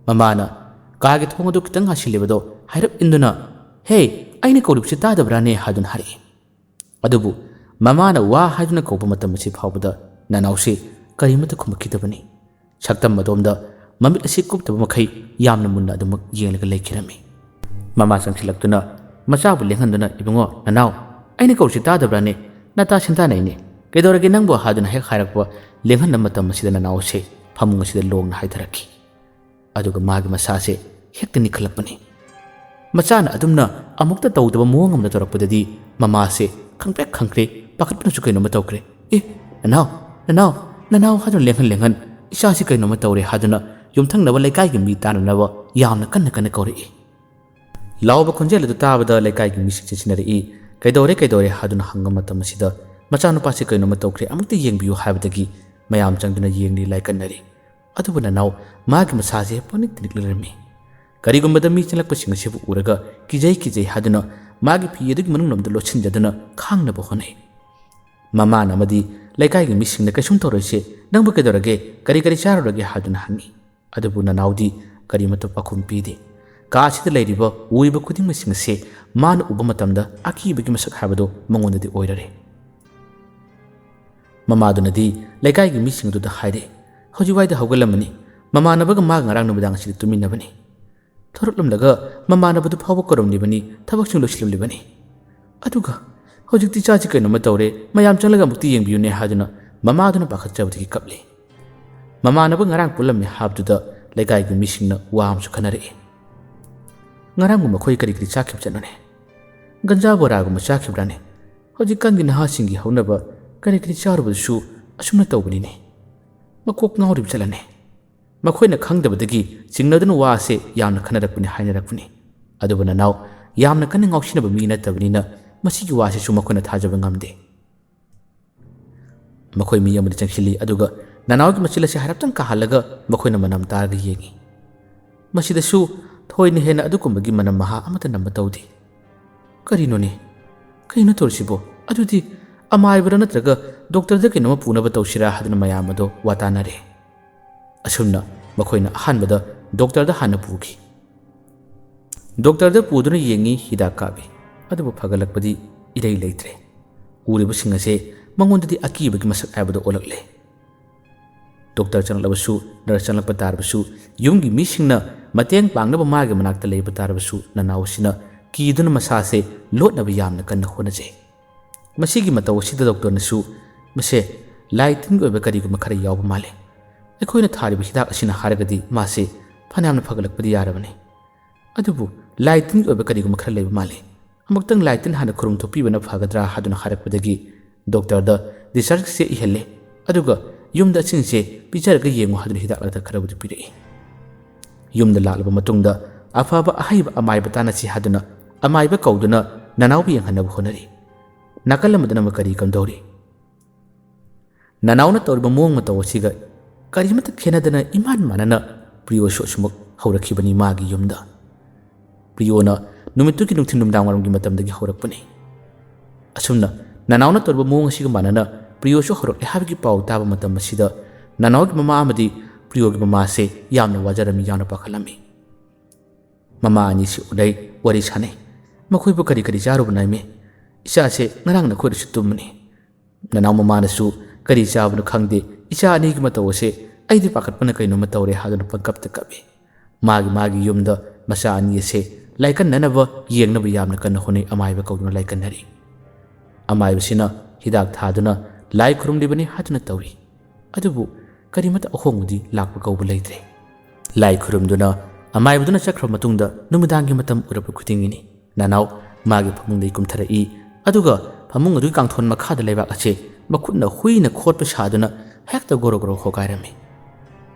ꯃꯃꯥꯅ ꯀꯥꯒꯤ ꯊꯣꯡ ꯑꯗꯨ ꯈꯤꯇꯪ ꯍꯥꯏꯁꯤꯜꯂꯤꯕꯗꯣ ꯍꯥꯏꯔꯞ ꯏꯟꯗꯨꯅ, "ꯍꯦ, ꯑꯩꯅ ꯀꯧꯔꯤꯕꯁꯤ ꯇꯥꯗꯕ꯭ꯔꯥꯅꯦ?" ꯍꯥꯏꯗꯨꯅ ꯍꯥꯏꯔꯛꯏ꯫ ꯑꯗꯨꯕꯨ ꯃꯃꯥꯅ ꯋꯥ ꯍꯥꯏꯗꯨꯅ ꯀꯧꯕ ꯃꯇꯝ ꯑꯁꯤ ꯐꯥꯎꯕꯗ ꯅꯅꯥꯎꯁꯤ ꯀꯔꯤꯃꯠꯇ ꯈꯨꯝꯃꯛꯈꯤꯗꯕꯅꯤ꯫ ꯁꯛꯇꯝ ꯑꯗꯣꯝꯗ ꯃꯃꯤꯠ ꯑꯁꯤ ꯀꯨꯞꯇꯕ ꯃꯈꯩ ꯌꯥꯝꯅ ꯃꯨꯟꯅ ꯑꯗꯨꯃꯛ ꯌꯦꯡꯂꯒ ꯂꯩꯈꯤꯔꯝꯃꯤ꯫ ꯃꯃꯥ ꯆꯪꯁꯤꯜꯂꯛꯇꯨꯅ ꯃꯆꯥꯕꯨ ꯂꯦꯡꯍꯟꯗꯨꯅ, "ꯏꯕꯨꯡꯉꯣ, ꯅꯅꯥꯎ, ꯑꯩꯅ ꯀꯧꯔꯤꯁꯤ ꯇꯥꯗꯕ꯭ꯔꯥꯅꯦ? ꯅꯇꯥ ꯁꯦꯟꯗꯥꯅꯩꯅꯦ꯫ ꯀꯩꯗꯧꯔꯒꯦ ꯅꯪꯕꯨ?" ꯍꯥꯏꯗꯨꯅ ꯍꯦꯛ ꯍꯥꯏꯔꯛꯄ ꯂꯦꯡꯍꯟꯕ ꯃꯇꯝ ꯑꯁꯤꯗ ꯅꯅꯥꯎ ꯑꯁꯤ ꯐꯃꯨꯡ ꯑꯁꯤꯗ ꯂꯣꯡꯅ ꯍꯥꯏꯊꯔꯛꯈꯤ꯫ ꯑꯗꯨꯒ ꯃꯥꯒꯤ ꯃꯁꯥꯁꯦ ꯍꯦꯛꯇ ꯅꯤꯛꯈꯠꯂꯛꯄꯅꯤ꯫ ꯃꯆꯥꯅ ꯑꯗꯨꯝꯅ ꯑꯃꯨꯛꯇ ꯇꯧꯗꯕ ꯃꯑꯣꯡ ꯑꯃꯗ ꯇꯧꯔꯛꯄꯗꯗꯤ ꯃꯃꯥꯁꯦ ꯈꯪꯄ꯭ꯔꯦꯛ ꯈꯪꯈ꯭ꯔꯦ, ꯄꯥꯈꯠꯄꯅꯁꯨ ꯀꯩꯅꯣꯝꯃ ꯇꯧꯈ꯭ꯔꯦ꯫ "ꯑꯦ, ꯅꯅꯥꯎ, ꯅꯅꯥꯎ, ꯅꯅꯥꯎ" ꯍꯥꯏꯗꯨꯅ ꯂꯦꯡꯍꯟ ꯂꯦꯡꯍꯟ, "ꯏꯆꯥꯁꯤ ꯀꯩꯅꯣꯝꯃ ꯇꯧꯔꯦ" ꯍꯥꯏꯗꯨꯅ ꯌꯨꯝꯊꯪꯅꯕ ꯂꯩꯀꯥꯏꯒꯤ ꯃꯤ ꯇꯥꯅꯅꯕ ꯌꯥꯝꯅ ꯀꯟꯅ ꯀꯟꯅ ꯀꯧꯔꯛꯏ꯫ ꯂꯥꯎꯕ ꯈꯣꯟꯖꯦꯜ ꯑꯗꯨ ꯇꯥꯕꯗ ꯂꯩꯀꯥꯏꯒꯤ ꯃꯤꯁꯤꯡꯁꯦ ꯆꯤꯟꯅꯔꯛꯏ꯫ "ꯀꯩꯗꯧꯔꯦ, ꯀꯩꯗꯧꯔꯦ?" ꯍꯥꯏꯗꯨꯅ ꯍꯪꯕ ꯃꯇꯝ ꯑꯁꯤꯗ ꯃꯆꯥꯅꯨꯄꯥꯁꯤ ꯀꯩꯅꯣꯝꯃ ꯇꯧꯈ꯭ꯔꯦ, ꯑꯃꯨꯛꯇ ꯌꯦꯡꯕꯤꯌꯨ ꯍꯥꯏꯕꯗꯒꯤ ꯃꯌꯥꯝ ꯆꯪꯗꯨꯅ ꯌꯦꯡꯂꯤ, ꯂꯥꯏꯀꯠꯅꯔꯤ꯫ ꯑꯗꯨꯕꯨ ꯅꯅꯥꯎ ꯃꯥꯒꯤ ꯃꯁꯥꯁꯦ ꯄꯪꯅꯤꯛꯇ ꯅꯤꯛ ꯂꯩꯔꯝꯃꯤ꯫ ꯀꯔꯤꯒꯨꯝꯕꯗ ꯃꯤ ꯆꯪꯂꯛꯄꯁꯤꯡ ꯑꯁꯤꯕꯨ ꯎꯔꯒ ꯀꯤꯖꯩ ꯀꯤꯖꯩ ꯍꯥꯏꯗꯨꯅ ꯃꯥꯒꯤ ꯐꯤ ꯑꯗꯨꯒꯤ ꯃꯅꯨꯡ ꯂꯣꯝꯗ ꯂꯣꯠꯁꯤꯟꯖꯗꯨꯅ ꯈꯥꯡꯅꯕ ꯍꯣꯠꯅꯩ꯫ ꯃꯃꯥꯅ ꯑꯃꯗꯤ ꯂꯩꯀꯥꯏꯒꯤ ꯃꯤꯁꯤꯡꯅ "ꯀꯩꯁꯨꯝ ꯇꯧꯔꯣꯏꯁꯦ, ꯅꯪꯕꯨ ꯀꯩꯗꯧꯔꯒꯦ, ꯀꯔꯤ ꯀꯔꯤ ꯆꯥꯔꯨꯔꯒꯦ?" ꯍꯥꯏꯗꯨꯅ ꯍꯪꯉꯤ꯫ ꯑꯗꯨꯕꯨ ꯅꯅꯥꯎꯗꯤ ꯀꯔꯤꯃꯠꯇ ꯄꯥꯎꯈꯨꯝ ꯄꯤꯗꯦ꯫ ꯀꯥ ꯑꯁꯤꯗ ꯂꯩꯔꯤꯕ ꯎꯔꯤꯕ ꯈꯨꯗꯤꯡꯃꯛꯁꯤꯡ ꯑꯁꯤ ꯃꯥꯅ ꯎꯕ ꯃꯇꯝꯗ ꯑꯀꯤꯕꯒꯤ ꯃꯁꯛ ꯍꯥꯏꯕꯗꯨ ꯃꯉꯣꯟꯗꯗꯤ ꯑꯣꯏꯔꯔꯦ꯫ ꯃꯃꯥꯗꯨꯅꯗꯤ ꯂꯩꯀꯥꯏꯒꯤ ꯃꯤꯁꯤꯡ ꯑꯗꯨꯗ ꯍꯥꯏꯔꯦ, "ꯍꯧꯖꯤꯛꯋꯥꯏꯗ ꯍꯧꯒꯠꯂꯝꯃꯅꯤ, ꯃꯃꯥꯟꯅꯕꯒ ꯃꯥꯒ ꯉꯔꯥꯡ ꯅꯨꯃꯤꯗꯥꯡ ꯑꯁꯤꯗ ꯇꯨꯃꯤꯟꯅꯕꯅꯤ꯫ ꯊꯣꯔꯛꯂꯝꯂꯒ ꯃꯃꯥꯟꯅꯕꯗꯨ ꯐꯥꯎꯕ ꯀꯧꯔꯝꯂꯤꯕꯅꯤ, ꯊꯕꯛꯁꯤꯡ ꯂꯣꯏꯁꯤꯜꯂꯝꯂꯤꯕꯅꯤ꯫ ꯑꯗꯨꯒ ꯍꯧꯖꯤꯛꯇꯤ ꯏꯆꯥꯁꯤ ꯀꯩꯅꯣꯝꯃ ꯇꯧꯔꯦ, ꯃꯌꯥꯝ ꯆꯪꯂꯒ ꯑꯃꯨꯛꯇ ꯌꯦꯡꯕꯤꯌꯨꯅꯦ" ꯍꯥꯏꯗꯨꯅ ꯃꯃꯥꯗꯨꯅ ꯄꯥꯈꯠꯆꯕꯗꯒꯤ ꯀꯞꯂꯤ꯫ ꯃꯃꯥꯟꯅꯕ ꯉꯔꯥꯡ ꯄꯨꯜꯂꯝꯃꯦ ꯍꯥꯏꯕꯗꯨꯗ ꯂꯩꯀꯥꯏꯒꯤ ꯃꯤꯁꯤꯡꯅ ꯋꯥ ꯑꯃꯁꯨ ꯈꯟꯅꯔꯛꯏ꯫ "ꯉꯔꯥꯡꯕꯨ ꯃꯈꯣꯏ ꯀꯔꯤ ꯀꯔꯤ ꯆꯥꯈꯤꯕ ꯆꯠꯅꯣꯅꯦ? ꯒꯟꯖꯥ ꯕꯣꯔꯥꯒꯨꯝꯕ ꯆꯥꯈꯤꯕ꯭ꯔꯥꯅꯦ? ꯍꯧꯖꯤꯛꯀꯥꯟꯒꯤ ꯅꯍꯥꯁꯤꯡꯒꯤ ꯍꯧꯅꯕ ꯀꯔꯤ ꯀꯔꯤ ꯆꯥꯔꯨꯕꯗꯨꯁꯨ ꯑꯁꯨꯝꯅ ꯇꯧꯕꯅꯤꯅꯦ꯫ ꯃꯀꯣꯛ ꯉꯥꯎꯔꯤꯕ ꯆꯠꯂꯅꯦ꯫ ꯃꯈꯣꯏꯅ ꯈꯪꯗꯕꯗꯒꯤ ꯆꯤꯡꯅꯗꯨꯅ ꯋꯥ ꯑꯁꯦ ꯌꯥꯝꯅ ꯈꯟꯅꯔꯛꯄꯅꯤ ꯍꯥꯏꯅꯔꯛꯄꯅꯤ꯫ ꯑꯗꯨꯕꯨ ꯅꯅꯥꯎ ꯌꯥꯝꯅ ꯀꯟꯅ ꯉꯥꯎꯁꯤꯟꯅꯕ ꯃꯤ ꯅꯠꯇꯕꯅꯤꯅ ꯃꯁꯤꯒꯤ ꯋꯥꯁꯤꯁꯨ ꯃꯈꯣꯏꯅ ꯊꯥꯖꯕ ꯉꯝꯗꯦ꯫ ꯃꯈꯣꯏ ꯃꯤ ꯑꯃꯗ ꯆꯪꯁꯤꯜꯂꯤ, ꯑꯗꯨꯒ ꯅꯅꯥꯎꯒꯤ ꯃꯆꯤꯜ ꯑꯁꯤ ꯍꯥꯏꯔꯞꯇꯪ ꯀꯥꯍꯜꯂꯒ ꯃꯈꯣꯏꯅ ꯃꯅꯝ ꯇꯥꯔꯒ ꯌꯦꯡꯉꯤ꯫ ꯃꯁꯤꯗꯁꯨ ꯊꯣꯏꯅ ꯍꯦꯟꯅ ꯑꯗꯨꯒꯨꯝꯕꯒꯤ ꯃꯅꯝ ꯃꯍꯥ ꯑꯃꯠꯇ ꯅꯝꯕ ꯇꯧꯗꯦ꯫ "ꯀꯔꯤꯅꯣꯅꯦ? ꯀꯩꯅꯣ ꯇꯧꯔꯤꯁꯤꯕꯣ? ꯑꯗꯨꯗꯤ ꯑꯃꯥꯏꯕꯔ ꯅꯠꯇ꯭ꯔꯒ ꯗꯣꯛꯇꯔꯗ ꯀꯩꯅꯣꯝꯃ ꯄꯨꯅꯕ ꯇꯧꯁꯤꯔꯥ?" ꯍꯥꯏꯗꯨꯅ ꯃꯌꯥꯝ ꯑꯗꯣ ꯋꯥ ꯇꯥꯅꯔꯦ꯫ ꯑꯁꯨꯝꯅ ꯃꯈꯣꯏꯅ ꯑꯍꯥꯟꯕꯗ ꯗꯣꯛꯇꯔꯗ ꯍꯥꯟꯅ ꯄꯨꯈꯤ꯫ ꯗꯣꯛꯇꯔꯗ ꯄꯨꯗꯨꯅ ꯌꯦꯡꯉꯤ, ꯍꯤꯗꯥꯛ ꯀꯥꯞꯄꯤ, ꯑꯗꯨꯕꯨ ꯐꯒꯠꯂꯛꯄꯗꯤ ꯏꯔꯩ ꯂꯩꯇ꯭ꯔꯦ꯫ ꯎꯔꯤꯕꯁꯤꯡ ꯑꯁꯦ ꯃꯉꯣꯟꯗꯗꯤ ꯑꯀꯤꯕꯒꯤ ꯃꯁꯛ ꯍꯥꯏꯕꯗꯨ ꯑꯣꯜꯂꯛꯂꯦ꯫ ꯗꯣꯛꯇꯔ ꯆꯪꯂꯛꯂꯕꯁꯨ, ꯅꯔꯁ ꯆꯪꯂꯛꯄ ꯇꯥꯔꯕꯁꯨ, ꯌꯨꯝꯒꯤ ꯃꯤꯁꯤꯡꯅ ꯃꯇꯦꯡ ꯄꯥꯡꯅꯕ ꯃꯥꯒꯤ ꯃꯅꯥꯛꯇ ꯂꯩꯕ ꯇꯥꯔꯕꯁꯨ, ꯅꯅꯥꯎ ꯑꯁꯤꯅ ꯀꯤꯗꯨꯅ ꯃꯁꯥꯁꯦ ꯂꯣꯠꯅꯕ ꯌꯥꯝꯅ ꯀꯟꯅ ꯍꯣꯠꯅꯖꯩ꯫ ꯃꯁꯤꯒꯤ ꯃꯇꯧ ꯑꯁꯤꯗ ꯗꯣꯛꯇꯔꯅꯁꯨ "ꯃꯁꯦ ꯂꯥꯏ ꯇꯤꯟꯒꯤ ꯑꯣꯏꯕ ꯀꯔꯤꯒꯨꯝꯕ ꯈꯔ ꯌꯥꯎꯕ ꯃꯥꯜꯂꯦ꯫ ꯑꯩꯈꯣꯏꯅ ꯊꯥꯔꯤꯕ ꯍꯤꯗꯥꯛ ꯑꯁꯤꯅ ꯍꯥꯏꯔꯒꯗꯤ ꯃꯥꯁꯦ ꯐꯅꯌꯥꯝꯅ ꯐꯒꯠꯂꯛꯄꯗꯤ ꯌꯥꯔꯕꯅꯤ꯫ ꯑꯗꯨꯕꯨ ꯂꯥꯏ ꯇꯤꯟꯒꯤ ꯑꯣꯏꯕ ꯀꯔꯤꯒꯨꯝꯕ ꯈꯔ ꯂꯩꯕ ꯃꯥꯜꯂꯦ꯫ ꯑꯃꯨꯛꯇꯪ ꯂꯥꯏ ꯇꯤꯟ ꯍꯥꯟꯅ ꯈꯨꯔꯨꯝ ꯊꯣꯛꯄꯤꯕꯅ ꯐꯒꯗ꯭ꯔꯥ?" ꯍꯥꯏꯗꯨꯅ ꯍꯥꯏꯔꯛꯄꯗꯒꯤ ꯗꯣꯛꯇꯔꯗ ꯗꯤꯁꯆꯥꯔꯖ ꯆꯦ ꯏꯍꯜꯂꯦ꯫ ꯑꯗꯨꯒ ꯌꯨꯝꯗ ꯑꯁꯤꯁꯤꯡꯁꯦ ꯄꯤꯖꯔꯒ ꯌꯦꯡꯉꯨ ꯍꯥꯏꯗꯨꯅ ꯍꯤꯗꯥꯛ ꯂꯥꯡꯊꯛ ꯈꯔꯕꯨꯗꯤ ꯄꯤꯔꯛꯏ꯫ ꯌꯨꯝꯗ ꯂꯥꯛꯂꯕ ꯃꯇꯨꯡꯗ ꯑꯐꯕ ꯑꯍꯩꯕ ꯑꯃꯥꯏꯕ ꯇꯥꯟꯅꯁꯤ ꯍꯥꯏꯗꯨꯅ ꯑꯃꯥꯏꯕ ꯀꯧꯗꯨꯅ ꯅꯅꯥꯎꯕꯨ ꯌꯦꯡꯍꯟꯅꯕ ꯍꯣꯠꯅꯔꯤ꯫ ꯅꯥꯀꯜ ꯑꯃꯗꯅ ꯑꯃ ꯀꯔꯤ ꯀꯝꯗꯧꯔꯤ? ꯅꯅꯥꯎꯅ ꯇꯧꯔꯤꯕ ꯃꯑꯣꯡ ꯃꯇꯧ ꯑꯁꯤꯒ ꯀꯔꯤꯃꯠꯇ ꯈꯦꯠꯅꯗꯅ ꯏꯃꯥꯟ ꯃꯥꯟꯅꯅ ꯄ꯭ꯔꯤꯌꯣꯁꯨ ꯑꯁꯨꯃꯛ ꯍꯧꯔꯛꯈꯤꯕꯅꯤ ꯃꯥꯒꯤ ꯌꯨꯝꯗ꯫ ꯄ꯭ꯔꯤꯌꯣꯅ ꯅꯨꯃꯤꯠꯇꯨꯒꯤ ꯅꯨꯡꯊꯤꯜ ꯅꯨꯃꯤꯗꯥꯡ ꯋꯥꯏꯔꯝꯒꯤ ꯃꯇꯝꯗꯒꯤ ꯍꯧꯔꯛꯄꯅꯤ꯫ ꯑꯁꯨꯝꯅ ꯅꯅꯥꯎꯅ ꯇꯧꯔꯤꯕ ꯃꯑꯣꯡ ꯑꯁꯤꯒ ꯃꯥꯟꯅꯅ ꯄ꯭ꯔꯤꯌꯣꯁꯨ ꯍꯧꯔꯛꯂꯦ ꯍꯥꯏꯕꯒꯤ ꯄꯥꯎ ꯇꯥꯕ ꯃꯇꯝ ꯑꯁꯤꯗ ꯅꯅꯥꯎꯒꯤ ꯃꯃꯥ ꯑꯃꯗꯤ ꯄ꯭ꯔꯤꯌꯣꯒꯤ ꯃꯃꯥꯁꯦ ꯌꯥꯝꯅ ꯋꯥꯖꯔꯝꯃꯤ, ꯌꯥꯝꯅ ꯄꯥꯈꯠꯂꯝꯃꯤ꯫ ꯃꯃꯥ ꯑꯅꯤꯁꯤ ꯎꯅꯩ, ꯋꯥꯔꯤ ꯁꯥꯅꯩ꯫ "ꯃꯈꯣꯏꯕꯨ ꯀꯔꯤ ꯀꯔꯤ ꯆꯥꯔꯨꯕꯅꯣ ꯏꯃꯦ? ꯏꯆꯥꯁꯦ ꯉꯔꯥꯡ ꯅꯈꯣꯏꯗꯁꯨ ꯇꯨꯝꯕꯅꯤ꯫" ꯅꯅꯥꯎ ꯃꯃꯥꯅꯁꯨ "ꯀꯔꯤ ꯆꯥꯕꯅꯣ ꯈꯪꯗꯦ, ꯏꯆꯥ ꯑꯅꯤꯒꯤ ꯃꯇꯧ ꯑꯁꯦ ꯑꯩꯗꯤ ꯄꯥꯈꯠꯄꯅ ꯀꯩꯅꯣꯝꯃ ꯇꯧꯔꯦ" ꯍꯥꯏꯗꯨꯅ ꯄꯪꯀꯞꯇ ꯀꯞꯏ꯫ ꯃꯥꯒꯤ ꯃꯥꯒꯤ ꯌꯨꯝꯗ ꯃꯆꯥ ꯑꯅꯤ ꯑꯁꯦ ꯂꯥꯏꯀꯠꯅꯅꯕ ꯌꯦꯡꯅꯕ ꯌꯥꯝꯅ ꯀꯟꯅ ꯍꯣꯠꯅꯩ꯫ ꯑꯃꯥꯏꯕ ꯀꯧꯗꯨꯅ ꯂꯥꯏꯀꯠꯅꯔꯤ꯫ ꯑꯃꯥꯏꯕꯁꯤꯅ ꯍꯤꯗꯥꯛ ꯊꯥꯗꯨꯅ ꯂꯥꯏ ꯈꯨꯔꯨꯝꯂꯤꯕꯅꯤ ꯍꯥꯏꯗꯨꯅ ꯇꯧꯔꯤ꯫ ꯑꯗꯨꯕꯨ ꯀꯔꯤꯃꯠꯇ ꯑꯍꯣꯡꯕꯗꯤ ꯂꯥꯛꯄ ꯀꯧꯕ ꯂꯩꯇ꯭ꯔꯦ꯫ ꯂꯥꯏ ꯈꯨꯔꯨꯝꯗꯨꯅ ꯑꯃꯥꯏꯕꯗꯨꯅ ꯆꯠꯈ꯭ꯔꯕ ꯃꯇꯨꯡꯗ ꯅꯨꯃꯤꯗꯥꯡꯒꯤ ꯃꯇꯝ ꯑꯣꯏꯔꯛꯄ ꯈꯨꯗꯤꯡꯒꯤꯅꯤ, ꯅꯅꯥꯎ ꯃꯥꯒꯤ ꯐꯃꯨꯡꯗꯒꯤ ꯀꯨꯝꯊꯔꯛꯏ꯫ ꯑꯗꯨꯒ ꯐꯃꯨꯡ ꯑꯗꯨꯒꯤ ꯀꯥꯡꯊꯣꯟ ꯃꯈꯥꯗ ꯂꯩꯕꯥꯛ ꯑꯁꯦ ꯃꯈꯨꯠꯅ ꯍꯨꯏꯅ ꯈꯣꯠꯄ ꯁꯥꯗꯨꯅ ꯍꯦꯛꯇ ꯒꯣꯔꯣ ꯒꯣꯔꯣ ꯈꯣꯀꯥꯏꯔꯝꯃꯤ꯫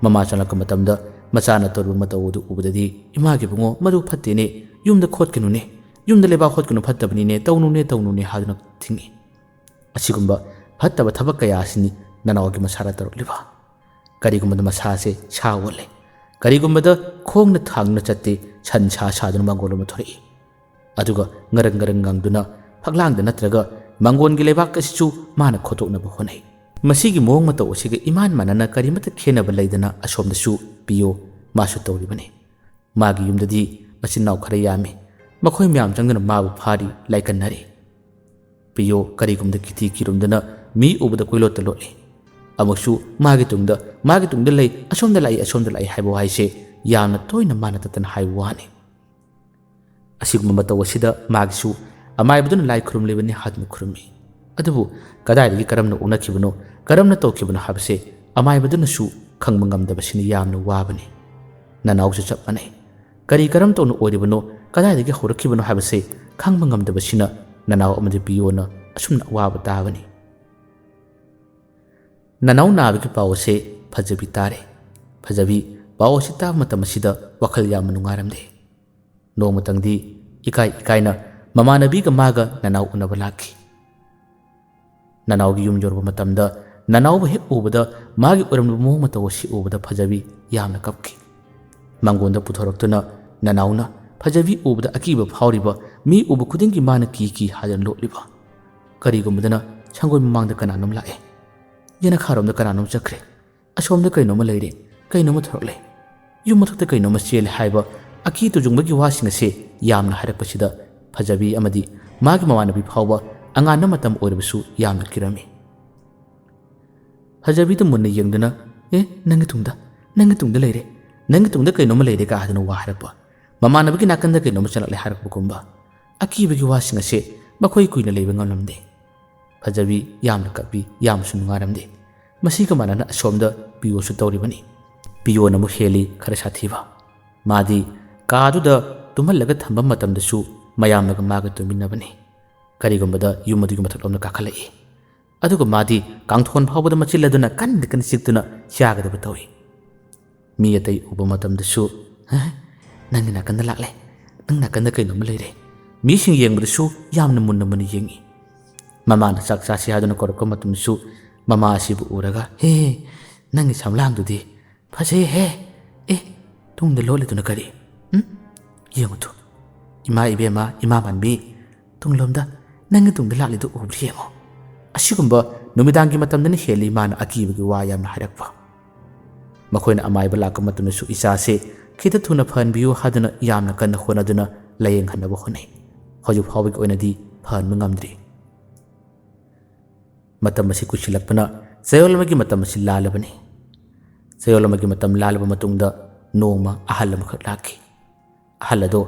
ꯃꯃꯥ ꯆꯪꯂꯛꯄ ꯃꯇꯝꯗ ꯃꯆꯥꯅ ꯇꯧꯔꯤꯕ ꯃꯇꯧ ꯑꯗꯨ ꯎꯕꯗꯗꯤ, "ꯏꯃꯥꯒꯤ ꯏꯕꯨꯡꯉꯣ, ꯃꯗꯨ ꯐꯠꯇꯦꯅꯦ, ꯌꯨꯝꯗ ꯈꯣꯠꯀꯅꯨꯅꯦ, ꯌꯨꯝꯗ ꯂꯩꯕꯥꯛ ꯈꯣꯠꯀꯅꯨ, ꯐꯠꯇꯕꯅꯤꯅꯦ, ꯇꯧꯅꯨꯅꯦ, ꯇꯧꯅꯨꯅꯦ" ꯍꯥꯏꯗꯨꯅ ꯊꯤꯡꯏ꯫ ꯑꯁꯤꯒꯨꯝꯕ ꯐꯠꯇꯕ ꯊꯕꯛ ꯀꯌꯥ ꯑꯁꯤꯅꯤ ꯅꯅꯥꯎꯒꯤ ꯃꯁꯥꯗ ꯇꯧꯔꯛꯂꯤꯕ꯫ ꯀꯔꯤꯒꯨꯝꯕꯗ ꯃꯁꯥꯁꯦ ꯁꯥ ꯑꯣꯜꯂꯦ, ꯀꯔꯤꯒꯨꯝꯕꯗ ꯈꯣꯡꯅ ꯊꯥꯡꯗꯨꯅ ꯆꯠꯇꯦ, ꯁꯟ ꯁꯥ ꯁꯥꯗꯨꯅ ꯃꯥꯡꯒꯣꯜ ꯑꯃ ꯊꯣꯔꯛꯏ꯫ ꯑꯗꯨꯒ ꯉꯔꯪ ꯉꯔꯪ ꯉꯪꯗꯨꯅ ꯐꯛꯂꯥꯡꯗ ꯅꯠꯇ꯭ꯔꯒ ꯃꯥꯡꯒꯣꯟꯒꯤ ꯂꯩꯕꯥꯛ ꯑꯁꯤꯁꯨ ꯃꯥꯅ ꯈꯣꯠꯇꯣꯛꯅꯕ ꯍꯣꯠꯅꯩ꯫ ꯃꯁꯤꯒꯤ ꯃꯑꯣꯡ ꯃꯇꯧ ꯑꯁꯤꯒ ꯏꯃꯥꯟ ꯃꯥꯟꯅꯅ ꯀꯔꯤꯃꯠꯇ ꯈꯦꯟꯅꯕ ꯂꯩꯗꯅ ꯑꯁꯣꯝꯗꯁꯨ ꯄꯤꯌꯣ ꯃꯥꯁꯨ ꯇꯧꯔꯤꯕꯅꯤ꯫ ꯃꯥꯒꯤ ꯌꯨꯝꯗꯗꯤ ꯃꯆꯤꯟ ꯃꯅꯥꯎ ꯈꯔ ꯌꯥꯝꯃꯤ꯫ ꯃꯈꯣꯏ ꯃꯌꯥꯝ ꯆꯪꯗꯨꯅ ꯃꯥꯕꯨ ꯐꯥꯔꯤ, ꯂꯥꯏꯀꯠꯅꯔꯤ꯫ ꯄꯤꯌꯣ ꯀꯔꯤꯒꯨꯝꯕꯗ ꯀꯤꯊꯤ ꯀꯤꯔꯨꯝꯗꯅ ꯃꯤ ꯎꯕꯗ ꯀꯣꯏꯂꯣꯠꯇ ꯂꯣꯠꯂꯤ꯫ ꯑꯃꯨꯛꯁꯨ ꯃꯥꯒꯤ ꯇꯨꯡꯗ, "ꯃꯥꯒꯤ ꯇꯨꯡꯗ ꯂꯩ, ꯑꯁꯣꯝꯗ ꯂꯥꯛꯏ, ꯑꯁꯣꯝꯗ ꯂꯥꯛꯏ" ꯍꯥꯏꯕ ꯋꯥꯍꯩꯁꯦ ꯌꯥꯝꯅ ꯇꯣꯏꯅ ꯃꯥꯅ ꯇꯠꯇꯅ ꯍꯥꯏꯕ ꯋꯥꯅꯤ꯫ ꯑꯁꯤꯒꯨꯝꯕ ꯃꯇꯧ ꯑꯁꯤꯗ ꯃꯥꯒꯤꯁꯨ ꯑꯃꯥꯏꯕꯗꯨꯅ ꯂꯥꯏ ꯈꯨꯔꯨꯝꯂꯤꯕꯅꯤ ꯍꯥꯏꯗꯨꯅ ꯈꯨꯔꯨꯝꯃꯤ꯫ ꯑꯗꯨꯕꯨ ꯀꯗꯥꯏꯗꯒꯤ ꯀꯔꯝꯅ ꯑꯣꯛꯅꯈꯤꯕꯅꯣ, ꯀꯔꯝꯅ ꯇꯧꯈꯤꯕꯅꯣ ꯍꯥꯏꯕꯁꯦ ꯑꯃꯥꯏꯕꯗꯨꯅꯁꯨ ꯈꯪꯕ ꯉꯝꯗꯕꯁꯤꯅ ꯌꯥꯝꯅ ꯋꯥꯕꯅꯤ꯫ ꯅꯅꯥꯎꯁꯨ ꯆꯞ ꯃꯥꯟꯅꯩ꯫ ꯀꯔꯤ ꯀꯔꯝ ꯇꯧꯅ ꯑꯣꯏꯔꯤꯕꯅꯣ, ꯀꯗꯥꯏꯗꯒꯤ ꯍꯧꯔꯛꯈꯤꯕꯅꯣ ꯍꯥꯏꯕꯁꯦ ꯈꯪꯕ ꯉꯝꯗꯕꯁꯤꯅ ꯅꯅꯥꯎ ꯑꯃꯗꯤ ꯄꯤꯌꯣꯅ ꯑꯁꯨꯝꯅ ꯑꯋꯥꯕ ꯇꯥꯕꯅꯤ꯫ ꯅꯅꯥꯎ ꯅꯥꯕꯒꯤ ꯄꯥꯎ ꯑꯁꯦ ꯐꯖꯕꯤ ꯇꯥꯔꯦ꯫ ꯐꯖꯕꯤ ꯄꯥꯎ ꯑꯁꯤ ꯇꯥꯕ ꯃꯇꯝ ꯑꯁꯤꯗ ꯋꯥꯈꯜ ꯌꯥꯝꯅ ꯅꯨꯡꯉꯥꯏꯔꯝꯗꯦ꯫ ꯅꯣꯡꯃꯇꯪꯗꯤ ꯏꯀꯥꯏ ꯏꯀꯥꯏꯅ ꯃꯃꯥꯟꯅꯕꯤꯒ ꯃꯥꯒ ꯅꯅꯥꯎ ꯎꯅꯕ ꯂꯥꯛꯈꯤ꯫ ꯅꯅꯥꯎꯒꯤ ꯌꯨꯝ ꯌꯧꯔꯕ ꯃꯇꯝꯗ ꯅꯅꯥꯎꯕꯨ ꯍꯦꯛ ꯎꯕꯗ ꯃꯥꯒꯤ ꯑꯣꯏꯔꯝꯂꯕ ꯃꯑꯣꯡ ꯃꯇꯧ ꯑꯁꯤ ꯎꯕꯗ ꯐꯖꯕꯤ ꯌꯥꯝꯅ ꯀꯞꯈꯤ꯫ ꯃꯥꯡꯒꯣꯟꯗ ꯄꯨꯊꯣꯔꯛꯇꯨꯅ ꯅꯅꯥꯎꯅ ꯐꯖꯕꯤ ꯎꯕꯗ ꯑꯀꯤꯕ ꯐꯥꯎꯔꯤꯕ ꯃꯤ ꯎꯕ ꯈꯨꯗꯤꯡꯒꯤ ꯃꯥꯅ "ꯀꯤ ꯀꯤ" ꯍꯥꯏꯗꯨꯅ ꯂꯣꯠꯂꯤꯕ꯫ ꯀꯔꯤꯒꯨꯝꯕꯗꯅ ꯁꯪꯒꯣꯏ ꯃꯃꯥꯡꯗ ꯀꯅꯥꯅꯣꯝ ꯂꯥꯛꯑꯦ꯫ ꯌꯦꯅꯈꯥꯔꯣꯝꯗ ꯀꯅꯥꯅꯣꯝ ꯆꯠꯈ꯭ꯔꯦ꯫ ꯑꯁꯣꯝꯗ ꯀꯩꯅꯣꯝꯃ ꯂꯩꯔꯦ, ꯀꯩꯅꯣꯝꯃ ꯊꯣꯔꯛꯂꯦ꯫ ꯌꯨꯝ ꯃꯊꯛꯇ ꯀꯩꯅꯣꯝꯃ ꯆꯦꯜꯂꯦ ꯍꯥꯏꯕ ꯑꯀꯤ ꯇꯨꯖꯨꯡꯕꯒꯤ ꯋꯥꯁꯤꯡ ꯑꯁꯦ ꯌꯥꯝꯅ ꯍꯥꯏꯔꯛꯄꯁꯤꯗ ꯐꯖꯕꯤ ꯑꯃꯗꯤ ꯃꯥꯒꯤ ꯃꯃꯥꯟꯅꯕꯤ ꯐꯥꯎꯕ ꯑꯉꯥꯟꯕ ꯃꯇꯝ ꯑꯣꯏꯔꯕꯁꯨ ꯌꯥꯝꯅ ꯀꯤꯔꯝꯃꯤ꯫ ꯐꯖꯕꯤꯗ ꯃꯨꯟꯅ ꯌꯦꯡꯗꯨꯅ, "ꯑꯦ, ꯅꯪꯒꯤ ꯇꯨꯡꯗ, ꯅꯪꯒꯤ ꯇꯨꯡꯗ ꯂꯩꯔꯦ, ꯅꯪꯒꯤ ꯇꯨꯡꯗ ꯀꯩꯅꯣꯝꯃ ꯂꯩꯔꯦ" ꯀꯥ ꯍꯥꯏꯗꯨꯅ ꯋꯥ ꯍꯥꯏꯔꯛꯄ꯫ ꯃꯃꯥꯟꯅꯕꯒꯤ ꯅꯥꯀꯟꯗ ꯀꯩꯅꯣꯝꯃ ꯆꯪꯂꯛꯂꯦ ꯍꯥꯏꯔꯛꯄꯒꯨꯝꯕ꯫ ꯑꯀꯤꯕꯒꯤ ꯋꯥꯁꯤꯡ ꯑꯁꯦ ꯃꯈꯣꯏ ꯀꯨꯏꯅ ꯂꯩꯕ ꯉꯝꯂꯝꯗꯦ꯫ ꯐꯖꯕꯤ ꯌꯥꯝꯅ ꯀꯞꯄꯤ, ꯌꯥꯝꯅꯁꯨ ꯅꯨꯡꯉꯥꯏꯔꯝꯗꯦ꯫ ꯃꯁꯤꯒ ꯃꯥꯟꯅꯅ ꯑꯁꯣꯝꯗ ꯄꯤꯌꯣꯁꯨ ꯇꯧꯔꯤꯕꯅꯤ꯫ ꯄꯤꯌꯣꯅ ꯑꯃꯨꯛ ꯍꯦꯜꯂꯤ ꯈꯔ ꯁꯥꯊꯤꯕ꯫ ꯃꯥꯗꯤ ꯀꯥꯗꯨꯗ ꯇꯨꯝꯍꯜꯂꯒ ꯊꯝꯕ ꯃꯇꯝꯗꯁꯨ ꯃꯌꯥꯝꯅꯒ ꯃꯥꯒ ꯇꯨꯝꯃꯤꯟꯅꯕꯅꯤ꯫ ꯀꯔꯤꯒꯨꯝꯕꯗ ꯌꯨꯝ ꯑꯗꯨꯒꯤ ꯃꯊꯛꯂꯣꯝꯗ ꯀꯥꯈꯠꯂꯛꯏ꯫ ꯑꯗꯨꯒ ꯃꯥꯗꯤ ꯀꯥꯡꯊꯣꯟ ꯐꯥꯎꯕꯗ ꯃꯆꯤꯜ ꯑꯗꯨꯅ ꯀꯟꯅ ꯀꯟꯅ ꯆꯤꯛꯇꯨꯅ ꯆꯥꯒꯗꯕ ꯇꯧꯏ꯫ ꯃꯤ ꯑꯇꯩ ꯎꯕ ꯃꯇꯝꯗꯁꯨ, "ꯍ? ꯅꯪꯒꯤ ꯅꯥꯀꯟꯗ ꯂꯥꯛꯂꯦ, ꯅꯪ ꯅꯥꯀꯟꯗ ꯀꯩꯅꯣꯝꯃ ꯂꯩꯔꯦ"꯫ ꯃꯤꯁꯤꯡ ꯌꯦꯡꯕꯗꯁꯨ ꯌꯥꯝꯅ ꯃꯨꯟꯅ ꯃꯨꯟꯅ ꯌꯦꯡꯏ꯫ ꯃꯃꯥꯅ ꯆꯥꯛ ꯆꯥꯁꯤ ꯍꯥꯏꯗꯨꯅ ꯀꯧꯔꯛꯄ ꯃꯇꯝꯗꯁꯨ ꯃꯃꯥ ꯑꯁꯤꯕꯨ ꯎꯔꯒ, "ꯍꯦ, ꯅꯪꯒꯤ ꯁꯝꯂꯥꯡꯗꯨꯗꯤ ꯐꯖꯩꯍꯦ꯫ ꯑꯦ, ꯇꯨꯡꯗ ꯂꯣꯠꯂꯤꯗꯨꯅ ꯀꯔꯤ? ꯎꯝ? ꯌꯦꯡꯉꯨ ꯇꯨ, ꯏꯃꯥ ꯏꯕꯦꯝꯃ, ꯏꯃꯥ ꯃꯥꯟꯕꯤ, ꯇꯨꯡꯂꯣꯝꯗ ꯅꯪꯒꯤ ꯇꯨꯡꯗ ꯂꯥꯛꯂꯤꯗꯨ ꯎꯕ꯭ꯔꯥ ꯌꯦꯡꯉꯣ"꯫ ꯑꯁꯤꯒꯨꯝꯕ ꯅꯨꯃꯤꯗꯥꯡꯒꯤ ꯃꯇꯝꯗꯅ ꯍꯦꯜꯂꯤ ꯃꯥꯅ ꯑꯀꯤꯕꯒꯤ ꯋꯥ ꯌꯥꯝꯅ ꯍꯥꯏꯔꯛꯄ꯫ ꯃꯈꯣꯏꯅ ꯑꯃꯥꯏꯕ ꯂꯥꯛꯄ ꯃꯇꯝꯗꯁꯨ ꯏꯆꯥꯁꯦ ꯈꯤꯇ ꯊꯨꯅ ꯐꯍꯟꯕꯤꯌꯨ ꯍꯥꯏꯗꯨꯅ ꯌꯥꯝꯅ ꯀꯟꯅ ꯍꯣꯠꯅꯗꯨꯅ ꯂꯥꯌꯦꯡꯍꯟꯅꯕ ꯍꯣꯠꯅꯩ꯫ ꯍꯧꯖꯤꯛ ꯐꯥꯎꯕꯒꯤ ꯑꯣꯏꯅꯗꯤ ꯐꯍꯟꯕ ꯉꯝꯗ꯭ꯔꯤ꯫ ꯃꯇꯝ ꯑꯁꯤ ꯀꯨꯏꯁꯤꯜꯂꯛꯄꯅ ꯆꯌꯣꯜ ꯑꯃꯒꯤ ꯃꯇꯝ ꯑꯁꯤ ꯂꯥꯜꯂꯕꯅꯤ꯫ ꯆꯌꯣꯜ ꯑꯃꯒꯤ ꯃꯇꯝ ꯂꯥꯜꯂꯕ ꯃꯇꯨꯡꯗ ꯅꯣꯡꯃ ꯑꯍꯜ ꯑꯃꯈꯛ ꯂꯥꯛꯈꯤ꯫ ꯑꯍꯜ ꯑꯗꯣ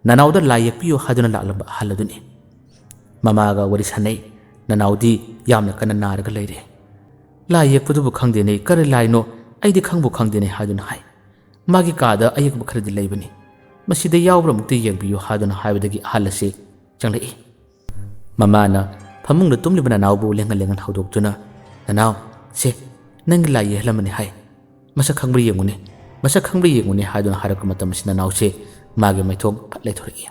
ꯅꯅꯥꯎꯗ ꯂꯥꯏ ꯌꯦꯛꯄꯤꯌꯨ ꯍꯥꯏꯗꯨꯅ ꯂꯥꯛꯂꯝꯕ ꯑꯍꯜ ꯑꯗꯨꯅꯤ꯫ ꯃꯃꯥꯒ ꯋꯥꯔꯤ ꯁꯥꯟꯅꯩ꯫ "ꯅꯅꯥꯎꯗꯤ ꯌꯥꯝꯅ ꯀꯟꯅ ꯅꯥꯔꯒ ꯂꯩꯔꯦ꯫ ꯂꯥꯏ ꯌꯦꯛꯄꯗꯨꯕꯨ ꯈꯪꯗꯦꯅꯦ, ꯀꯔꯤ ꯂꯥꯏꯅꯣ ꯑꯩꯗꯤ ꯈꯪꯕꯨ ꯈꯪꯗꯦꯅꯦ" ꯍꯥꯏꯗꯨꯅ ꯍꯥꯏ꯫ "ꯃꯥꯒꯤ ꯀꯥꯗ ꯑꯌꯦꯛꯄ ꯈꯔꯗꯤ ꯂꯩꯕꯅꯤ, ꯃꯁꯤꯗ ꯌꯥꯎꯕ꯭ꯔꯥ ꯑꯃꯨꯛꯇ ꯌꯦꯡꯕꯤꯌꯨ" ꯍꯥꯏꯗꯨꯅ ꯍꯥꯏꯕꯗꯒꯤ ꯑꯍꯜ ꯑꯁꯤ ꯆꯪꯂꯛꯏ꯫ ꯃꯃꯥꯅ ꯐꯃꯨꯡꯗ ꯇꯨꯝꯂꯤꯕ ꯅꯅꯥꯎꯕꯨ ꯂꯦꯡꯍꯟ ꯂꯦꯡꯍꯟ ꯍꯧꯗꯣꯛꯇꯨꯅ, "ꯅꯅꯥꯎ, ꯁꯦ, ꯅꯪꯒꯤ ꯂꯥꯏ ꯌꯦꯛꯍꯜꯂꯝꯕꯅꯤ ꯍꯥꯏ꯫ ꯃꯁꯛ ꯈꯪꯕ꯭ꯔꯥ ꯌꯦꯡꯉꯨꯅꯦ, ꯃꯁꯛ ꯈꯪꯕ꯭ꯔꯥ ꯌꯦꯡꯉꯨꯅꯦ" ꯍꯥꯏꯗꯨꯅ ꯍꯥꯏꯔꯛꯄ ꯃꯇꯝ ꯑꯁꯤꯗ ꯅꯅꯥꯎꯁꯦ ꯃꯥꯒꯤ ꯃꯥꯏꯊꯣꯡ ꯐꯠ ꯂꯩꯊꯣꯔꯛꯏ꯫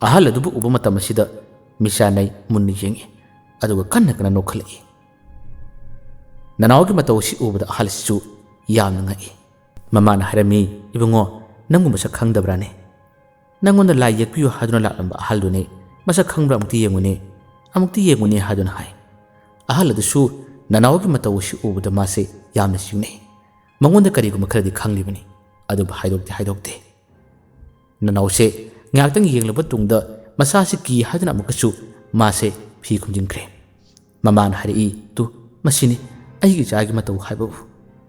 ꯑꯍꯜ ꯑꯗꯨꯕꯨ ꯎꯕ ꯃꯇꯝ ꯑꯁꯤꯗ ꯃꯤꯠꯁꯥ ꯅꯩ ꯃꯨꯟꯅ ꯌꯦꯡꯉꯤ, ꯑꯗꯨꯒ ꯀꯟꯅ ꯀꯟꯅ ꯅꯣꯛꯈꯠꯂꯛꯏ꯫ ꯅꯅꯥꯎꯒꯤ ꯃꯇꯧ ꯑꯁꯤ ꯎꯕꯗ ꯑꯍꯜꯁꯤꯁꯨ ꯌꯥꯝꯅ ꯉꯛꯏ꯫ ꯃꯃꯥꯅ ꯍꯥꯏꯔꯝꯃꯤ, "ꯏꯕꯨꯡꯉꯣ, ꯅꯪꯕꯨ ꯃꯁꯛ ꯈꯪꯗꯕ꯭ꯔꯥꯅꯦ? ꯅꯪꯉꯣꯟꯗ ꯂꯥꯏ ꯌꯦꯛꯄꯤꯌꯨ ꯍꯥꯏꯗꯨꯅ ꯂꯥꯛꯂꯝꯕ ꯑꯍꯜꯗꯨꯅꯦ꯫ ꯃꯁꯛ ꯈꯪꯕ꯭ꯔꯥ? ꯑꯃꯨꯛꯇ ꯌꯦꯡꯉꯨꯅꯦ, ꯑꯃꯨꯛꯇ ꯌꯦꯡꯉꯨꯅꯦ" ꯍꯥꯏꯗꯨꯅ ꯍꯥꯏ꯫ ꯑꯍꯜ ꯑꯗꯨꯁꯨ ꯅꯅꯥꯎꯒꯤ ꯃꯇꯧ ꯑꯁꯤ ꯎꯕꯗ ꯃꯥꯁꯦ ꯌꯥꯝꯅ ꯆꯤꯡꯅꯩ꯫ ꯃꯉꯣꯟꯗ ꯀꯔꯤꯒꯨꯝꯕ ꯈꯔꯗꯤ ꯈꯪꯂꯤꯕꯅꯤ, ꯑꯗꯨꯕꯨ ꯍꯥꯏꯗꯣꯛꯇꯤ ꯍꯥꯏꯗꯣꯛꯇꯦ꯫ ꯅꯅꯥꯎꯁꯦ ꯉꯥꯏꯍꯥꯛꯇꯪ ꯌꯦꯡꯂꯕ ꯇꯨꯡꯗ ꯃꯁꯥꯁꯤ ꯀꯤ ꯍꯥꯏꯗꯨꯅ ꯑꯃꯨꯛꯀꯁꯨ ꯃꯥꯁꯦ ꯐꯤ ꯈꯨꯝꯖꯤꯟꯈ꯭ꯔꯦ꯫ ꯃꯃꯥꯅ ꯍꯥꯏꯔꯛꯏ, "ꯇꯨ, ꯃꯁꯤꯅꯤ, ꯑꯩꯒꯤ ꯏꯆꯥꯒꯤ ꯃꯇꯧ ꯍꯥꯏꯕꯕꯨ꯫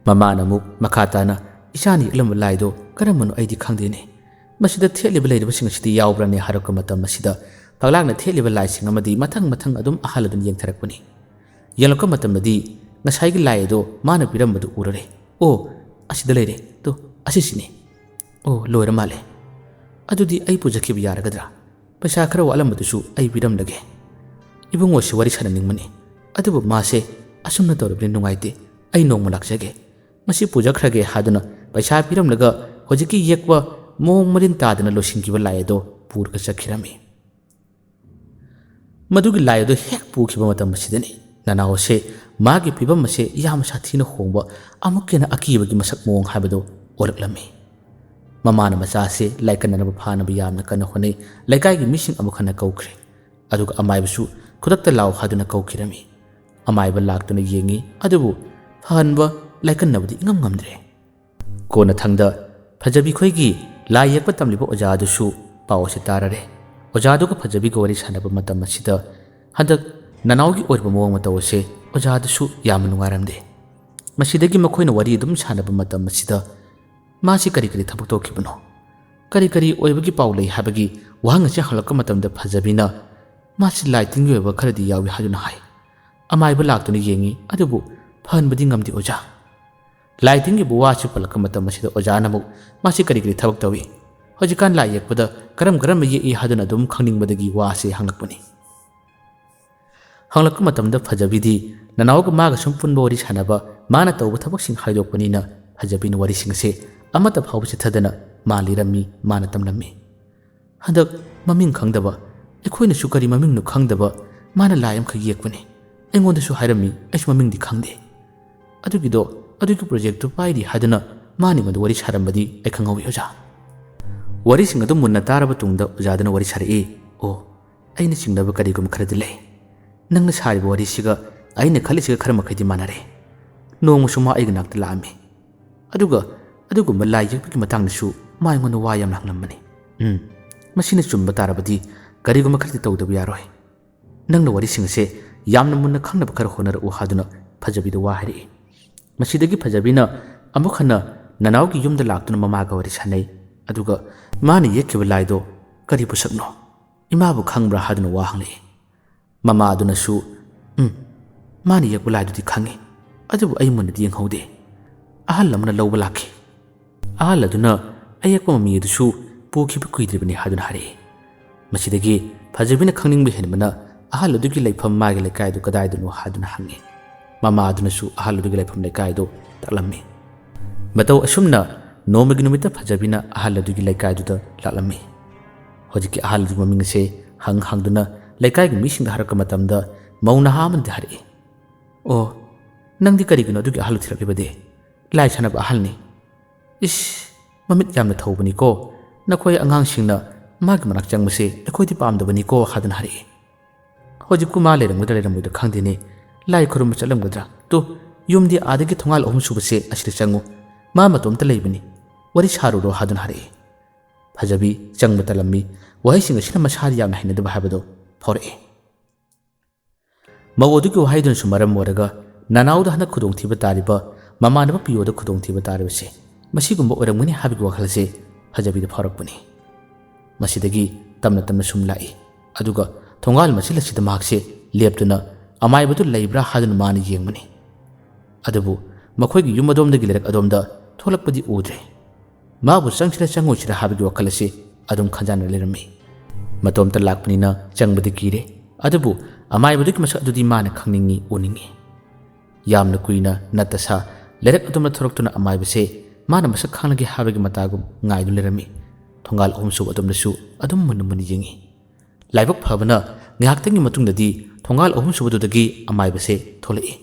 ꯃꯃꯥꯅ ꯑꯃꯨꯛ ꯃꯈꯥ ꯇꯥꯅ, "ꯏꯆꯥꯅ ꯌꯦꯛꯂꯝꯕ ꯂꯥꯏꯗꯣ ꯀꯔꯝꯕꯅꯣ ꯑꯩꯗꯤ ꯈꯪꯗꯦꯅꯦ꯫ ꯃꯁꯤꯗ ꯊꯦꯠꯂꯤꯕ ꯂꯩꯔꯤꯕꯁꯤꯡ ꯑꯁꯤꯗꯤ ꯌꯥꯎꯕ꯭ꯔꯅꯦ?" ꯍꯥꯏꯔꯛꯄ ꯃꯇꯝ ꯑꯁꯤꯗ ꯐꯛꯂꯥꯡꯗ ꯊꯦꯠꯂꯤꯕ ꯂꯥꯏꯁꯤꯡ ꯑꯃꯗꯤ ꯃꯊꯪ ꯃꯊꯪ ꯑꯗꯨꯝ ꯑꯍꯜ ꯑꯗꯨꯅ ꯌꯦꯡꯊꯔꯛꯄꯅꯤ꯫ ꯌꯦꯡꯂꯛꯄ ꯃꯇꯝꯗꯗꯤ ꯉꯁꯥꯏꯒꯤ ꯂꯥꯏ ꯑꯗꯣ ꯃꯥꯅ ꯄꯤꯔꯝꯕꯗꯨ ꯎꯔꯔꯦ꯫ "ꯑꯣ, ꯑꯁꯤꯗ ꯂꯩꯔꯦ꯫ ꯇꯣ, ꯑꯁꯤꯁꯤꯅꯤ꯫ ꯑꯣ, ꯂꯣꯏꯔ ꯃꯥꯜꯂꯦ꯫ ꯑꯗꯨꯗꯤ ꯑꯩ ꯄꯨꯖꯈꯤꯕ ꯌꯥꯔꯒꯗ꯭ꯔꯥ? ꯄꯩꯁꯥ ꯈꯔ ꯋꯥꯠꯂꯝꯕꯗꯨꯁꯨ ꯑꯩ ꯄꯤꯔꯝꯂꯒꯦ꯫ ꯏꯕꯨꯡꯉꯣꯁꯤ ꯋꯥꯔꯤ ꯁꯥꯟꯅꯅꯤꯡꯕꯅꯤ, ꯑꯗꯨꯕꯨ ꯃꯥꯁꯦ ꯑꯁꯨꯝꯅ ꯇꯧꯔꯕꯅꯤ, ꯅꯨꯡꯉꯥꯏꯇꯦ꯫ ꯑꯩ ꯅꯣꯡꯃ ꯂꯥꯛꯆꯒꯦ꯫ ꯃꯁꯤ ꯄꯨꯖꯈ꯭ꯔꯒꯦ" ꯍꯥꯏꯗꯨꯅ ꯄꯩꯁꯥ ꯄꯤꯔꯝꯂꯒ ꯍꯧꯖꯤꯛꯀꯤ ꯌꯦꯛꯄ ꯃꯑꯣꯡ ꯃꯔꯤꯟ ꯇꯥꯗꯅ ꯂꯣꯏꯁꯤꯟꯈꯤꯕ ꯂꯥꯏ ꯑꯗꯣ ꯄꯨꯔꯒ ꯆꯠꯈꯤꯔꯝꯃꯤ꯫ ꯃꯗꯨꯒꯤ ꯂꯥꯏ ꯑꯗꯨ ꯍꯦꯛ ꯄꯨꯈꯤꯕ ꯃꯇꯝ ꯑꯁꯤꯗꯅꯤ ꯅꯅꯥꯎ ꯑꯁꯦ ꯃꯥꯒꯤ ꯐꯤꯕꯝ ꯑꯁꯦ ꯌꯥꯝ ꯁꯥꯊꯤꯅ ꯍꯣꯡꯕ, ꯑꯃꯨꯛꯀ ꯍꯦꯟꯅ ꯑꯀꯤꯕꯒꯤ ꯃꯁꯛ ꯃꯑꯣꯡ ꯍꯥꯏꯕꯗꯨ ꯑꯣꯜꯂꯛꯂꯝꯃꯤ꯫ ꯃꯃꯥꯅ ꯃꯆꯥ ꯑꯁꯦ ꯂꯥꯏꯀꯠꯅꯅꯕ ꯐꯥꯅꯕ ꯌꯥꯝꯅ ꯀꯟꯅ ꯍꯣꯠꯅꯩ꯫ ꯂꯩꯀꯥꯏꯒꯤ ꯃꯤꯁꯤꯡ ꯑꯃꯨꯛ ꯍꯟꯅ ꯀꯧꯈ꯭ꯔꯦ꯫ ꯑꯗꯨꯒ ꯑꯃꯥꯏꯕꯁꯨ "ꯈꯨꯗꯛꯇ ꯂꯥꯛꯑꯣ" ꯍꯥꯏꯗꯨꯅ ꯀꯧꯈꯤꯔꯝꯃꯤ꯫ ꯑꯃꯥꯏꯕ ꯂꯥꯛꯇꯨꯅ ꯌꯦꯡꯉꯤ, ꯑꯗꯨꯕꯨ ꯐꯍꯟꯕ, ꯂꯥꯏꯀꯠꯅꯕꯗꯤ ꯏꯉꯝ ꯉꯝꯗ꯭ꯔꯦ꯫ ꯀꯣꯟꯅꯊꯪꯗ ꯐꯖꯕꯤ ꯈꯣꯏꯒꯤ ꯂꯥꯏ ꯌꯦꯛꯄ ꯇꯝꯂꯤꯕ ꯑꯣꯖꯥ ꯑꯗꯨꯁꯨ ꯄꯥꯎ ꯑꯁꯤ ꯇꯥꯔꯔꯦ꯫ ꯑꯣꯖꯥꯗꯨꯒ ꯐꯖꯕꯤꯒ ꯋꯥꯔꯤ ꯁꯥꯟꯅꯕ ꯃꯇꯝ ꯑꯁꯤꯗ ꯍꯟꯗꯛ ꯅꯅꯥꯎꯒꯤ ꯑꯣꯏꯔꯤꯕ ꯃꯑꯣꯡ ꯃꯇꯧ ꯑꯁꯦ ꯑꯣꯖꯥꯗꯨꯁꯨ ꯌꯥꯝꯅ ꯅꯨꯡꯉꯥꯏꯔꯝꯗꯦ꯫ ꯃꯁꯤꯗꯒꯤ ꯃꯈꯣꯏꯅ ꯋꯥꯔꯤ ꯑꯗꯨꯝ ꯁꯥꯟꯅꯕ ꯃꯇꯝ ꯑꯁꯤꯗ ꯃꯥꯁꯤ ꯀꯔꯤ ꯀꯔꯤ ꯊꯕꯛ ꯇꯧꯈꯤꯕꯅꯣ, ꯀꯔꯤ ꯀꯔꯤ ꯑꯣꯏꯕꯒꯤ ꯄꯥꯎ ꯂꯩ ꯍꯥꯏꯕꯒꯤ ꯋꯥꯍꯪ ꯑꯁꯤ ꯍꯪꯂꯛꯄ ꯃꯇꯝꯗ ꯐꯖꯕꯤꯅ ꯃꯥꯁꯤ ꯂꯥꯏ ꯇꯤꯟꯒꯤ ꯑꯣꯏꯕ ꯈꯔꯗꯤ ꯌꯥꯎꯏ ꯍꯥꯏꯗꯨꯅ ꯍꯥꯏ꯫ ꯑꯃꯥꯏꯕ ꯂꯥꯛꯇꯨꯅ ꯌꯦꯡꯉꯤ, ꯑꯗꯨꯕꯨ ꯐꯍꯟꯕꯗꯤ ꯉꯝꯗꯦ ꯑꯣꯖꯥ꯫ ꯂꯥꯏ ꯇꯤꯟꯒꯤ ꯋꯥꯁꯤ ꯄꯜꯂꯛꯄ ꯃꯇꯝ ꯑꯁꯤꯗ ꯑꯣꯖꯥꯅ ꯑꯃꯨꯛ ꯃꯥꯁꯤ ꯀꯔꯤ ꯀꯔꯤ ꯊꯕꯛ ꯇꯧꯏ, ꯍꯧꯖꯤꯛꯀꯥꯟ ꯂꯥꯏ ꯌꯦꯛꯄꯗ ꯀꯔꯝ ꯀꯔꯝꯕ ꯌꯦꯛꯏ ꯍꯥꯏꯗꯨꯅ ꯑꯗꯨꯝ ꯈꯪꯅꯤꯡꯕꯗꯒꯤ ꯋꯥꯁꯤ ꯍꯪꯂꯛꯄꯅꯤ꯫ ꯍꯪꯂꯛꯄ ꯃꯇꯝꯗ ꯐꯖꯕꯤꯗꯤ ꯅꯅꯥꯎꯒ ꯃꯥꯒ ꯁꯨꯝ ꯄꯨꯟꯕ ꯋꯥꯔꯤ ꯁꯥꯟꯅꯕ, ꯃꯥꯅ ꯇꯧꯕ ꯊꯕꯛꯁꯤꯡ ꯍꯥꯏꯗꯣꯛꯄꯅꯤꯅ ꯐꯖꯕꯤꯅ ꯋꯥꯔꯤꯁꯤꯡ ꯑꯁꯦ ꯑꯃꯠꯇ ꯐꯥꯎꯕ ꯆꯤꯠꯊꯗꯅ ꯃꯥ ꯂꯤꯔꯝꯃꯤ, ꯃꯥꯅ ꯇꯝꯂꯝꯃꯤ꯫ ꯍꯟꯗꯛ ꯃꯃꯤꯡ ꯈꯪꯗꯕ, ꯑꯩꯈꯣꯏꯅꯁꯨ ꯀꯔꯤ ꯃꯃꯤꯡꯅꯣ ꯈꯪꯗꯕ ꯃꯥꯅ ꯂꯥꯏ ꯑꯃꯈꯛ ꯌꯦꯛꯄꯅꯤ꯫ ꯑꯩꯉꯣꯟꯗꯁꯨ ꯍꯥꯏꯔꯝꯃꯤ, ꯑꯩꯁꯨ ꯃꯃꯤꯡꯗꯤ ꯈꯪꯗꯦ꯫ ꯑꯗꯨꯒꯤꯗꯣ, ꯑꯗꯨꯒꯤ ꯄ꯭ꯔꯣꯖꯦꯛꯇꯨ ꯄꯥꯏꯔꯤ ꯍꯥꯏꯗꯨꯅ ꯃꯥꯅ ꯑꯩꯉꯣꯟꯗ ꯋꯥꯔꯤ ꯁꯥꯔꯝꯕꯗꯤ ꯑꯩ ꯈꯪꯍꯧꯏ ꯑꯣꯖꯥ꯫ ꯋꯥꯔꯤꯁꯤꯡ ꯑꯗꯨ ꯃꯨꯟꯅ ꯇꯥꯔꯕ ꯇꯨꯡꯗ ꯑꯣꯖꯥꯗꯨꯅ ꯋꯥꯔꯤ ꯁꯥꯔꯛꯏ꯫ ꯑꯣ, ꯑꯩꯅ ꯆꯤꯡꯅꯕ ꯀꯔꯤꯒꯨꯝꯕ ꯈꯔꯗꯤ ꯂꯩ꯫ ꯅꯪꯅ ꯁꯥꯔꯤꯕ ꯋꯥꯔꯤꯁꯤꯒ ꯑꯩꯅ ꯈꯜꯂꯤꯁꯤꯒ ꯈꯔ ꯃꯈꯩꯗꯤ ꯃꯥꯟꯅꯔꯦ꯫ ꯅꯣꯡꯃꯁꯨ ꯃꯥ ꯑꯩꯒꯤ ꯅꯥꯛꯇ ꯂꯥꯛꯑꯝꯃꯤ꯫ ꯑꯗꯨꯒ ꯑꯗꯨꯒꯨꯝꯕ ꯂꯥꯏ ꯌꯦꯛꯄꯒꯤ ꯃꯇꯥꯡꯗꯁꯨ ꯃꯥ ꯑꯩꯉꯣꯟꯗ ꯋꯥ ꯌꯥꯝꯅ ꯍꯪꯂꯝꯕꯅꯤ꯫ ꯎꯝ, ꯃꯁꯤꯅ ꯆꯨꯝꯕ ꯇꯥꯔꯕꯗꯤ ꯀꯔꯤꯒꯨꯝꯕ ꯈꯔꯗꯤ ꯇꯧꯗꯕ ꯌꯥꯔꯣꯏ꯫ ꯅꯪꯅ ꯋꯥꯔꯤꯁꯤꯡ ꯑꯁꯦ ꯌꯥꯝꯅ ꯃꯨꯟꯅ ꯈꯪꯅꯕ ꯈꯔ ꯍꯣꯠꯅꯔꯛꯎ ꯍꯥꯏꯗꯨꯅ ꯐꯖꯕꯤꯗ ꯋꯥ ꯍꯥꯏꯔꯛꯏ꯫ ꯃꯁꯤꯗꯒꯤ ꯐꯖꯕꯤꯅ ꯑꯃꯨꯛ ꯍꯟꯅ ꯅꯅꯥꯎꯒꯤ ꯌꯨꯝꯗ ꯂꯥꯛꯇꯨꯅ ꯃꯃꯥꯒ ꯋꯥꯔꯤ ꯁꯥꯟꯅꯩ꯫ ꯑꯗꯨꯒ ꯃꯥꯅ ꯌꯦꯛꯈꯤꯕ ꯂꯥꯏꯗꯣ ꯀꯔꯤ ꯄꯣꯠꯁꯛꯅꯣ? ꯏꯃꯥꯕꯨ ꯈꯪꯕ꯭ꯔꯥ ꯍꯥꯏꯗꯨꯅ ꯋꯥ ꯍꯪꯂꯛꯏ꯫ ꯃꯃꯥ ꯑꯗꯨꯅꯁꯨ, "ꯎꯝ, ꯃꯥꯅ ꯌꯦꯛꯄ ꯂꯥꯏꯗꯨꯗꯤ ꯈꯪꯉꯤ, ꯑꯗꯨꯕꯨ ꯑꯩ ꯃꯨꯟꯅꯗꯤ ꯌꯦꯡꯍꯧꯗꯦ꯫ ꯑꯍꯜ ꯑꯃꯅ ꯂꯧꯕ ꯂꯥꯛꯈꯤ꯫ ꯑꯍꯜ ꯑꯗꯨꯅ ꯑꯌꯦꯛꯄ ꯃꯃꯤ ꯑꯗꯨꯁꯨ ꯄꯨꯈꯤꯕ ꯀꯨꯏꯗ꯭ꯔꯤꯕꯅꯤ" ꯍꯥꯏꯗꯨꯅ ꯍꯥꯏꯔꯛꯏ꯫ ꯃꯁꯤꯗꯒꯤ ꯐꯖꯕꯤꯅ ꯈꯪꯅꯤꯡꯕ ꯍꯦꯟꯕꯅ ꯑꯍꯜ ꯑꯗꯨꯒꯤ ꯂꯩꯐꯝ, ꯃꯥꯒꯤ ꯂꯩꯀꯥꯏ ꯑꯗꯨ ꯀꯗꯥꯏꯗꯅꯣ ꯍꯥꯏꯗꯨꯅ ꯍꯪꯉꯤ꯫ ꯃꯃꯥ ꯑꯗꯨꯅꯁꯨ ꯑꯍꯜ ꯑꯗꯨꯒꯤ ꯂꯩꯐꯝ ꯂꯩꯀꯥꯏ ꯑꯗꯨ ꯇꯥꯛꯂꯝꯃꯤ꯫ ꯃꯇꯧ ꯑꯁꯨꯝꯅ ꯅꯣꯡꯃꯒꯤ ꯅꯨꯃꯤꯠꯇ ꯐꯖꯕꯤꯅ ꯑꯍꯜ ꯑꯗꯨꯒꯤ ꯂꯩꯀꯥꯏꯗꯨꯗ ꯂꯥꯛꯂꯝꯃꯤ꯫ ꯍꯧꯖꯤꯛꯀꯤ ꯑꯍꯜ ꯑꯗꯨꯒꯤ ꯃꯃꯤꯡ ꯑꯁꯦ ꯍꯪ ꯍꯪꯗꯨꯅ ꯂꯩꯀꯥꯏꯒꯤ ꯃꯤꯁꯤꯡꯗ ꯍꯥꯏꯔꯛꯄ ꯃꯇꯝꯗ, ꯃꯧ ꯅꯍꯥ ꯑꯃꯅꯗꯤ ꯍꯥꯏꯔꯛꯏ, "ꯑꯣ, ꯅꯪꯗꯤ ꯀꯔꯤꯒꯤꯅꯣ ꯑꯗꯨꯒꯤ ꯑꯍꯜ ꯊꯤꯔꯛꯂꯤꯕꯗꯤ? ꯂꯥꯏ ꯁꯥꯟꯅꯕ ꯑꯍꯜꯅꯤ꯫ ꯏꯁ, ꯃꯃꯤꯠ ꯌꯥꯝꯅ ꯊꯧꯕꯅꯤꯀꯣ꯫ ꯅꯈꯣꯏ ꯑꯉꯥꯡꯁꯤꯡꯅ ꯃꯥꯒꯤ ꯃꯅꯥꯛ ꯆꯪꯕꯁꯦ ꯑꯩꯈꯣꯏꯗꯤ ꯄꯥꯝꯗꯕꯅꯤꯀꯣ" ꯍꯥꯏꯗꯨꯅ ꯍꯥꯏꯔꯛꯏ꯫ "ꯍꯧꯖꯤꯛꯄꯨ ꯃꯥ ꯂꯩꯔꯝꯒꯗ꯭ꯔꯥ ꯂꯩꯔꯝꯃꯣꯏꯗ꯭ꯔꯥ ꯈꯪꯗꯦꯅꯦ꯫ ꯂꯥꯏ ꯈꯨꯔꯨꯝꯕ ꯆꯠꯂꯝꯒꯗ꯭ꯔꯥ? ꯇꯨ, ꯌꯨꯝꯗꯤ ꯑꯥꯗꯒꯤ ꯊꯣꯡꯒꯥꯜ ꯑꯍꯨꯝ ꯁꯨꯕꯁꯦ ꯑꯁꯤꯗ ꯆꯪꯉꯨ꯫ ꯃꯥ ꯃꯇꯣꯝꯇ ꯂꯩꯕꯅꯤ꯫ ꯋꯥꯔꯤ ꯁꯥꯔꯨꯔꯣ" ꯍꯥꯏꯗꯨꯅ ꯍꯥꯏꯔꯛꯏ꯫ ꯐꯖꯕꯤ ꯆꯪꯕ ꯇꯜꯂꯝꯃꯤ꯫ ꯋꯥꯍꯩꯁꯤꯡ ꯑꯁꯤꯅ ꯃꯁꯥꯗ ꯌꯥꯝꯅ ꯍꯩꯅꯗꯕ ꯍꯥꯏꯕꯗꯨ ꯐꯥꯎꯔꯛꯏ꯫ ꯃꯧ ꯑꯗꯨꯒꯤ ꯋꯥꯍꯩꯗꯨꯅꯁꯨ ꯃꯔꯝ ꯑꯣꯏꯔꯒ ꯅꯅꯥꯎꯗ ꯍꯟꯗꯛ ꯈꯨꯗꯣꯡꯊꯤꯕ ꯇꯥꯔꯤꯕ, ꯃꯃꯥꯟꯅꯕ ꯄꯤꯌꯣꯗ ꯈꯨꯗꯣꯡꯊꯤꯕ ꯇꯥꯔꯤꯕꯁꯦ ꯃꯁꯤꯒꯨꯝꯕ ꯑꯣꯏꯔꯝꯒꯅꯤ ꯍꯥꯏꯕꯒꯤ ꯋꯥꯈꯜꯁꯦ ꯐꯖꯕꯤꯗ ꯐꯥꯎꯔꯛꯄꯅꯤ꯫ ꯃꯁꯤꯗꯒꯤ ꯇꯞꯅ ꯇꯞꯅ ꯁꯨꯝ ꯂꯥꯛꯏ꯫ ꯑꯗꯨꯒ ꯊꯣꯡꯒꯥꯜ ꯃꯆꯤꯜ ꯑꯁꯤꯗ ꯃꯍꯥꯛꯁꯦ ꯂꯦꯞꯇꯨꯅ ꯑꯃꯥꯏꯕꯗꯨ ꯂꯩꯕ꯭ꯔꯥ ꯍꯥꯏꯗꯨꯅ ꯃꯥꯅ ꯌꯦꯡꯕꯅꯤ꯫ ꯑꯗꯨꯕꯨ ꯃꯈꯣꯏꯒꯤ ꯌꯨꯝ ꯑꯗꯣꯝꯗꯒꯤ ꯂꯩꯔꯛ ꯑꯗꯣꯝꯗ ꯊꯣꯛꯂꯛꯄꯗꯤ ꯎꯗ꯭ꯔꯦ꯫ ꯃꯥꯕꯨ ꯆꯪꯁꯤꯔ ꯆꯪꯉꯣꯏꯁꯤꯔ ꯍꯥꯏꯕꯒꯤ ꯋꯥꯈꯜ ꯑꯁꯤ ꯑꯗꯨꯝ ꯈꯟꯖꯥꯟꯅ ꯂꯩꯔꯝꯃꯤ꯫ ꯃꯇꯣꯝꯇ ꯂꯥꯛꯄꯅꯤꯅ ꯆꯪꯕꯗꯤ ꯀꯤꯔꯦ꯫ ꯑꯗꯨꯕꯨ ꯑꯃꯥꯏꯕꯗꯨꯒꯤ ꯃꯁꯛ ꯑꯗꯨꯗꯤ ꯃꯥꯅ ꯈꯪꯅꯤꯡꯏ, ꯎꯅꯤꯡꯏ꯫ ꯌꯥꯝꯅ ꯀꯨꯏꯅ ꯅꯠꯇ ꯁꯥ ꯂꯩꯔꯛ ꯑꯗꯣꯝꯗ ꯊꯣꯔꯛꯇꯨꯅ ꯑꯃꯥꯏꯕꯁꯦ ꯃꯥꯅ ꯃꯁꯛ ꯈꯪꯂꯒꯦ ꯍꯥꯏꯕꯒꯤ ꯃꯇꯥꯒꯨꯝ ꯉꯥꯏꯗꯨꯅ ꯂꯩꯔꯝꯃꯤ꯫ ꯊꯣꯡꯒꯥꯜ ꯑꯍꯨꯝꯁꯨꯕ ꯑꯗꯣꯝꯗꯁꯨ ꯑꯗꯨꯝ ꯃꯨꯟꯅ ꯃꯨꯟꯅ ꯌꯦꯡꯏ꯫ ꯂꯥꯏꯕꯛ ꯐꯕꯅ ꯉꯥꯏꯍꯥꯛꯇꯪꯒꯤ ꯃꯇꯨꯡꯗꯗꯤ ꯊꯣꯡꯒꯥꯜ ꯑꯍꯨꯝꯁꯨꯕꯗꯨꯗꯒꯤ ꯑꯃꯥꯏꯕꯁꯦ ꯊꯣꯛꯂꯛꯏ꯫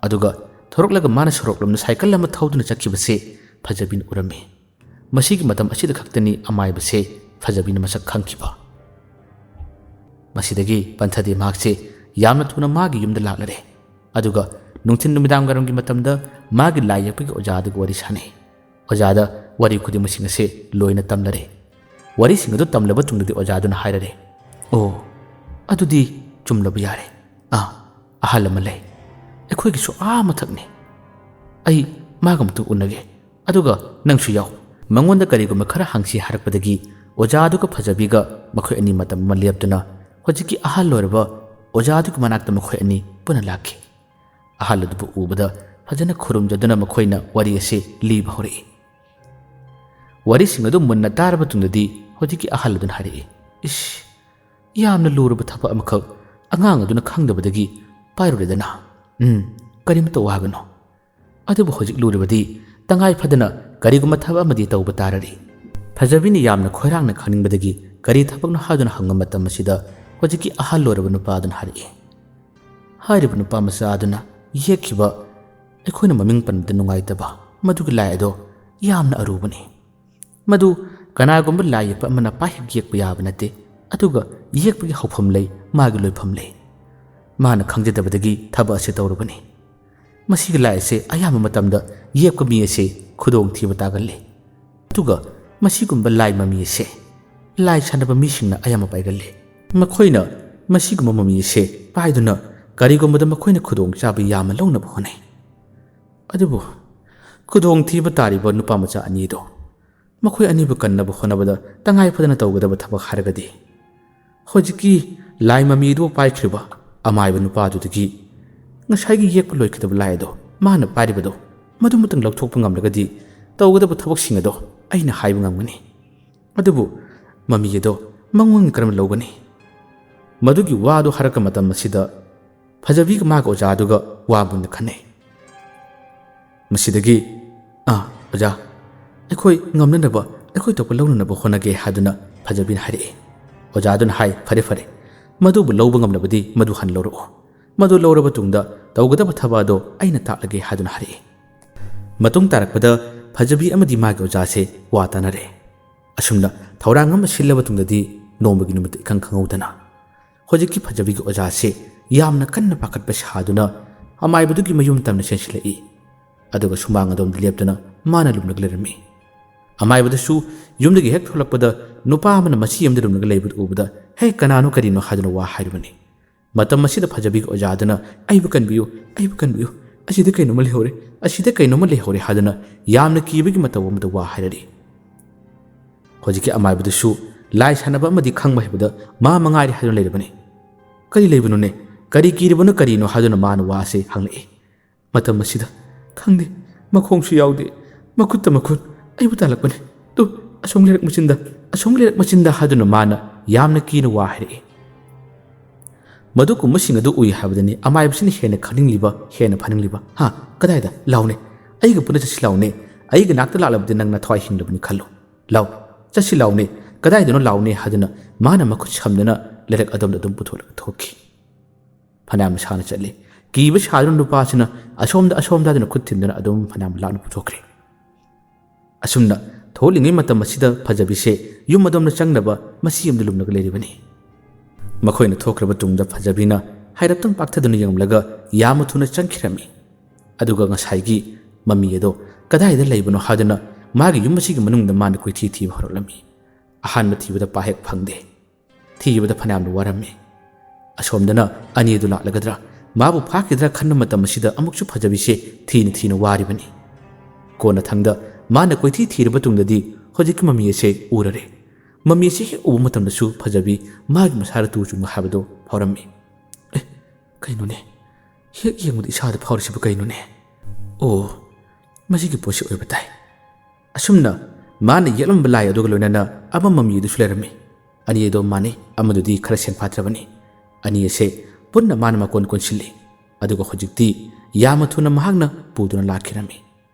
ꯑꯗꯨꯒ ꯊꯣꯔꯛꯂꯒ ꯃꯥꯅ ꯁꯣꯔꯣꯛ ꯂꯣꯝꯗ ꯁꯥꯏꯀꯜ ꯑꯃ ꯊꯧꯗꯨꯅ ꯆꯠꯈꯤꯕꯁꯦ ꯐꯖꯕꯤꯅ ꯎꯔꯝꯃꯤ꯫ ꯃꯁꯤꯒꯤ ꯃꯇꯝ ꯑꯁꯤꯗ ꯈꯛꯇꯅꯤ ꯑꯃꯥꯏꯕꯁꯦ ꯐꯖꯕꯤꯅ ꯃꯁꯛ ꯈꯪꯈꯤꯕ꯫ ꯃꯁꯤꯗꯒꯤ ꯄꯟꯊꯗꯦ ꯃꯍꯥꯛꯁꯦ ꯌꯥꯝꯅ ꯊꯨꯅ ꯃꯥꯒꯤ ꯌꯨꯝꯗ ꯂꯥꯛꯂꯔꯦ꯫ ꯑꯗꯨꯒ ꯅꯨꯡꯊꯤꯜ ꯅꯨꯃꯤꯗꯥꯡ ꯋꯥꯏꯔꯝꯒꯤ ꯃꯇꯝꯗ ꯃꯥꯒꯤ ꯂꯥꯏ ꯌꯦꯛꯄꯒꯤ ꯑꯣꯖꯥ ꯑꯗꯨꯒ ꯋꯥꯔꯤ ꯁꯥꯟꯅꯩ꯫ ꯑꯣꯖꯥꯗ ꯋꯥꯔꯤ ꯈꯨꯗꯤꯡꯃꯛꯁꯤꯡ ꯑꯁꯦ ꯂꯣꯏꯅ ꯇꯝꯂꯔꯦ꯫ ꯋꯥꯔꯤꯁꯤꯡ ꯑꯗꯨ ꯇꯝꯂꯕ ꯇꯨꯡꯗꯗꯤ ꯑꯣꯖꯥꯗꯨꯅ ꯍꯥꯏꯔꯔꯦ, "ꯑꯣ, ꯑꯗꯨꯗꯤ ꯆꯨꯝꯂꯕ ꯌꯥꯔꯦ꯫ ꯑꯥ, ꯑꯍꯜ ꯑꯃ ꯂꯩ꯫ ꯑꯩꯈꯣꯏꯒꯤꯁꯨ ꯑꯥ ꯃꯊꯛꯅꯤ꯫ ꯑꯩ ꯃꯥꯒ ꯑꯃꯨꯛꯇ ꯎꯅꯒꯦ, ꯑꯗꯨꯒ ꯅꯪꯁꯨ ꯌꯥꯎ꯫ ꯃꯉꯣꯟꯗ ꯀꯔꯤꯒꯨꯝꯕ ꯈꯔ ꯍꯪꯁꯤ ꯍꯥꯏꯔꯛꯄꯗꯒꯤ ꯑꯣꯖꯥꯗꯨꯒ ꯐꯖꯕꯤꯒ ꯃꯈꯣꯏ ꯑꯅꯤ ꯃꯇꯝ ꯑꯃ ꯂꯦꯞꯇꯨꯅ ꯍꯧꯖꯤꯛꯀꯤ ꯑꯍꯜ ꯑꯣꯏꯔꯕ ꯑꯣꯖꯥꯗꯨꯒꯤ ꯃꯅꯥꯛꯇ ꯃꯈꯣꯏ ꯑꯅꯤ ꯄꯨꯟꯅ ꯂꯥꯛꯈꯤ꯫ ꯑꯍꯜ ꯑꯗꯨꯕꯨ ꯎꯕꯗ ꯐꯖꯅ ꯈꯨꯔꯨꯝꯖꯗꯨꯅ ꯃꯈꯣꯏꯅ ꯋꯥꯔꯤ ꯑꯁꯤ ꯂꯤꯕ ꯍꯧꯔꯛꯏ꯫ ꯋꯥꯔꯤꯁꯤꯡ ꯑꯗꯨ ꯃꯨꯟꯅ ꯇꯥꯔꯕ ꯇꯨꯡꯗꯗꯤ ꯍꯧꯖꯤꯛꯀꯤ ꯑꯍꯜ ꯑꯗꯨꯅ ꯍꯥꯏꯔꯛꯏ, "ꯏꯁ, ꯌꯥꯝꯅ ꯂꯨꯔꯕ ꯊꯕꯛ ꯑꯃꯈꯛ ꯑꯉꯥꯡ ꯑꯗꯨꯅ ꯈꯪꯗꯕꯗꯒꯤ ꯄꯥꯏꯔꯨꯔꯦꯗꯅ꯫ ꯎꯝ, ꯀꯔꯤꯃꯇ ꯋꯥꯒꯅꯨ꯫ ꯑꯗꯨꯕꯨ ꯍꯧꯖꯤꯛ ꯂꯨꯔꯤꯕꯗꯤ ꯇꯉꯥꯏ ꯐꯗꯅ ꯀꯔꯤꯒꯨꯝꯕ ꯊꯕꯛ ꯑꯃꯗꯤ ꯇꯧꯕ ꯇꯥꯔꯔꯤ꯫" ꯐꯖꯕꯤꯅ ꯌꯥꯝꯅ ꯈꯣꯏꯔꯥꯡꯅ ꯈꯪꯅꯤꯡꯕꯗꯒꯤ ꯀꯔꯤ ꯊꯕꯛꯅꯣ ꯍꯥꯏꯗꯨꯅ ꯍꯪꯕ ꯃꯇꯝ ꯑꯁꯤꯗ ꯍꯧꯖꯤꯛꯀꯤ ꯑꯍꯜ ꯑꯣꯏꯔꯕ ꯅꯨꯄꯥ ꯑꯗꯨꯅ ꯍꯥꯏꯔꯛꯏ꯫ ꯍꯥꯏꯔꯤꯕ ꯅꯨꯄꯥ ꯃꯆꯥ ꯑꯗꯨꯅ ꯌꯦꯛꯈꯤꯕ, ꯑꯩꯈꯣꯏꯅ ꯃꯃꯤꯡ ꯄꯟꯕꯗ ꯅꯨꯡꯉꯥꯏꯇꯕ, ꯃꯗꯨꯒꯤ ꯂꯥꯏ ꯑꯗꯣ ꯌꯥꯝꯅ ꯑꯔꯨꯕꯅꯤ꯫ ꯃꯗꯨ ꯀꯅꯥꯒꯨꯝꯕ ꯂꯥꯏ ꯌꯦꯛꯄ ꯑꯃꯅ ꯄꯥꯏꯍꯦꯛ ꯌꯦꯛꯄ ꯌꯥꯕ ꯅꯠꯇꯦ, ꯑꯗꯨꯒ ꯌꯦꯛꯄꯒꯤ ꯍꯧꯐꯝ ꯂꯩ, ꯃꯥꯒꯤ ꯂꯣꯏꯐꯝ ꯂꯩ꯫ ꯃꯥꯅ ꯈꯪꯖꯗꯕꯗꯒꯤ ꯊꯕꯛ ꯑꯁꯤ ꯇꯧꯔꯨꯕꯅꯤ꯫ ꯃꯁꯤꯒꯤ ꯂꯥꯏ ꯑꯁꯤ ꯑꯌꯥꯝꯕ ꯃꯇꯝꯗ ꯌꯦꯛꯄ ꯃꯤ ꯑꯁꯤ ꯈꯨꯗꯣꯡꯊꯤꯕ ꯇꯥꯒꯜꯂꯤ꯫ ꯑꯗꯨꯒ ꯃꯁꯤꯒꯨꯝꯕ ꯂꯥꯏ ꯃꯃꯤ ꯑꯁꯦ ꯂꯥꯏ ꯁꯥꯟꯅꯕ ꯃꯤꯁꯤꯡꯅ ꯑꯌꯥꯝꯕ ꯄꯥꯏꯒꯜꯂꯤ꯫ ꯃꯈꯣꯏꯅ ꯃꯁꯤꯒꯨꯝꯕ ꯃꯃꯤ ꯑꯁꯦ ꯄꯥꯏꯗꯨꯅ ꯀꯔꯤꯒꯨꯝꯕꯗ ꯃꯈꯣꯏꯅ ꯈꯨꯗꯣꯡꯆꯥꯕ ꯌꯥꯝꯅ ꯂꯧꯅꯕ ꯍꯣꯠꯅꯩ꯫ ꯑꯗꯨꯕꯨ ꯈꯨꯗꯣꯡꯊꯤꯕ ꯇꯥꯔꯤꯕ ꯅꯨꯄꯥ ꯃꯆꯥ ꯑꯅꯤꯗꯣ, ꯃꯈꯣꯏ ꯑꯅꯤꯕꯨ ꯀꯟꯅꯕ ꯍꯣꯠꯅꯕꯗ ꯇꯉꯥꯏ ꯐꯗꯅ ꯇꯧꯒꯗꯕ ꯊꯕꯛ ꯍꯥꯏꯔꯒꯗꯤ ꯍꯧꯖꯤꯛꯀꯤ ꯂꯥꯏ ꯃꯃꯤ ꯑꯗꯨ ꯄꯥꯏꯈ꯭ꯔꯤꯕ ꯑꯃꯥꯏꯕ ꯅꯨꯄꯥꯗꯨꯗꯒꯤ ꯉꯁꯥꯏꯒꯤ ꯌꯦꯛꯄ ꯂꯣꯏꯈꯤꯗꯕ ꯂꯥꯏ ꯑꯗꯣ ꯃꯥꯅ ꯄꯥꯏꯔꯤꯕꯗꯣ ꯃꯗꯨꯃꯇꯪ ꯂꯧꯊꯣꯛꯄ ꯉꯝꯂꯒꯗꯤ ꯇꯧꯒꯗꯕ ꯊꯕꯛꯁꯤꯡ ꯑꯗꯣ ꯑꯩꯅ ꯍꯥꯏꯕ ꯉꯝꯒꯅꯤ꯫ ꯑꯗꯨꯕꯨ ꯃꯃꯤ ꯑꯗꯣ ꯃꯉꯣꯟꯒꯤ ꯀꯔꯝꯅ ꯂꯧꯒꯅꯤ? ꯃꯗꯨꯒꯤ ꯋꯥꯗꯨ ꯍꯥꯏꯔꯛꯄ ꯃꯇꯝ ꯑꯁꯤꯗ ꯐꯖꯕꯤꯒ ꯃꯥꯒ ꯑꯣꯖꯥꯗꯨꯒ ꯋꯥ ꯃꯨꯟꯅ ꯈꯟꯅꯩ꯫ ꯃꯁꯤꯗꯒꯤ, "ꯑꯥ, ꯑꯣꯖꯥ, ꯑꯩꯈꯣꯏ ꯉꯝꯅꯅꯕ, ꯑꯩꯈꯣꯏ ꯊꯣꯛꯄ ꯂꯧꯅꯅꯕ ꯍꯣꯠꯅꯒꯦ," ꯍꯥꯏꯗꯨꯅ ꯐꯖꯕꯤꯅ ꯍꯥꯏꯔꯛꯏ꯫ ꯑꯣꯖꯥꯗꯨꯅ ꯍꯥꯏ, "ꯐꯔꯦ, ꯐꯔꯦ, ꯃꯗꯨꯕꯨ ꯂꯧꯕ ꯉꯝꯂꯕꯗꯤ ꯃꯗꯨ ꯍꯥꯟꯅ ꯂꯧꯔꯛꯑꯣ꯫ ꯃꯗꯨ ꯂꯧꯔꯕ ꯇꯨꯡꯗ ꯇꯧꯒꯗꯕ ꯊꯕꯛ ꯑꯗꯣ ꯑꯩꯅ ꯇꯥꯛꯂꯒꯦ," ꯍꯥꯏꯗꯨꯅ ꯍꯥꯏꯔꯛꯏ꯫ ꯃꯇꯨꯡ ꯇꯥꯔꯛꯄꯗ ꯐꯖꯕꯤ ꯑꯃꯗꯤ ꯃꯥꯒꯤ ꯑꯣꯖꯥꯁꯦ ꯋꯥ ꯇꯥꯅꯔꯦ꯫ ꯑꯁꯨꯝꯅ ꯊꯧꯔꯥꯡ ꯑꯃ ꯁꯤꯜꯂꯕ ꯇꯨꯡꯗꯗꯤ ꯅꯣꯡꯃꯒꯤ ꯅꯨꯃꯤꯠꯇ ꯏꯈꯪ ꯈꯪꯍꯧꯗꯅ ꯍꯧꯖꯤꯛꯀꯤ ꯐꯖꯕꯤꯒꯤ ꯑꯣꯖꯥꯁꯦ ꯌꯥꯝꯅ ꯀꯟꯅ ꯄꯥꯈꯠꯄ ꯁꯥꯗꯨꯅ ꯑꯃꯥꯏꯕꯗꯨꯒꯤ ꯃꯌꯨꯝ ꯇꯝꯅ ꯆꯦꯟꯁꯤꯜꯂꯛꯏ꯫ ꯑꯗꯨꯒ ꯁꯨꯃꯥꯡ ꯑꯗꯣꯝꯗ ꯂꯦꯞꯇꯨꯅ ꯃꯥꯅ ꯂꯨꯝꯂꯒ ꯂꯩꯔꯝꯃꯤ꯫ ꯑꯃꯥꯏꯕꯗꯁꯨ ꯌꯨꯝꯗꯒꯤ ꯍꯦꯛ ꯊꯣꯛꯂꯛꯄꯗ ꯅꯨꯄꯥ ꯑꯃꯅ ꯃꯆꯤ ꯑꯃꯗ ꯂꯨꯝꯂꯒ ꯂꯩꯕꯗꯨ ꯎꯕꯗ, "ꯍꯦ, ꯀꯅꯥꯅꯣ ꯀꯔꯤꯅꯣ?" ꯍꯥꯏꯗꯨꯅ ꯋꯥ ꯍꯥꯏꯔꯨꯕꯅꯤ꯫ ꯃꯇꯝ ꯑꯁꯤꯗ ꯐꯖꯕꯤꯒꯤ ꯑꯣꯖꯥꯗꯨꯅ, "ꯑꯩꯕꯨ ꯀꯟꯕꯤꯌꯨ, ꯑꯩꯕꯨ ꯀꯟꯕꯤꯌꯨ, ꯑꯁꯤꯗ ꯀꯩꯅꯣꯝꯃ ꯂꯩꯍꯧꯔꯦ, ꯑꯁꯤꯗ ꯀꯩꯅꯣꯝꯃ ꯂꯩꯍꯧꯔꯦ" ꯍꯥꯏꯗꯨꯅ ꯌꯥꯝꯅ ꯀꯤꯕꯒꯤ ꯃꯇꯧ ꯑꯃꯗ ꯋꯥ ꯍꯥꯏꯔꯛꯏ꯫ ꯍꯧꯖꯤꯛꯀꯤ ꯑꯃꯥꯏꯕꯗꯨꯁꯨ ꯂꯥꯏ ꯁꯥꯟꯅꯕ ꯑꯃꯗꯤ ꯈꯪꯕ ꯍꯩꯕꯗ ꯃꯥ ꯃꯉꯥꯏꯔꯦ ꯍꯥꯏꯗꯨꯅ ꯂꯩꯔꯕꯅꯤ꯫ "ꯀꯔꯤ ꯂꯩꯕꯅꯣꯅꯦ? ꯀꯔꯤ ꯀꯤꯔꯤꯕꯅꯣ, ꯀꯔꯤꯅꯣ?" ꯍꯥꯏꯗꯨꯅ ꯃꯥꯅ ꯋꯥ ꯑꯁꯤ ꯍꯪꯂꯛꯏ꯫ ꯃꯇꯝ ꯑꯁꯤꯗ, "ꯈꯪꯗꯦ, ꯃꯈꯣꯡꯁꯨ ꯌꯥꯎꯗꯦ, ꯃꯈꯨꯠꯇ ꯃꯈꯨꯠ, ꯑꯩꯕꯨ ꯇꯥꯜꯂꯛꯄꯅꯦ꯫ ꯇꯨ, ꯑꯁꯣꯝ ꯂꯩꯔꯛ ꯃꯆꯤꯟꯗ, ꯑꯁꯣꯝ ꯂꯩꯔꯛ ꯃꯆꯤꯟꯗ" ꯍꯥꯏꯗꯨꯅ ꯃꯥꯅ ꯌꯥꯝꯅ ꯀꯤꯅ ꯋꯥ ꯍꯥꯏꯔꯛꯏ꯫ ꯃꯗꯨꯒꯨꯝꯕꯁꯤꯡ ꯑꯗꯨ ꯎꯏ ꯍꯥꯏꯕꯗꯅꯤ ꯑꯃꯥꯏꯕꯁꯤꯅ ꯍꯦꯟꯅ ꯈꯪꯅꯤꯡꯂꯤꯕ, ꯍꯦꯟꯅ ꯐꯅꯤꯡꯂꯤꯕ꯫ "ꯍꯥ, ꯀꯗꯥꯏꯗ? ꯂꯥꯎꯅꯦ꯫ ꯑꯩꯒ ꯄꯨꯟꯅ ꯆꯠꯁꯤ ꯂꯥꯎꯅꯦ꯫ ꯑꯩꯒꯤ ꯅꯥꯛꯇ ꯂꯥꯛꯂꯕꯗꯤ ꯅꯪ ꯅꯊ꯭ꯋꯥꯏ ꯍꯤꯡꯂꯕꯅꯤ ꯈꯜꯂꯨ꯫ ꯂꯥꯎ, ꯆꯠꯁꯤ ꯂꯥꯎꯅꯦ꯫ ꯀꯗꯥꯏꯗꯅꯣ ꯂꯥꯎꯅꯦ" ꯍꯥꯏꯗꯨꯅ ꯃꯥꯅ ꯃꯈꯨꯠ ꯁꯝꯗꯨꯅ ꯂꯩꯔꯛ ꯑꯗꯣꯝꯗ ꯑꯗꯨꯝ ꯄꯨꯊꯣꯛꯂꯒ ꯊꯣꯛꯈꯤ꯫ ꯐꯅꯌꯥꯝ ꯁꯥꯡꯅ ꯆꯠꯂꯤ꯫ ꯀꯤꯕ ꯁꯥꯗꯨꯅ ꯅꯨꯄꯥꯁꯤꯅ ꯑꯁꯣꯝꯗ ꯑꯁꯣꯝꯗ ꯍꯥꯏꯗꯨꯅ ꯈꯨꯠ ꯊꯤꯟꯗꯨꯅ ꯑꯗꯨꯝ ꯐꯅꯌꯥꯝ ꯂꯥꯞꯅ ꯄꯨꯊꯣꯛꯈ꯭ꯔꯦ꯫ ꯑꯁꯨꯝꯅ ꯊꯣꯛꯂꯤꯉꯩ ꯃꯇꯝ ꯑꯁꯤꯗ ꯐꯖꯕꯤꯁꯦ ꯌꯨꯝ ꯑꯗꯣꯝꯗ ꯆꯪꯅꯕ ꯃꯆꯤ ꯑꯃꯗ ꯂꯨꯝꯂꯒ ꯂꯩꯔꯤꯕꯅꯤ꯫ ꯃꯈꯣꯏꯅ ꯊꯣꯛꯈ꯭ꯔꯕ ꯇꯨꯡꯗ ꯐꯖꯕꯤꯅ ꯍꯥꯏꯔꯞꯇꯪ ꯄꯥꯛꯊꯗꯨꯅ ꯌꯦꯡꯂꯝꯂꯒ ꯌꯥꯝꯅ ꯊꯨꯅ ꯆꯪꯈꯤꯔꯝꯃꯤ꯫ ꯑꯗꯨꯒ ꯉꯁꯥꯏꯒꯤ ꯃꯃꯤ ꯑꯗꯣ ꯀꯗꯥꯏꯗ ꯂꯩꯕꯅꯣ ꯍꯥꯏꯗꯨꯅ ꯃꯥꯒꯤ ꯌꯨꯝ ꯑꯁꯤꯒꯤ ꯃꯅꯨꯡꯗ ꯃꯥꯅ ꯀꯣꯏꯊꯤ ꯊꯤꯕ ꯍꯧꯔꯛꯂꯝꯃꯤ꯫ ꯑꯍꯥꯟꯕ ꯊꯤꯕꯗ ꯄꯥ ꯍꯦꯛ ꯐꯪꯗꯦ꯫ ꯊꯤꯕꯗ ꯐꯅꯌꯥꯝꯅ ꯋꯥꯔꯝꯃꯤ꯫ ꯑꯁꯣꯝꯗꯅ ꯑꯅꯤꯗꯨ ꯂꯥꯛꯂꯒꯗ꯭ꯔꯥ, ꯃꯥꯕꯨ ꯐꯥꯈꯤꯗ꯭ꯔꯥ ꯈꯟꯕ ꯃꯇꯝ ꯑꯁꯤꯗ ꯑꯃꯨꯛꯁꯨ ꯐꯖꯕꯤꯁꯦ ꯊꯤꯅ ꯊꯤꯅ ꯋꯥꯔꯤꯕꯅꯤ꯫ ꯀꯣꯟꯅꯊꯪꯗ ꯃꯥꯅ ꯀꯣꯏꯊꯤ ꯊꯤꯔꯕ ꯇꯨꯡꯗꯗꯤ ꯍꯧꯖꯤꯛꯀꯤ ꯃꯃꯤ ꯑꯁꯦ ꯎꯔꯔꯦ꯫ ꯃꯃꯤ ꯑꯁꯤ ꯍꯦꯛ ꯎꯕ ꯃꯇꯝꯗꯁꯨ ꯐꯖꯕꯤ ꯃꯥꯒꯤ ꯃꯁꯥꯗ ꯇꯨ ꯆꯨꯡꯕ ꯍꯥꯏꯕꯗꯨ ꯐꯥꯎꯔꯝꯃꯤ꯫ "ꯑꯦ, ꯀꯩꯅꯣꯅꯦ? ꯍꯦꯛ ꯌꯦꯡꯕꯗ ꯏꯁꯥꯗ ꯐꯥꯎꯔꯤꯁꯤꯕꯨ ꯀꯩꯅꯣꯅꯦ? ꯑꯣ, ꯃꯁꯤꯒꯤ ꯄꯣꯠꯁꯤ ꯑꯣꯏꯕ ꯇꯥꯏ꯫" ꯑꯁꯨꯝꯅ ꯃꯥꯅ ꯌꯦꯛꯂꯝꯕ ꯂꯥꯏ ꯑꯗꯨꯒ ꯂꯣꯏꯅꯅ ꯑꯃ ꯃꯃꯤ ꯑꯗꯨꯁꯨ ꯂꯩꯔꯝꯃꯤ꯫ ꯑꯅꯤ ꯑꯗꯣ ꯃꯥꯟꯅꯩ, ꯑꯃꯗꯨꯗꯤ ꯈꯔ ꯁꯦꯟ ꯐꯥꯠꯇ꯭ꯔꯕꯅꯤ꯫ ꯑꯅꯤ ꯑꯁꯦ ꯄꯨꯟꯅ ꯃꯥꯅ ꯃꯀꯣꯟ ꯀꯣꯟꯁꯤꯜꯂꯤ꯫ ꯑꯗꯨꯒ ꯍꯧꯖꯤꯛꯇꯤ ꯌꯥꯝꯅ ꯊꯨꯅ ꯃꯍꯥꯛꯅ ꯄꯨꯗꯨꯅ ꯂꯥꯛꯈꯤꯔꯝꯃꯤ꯫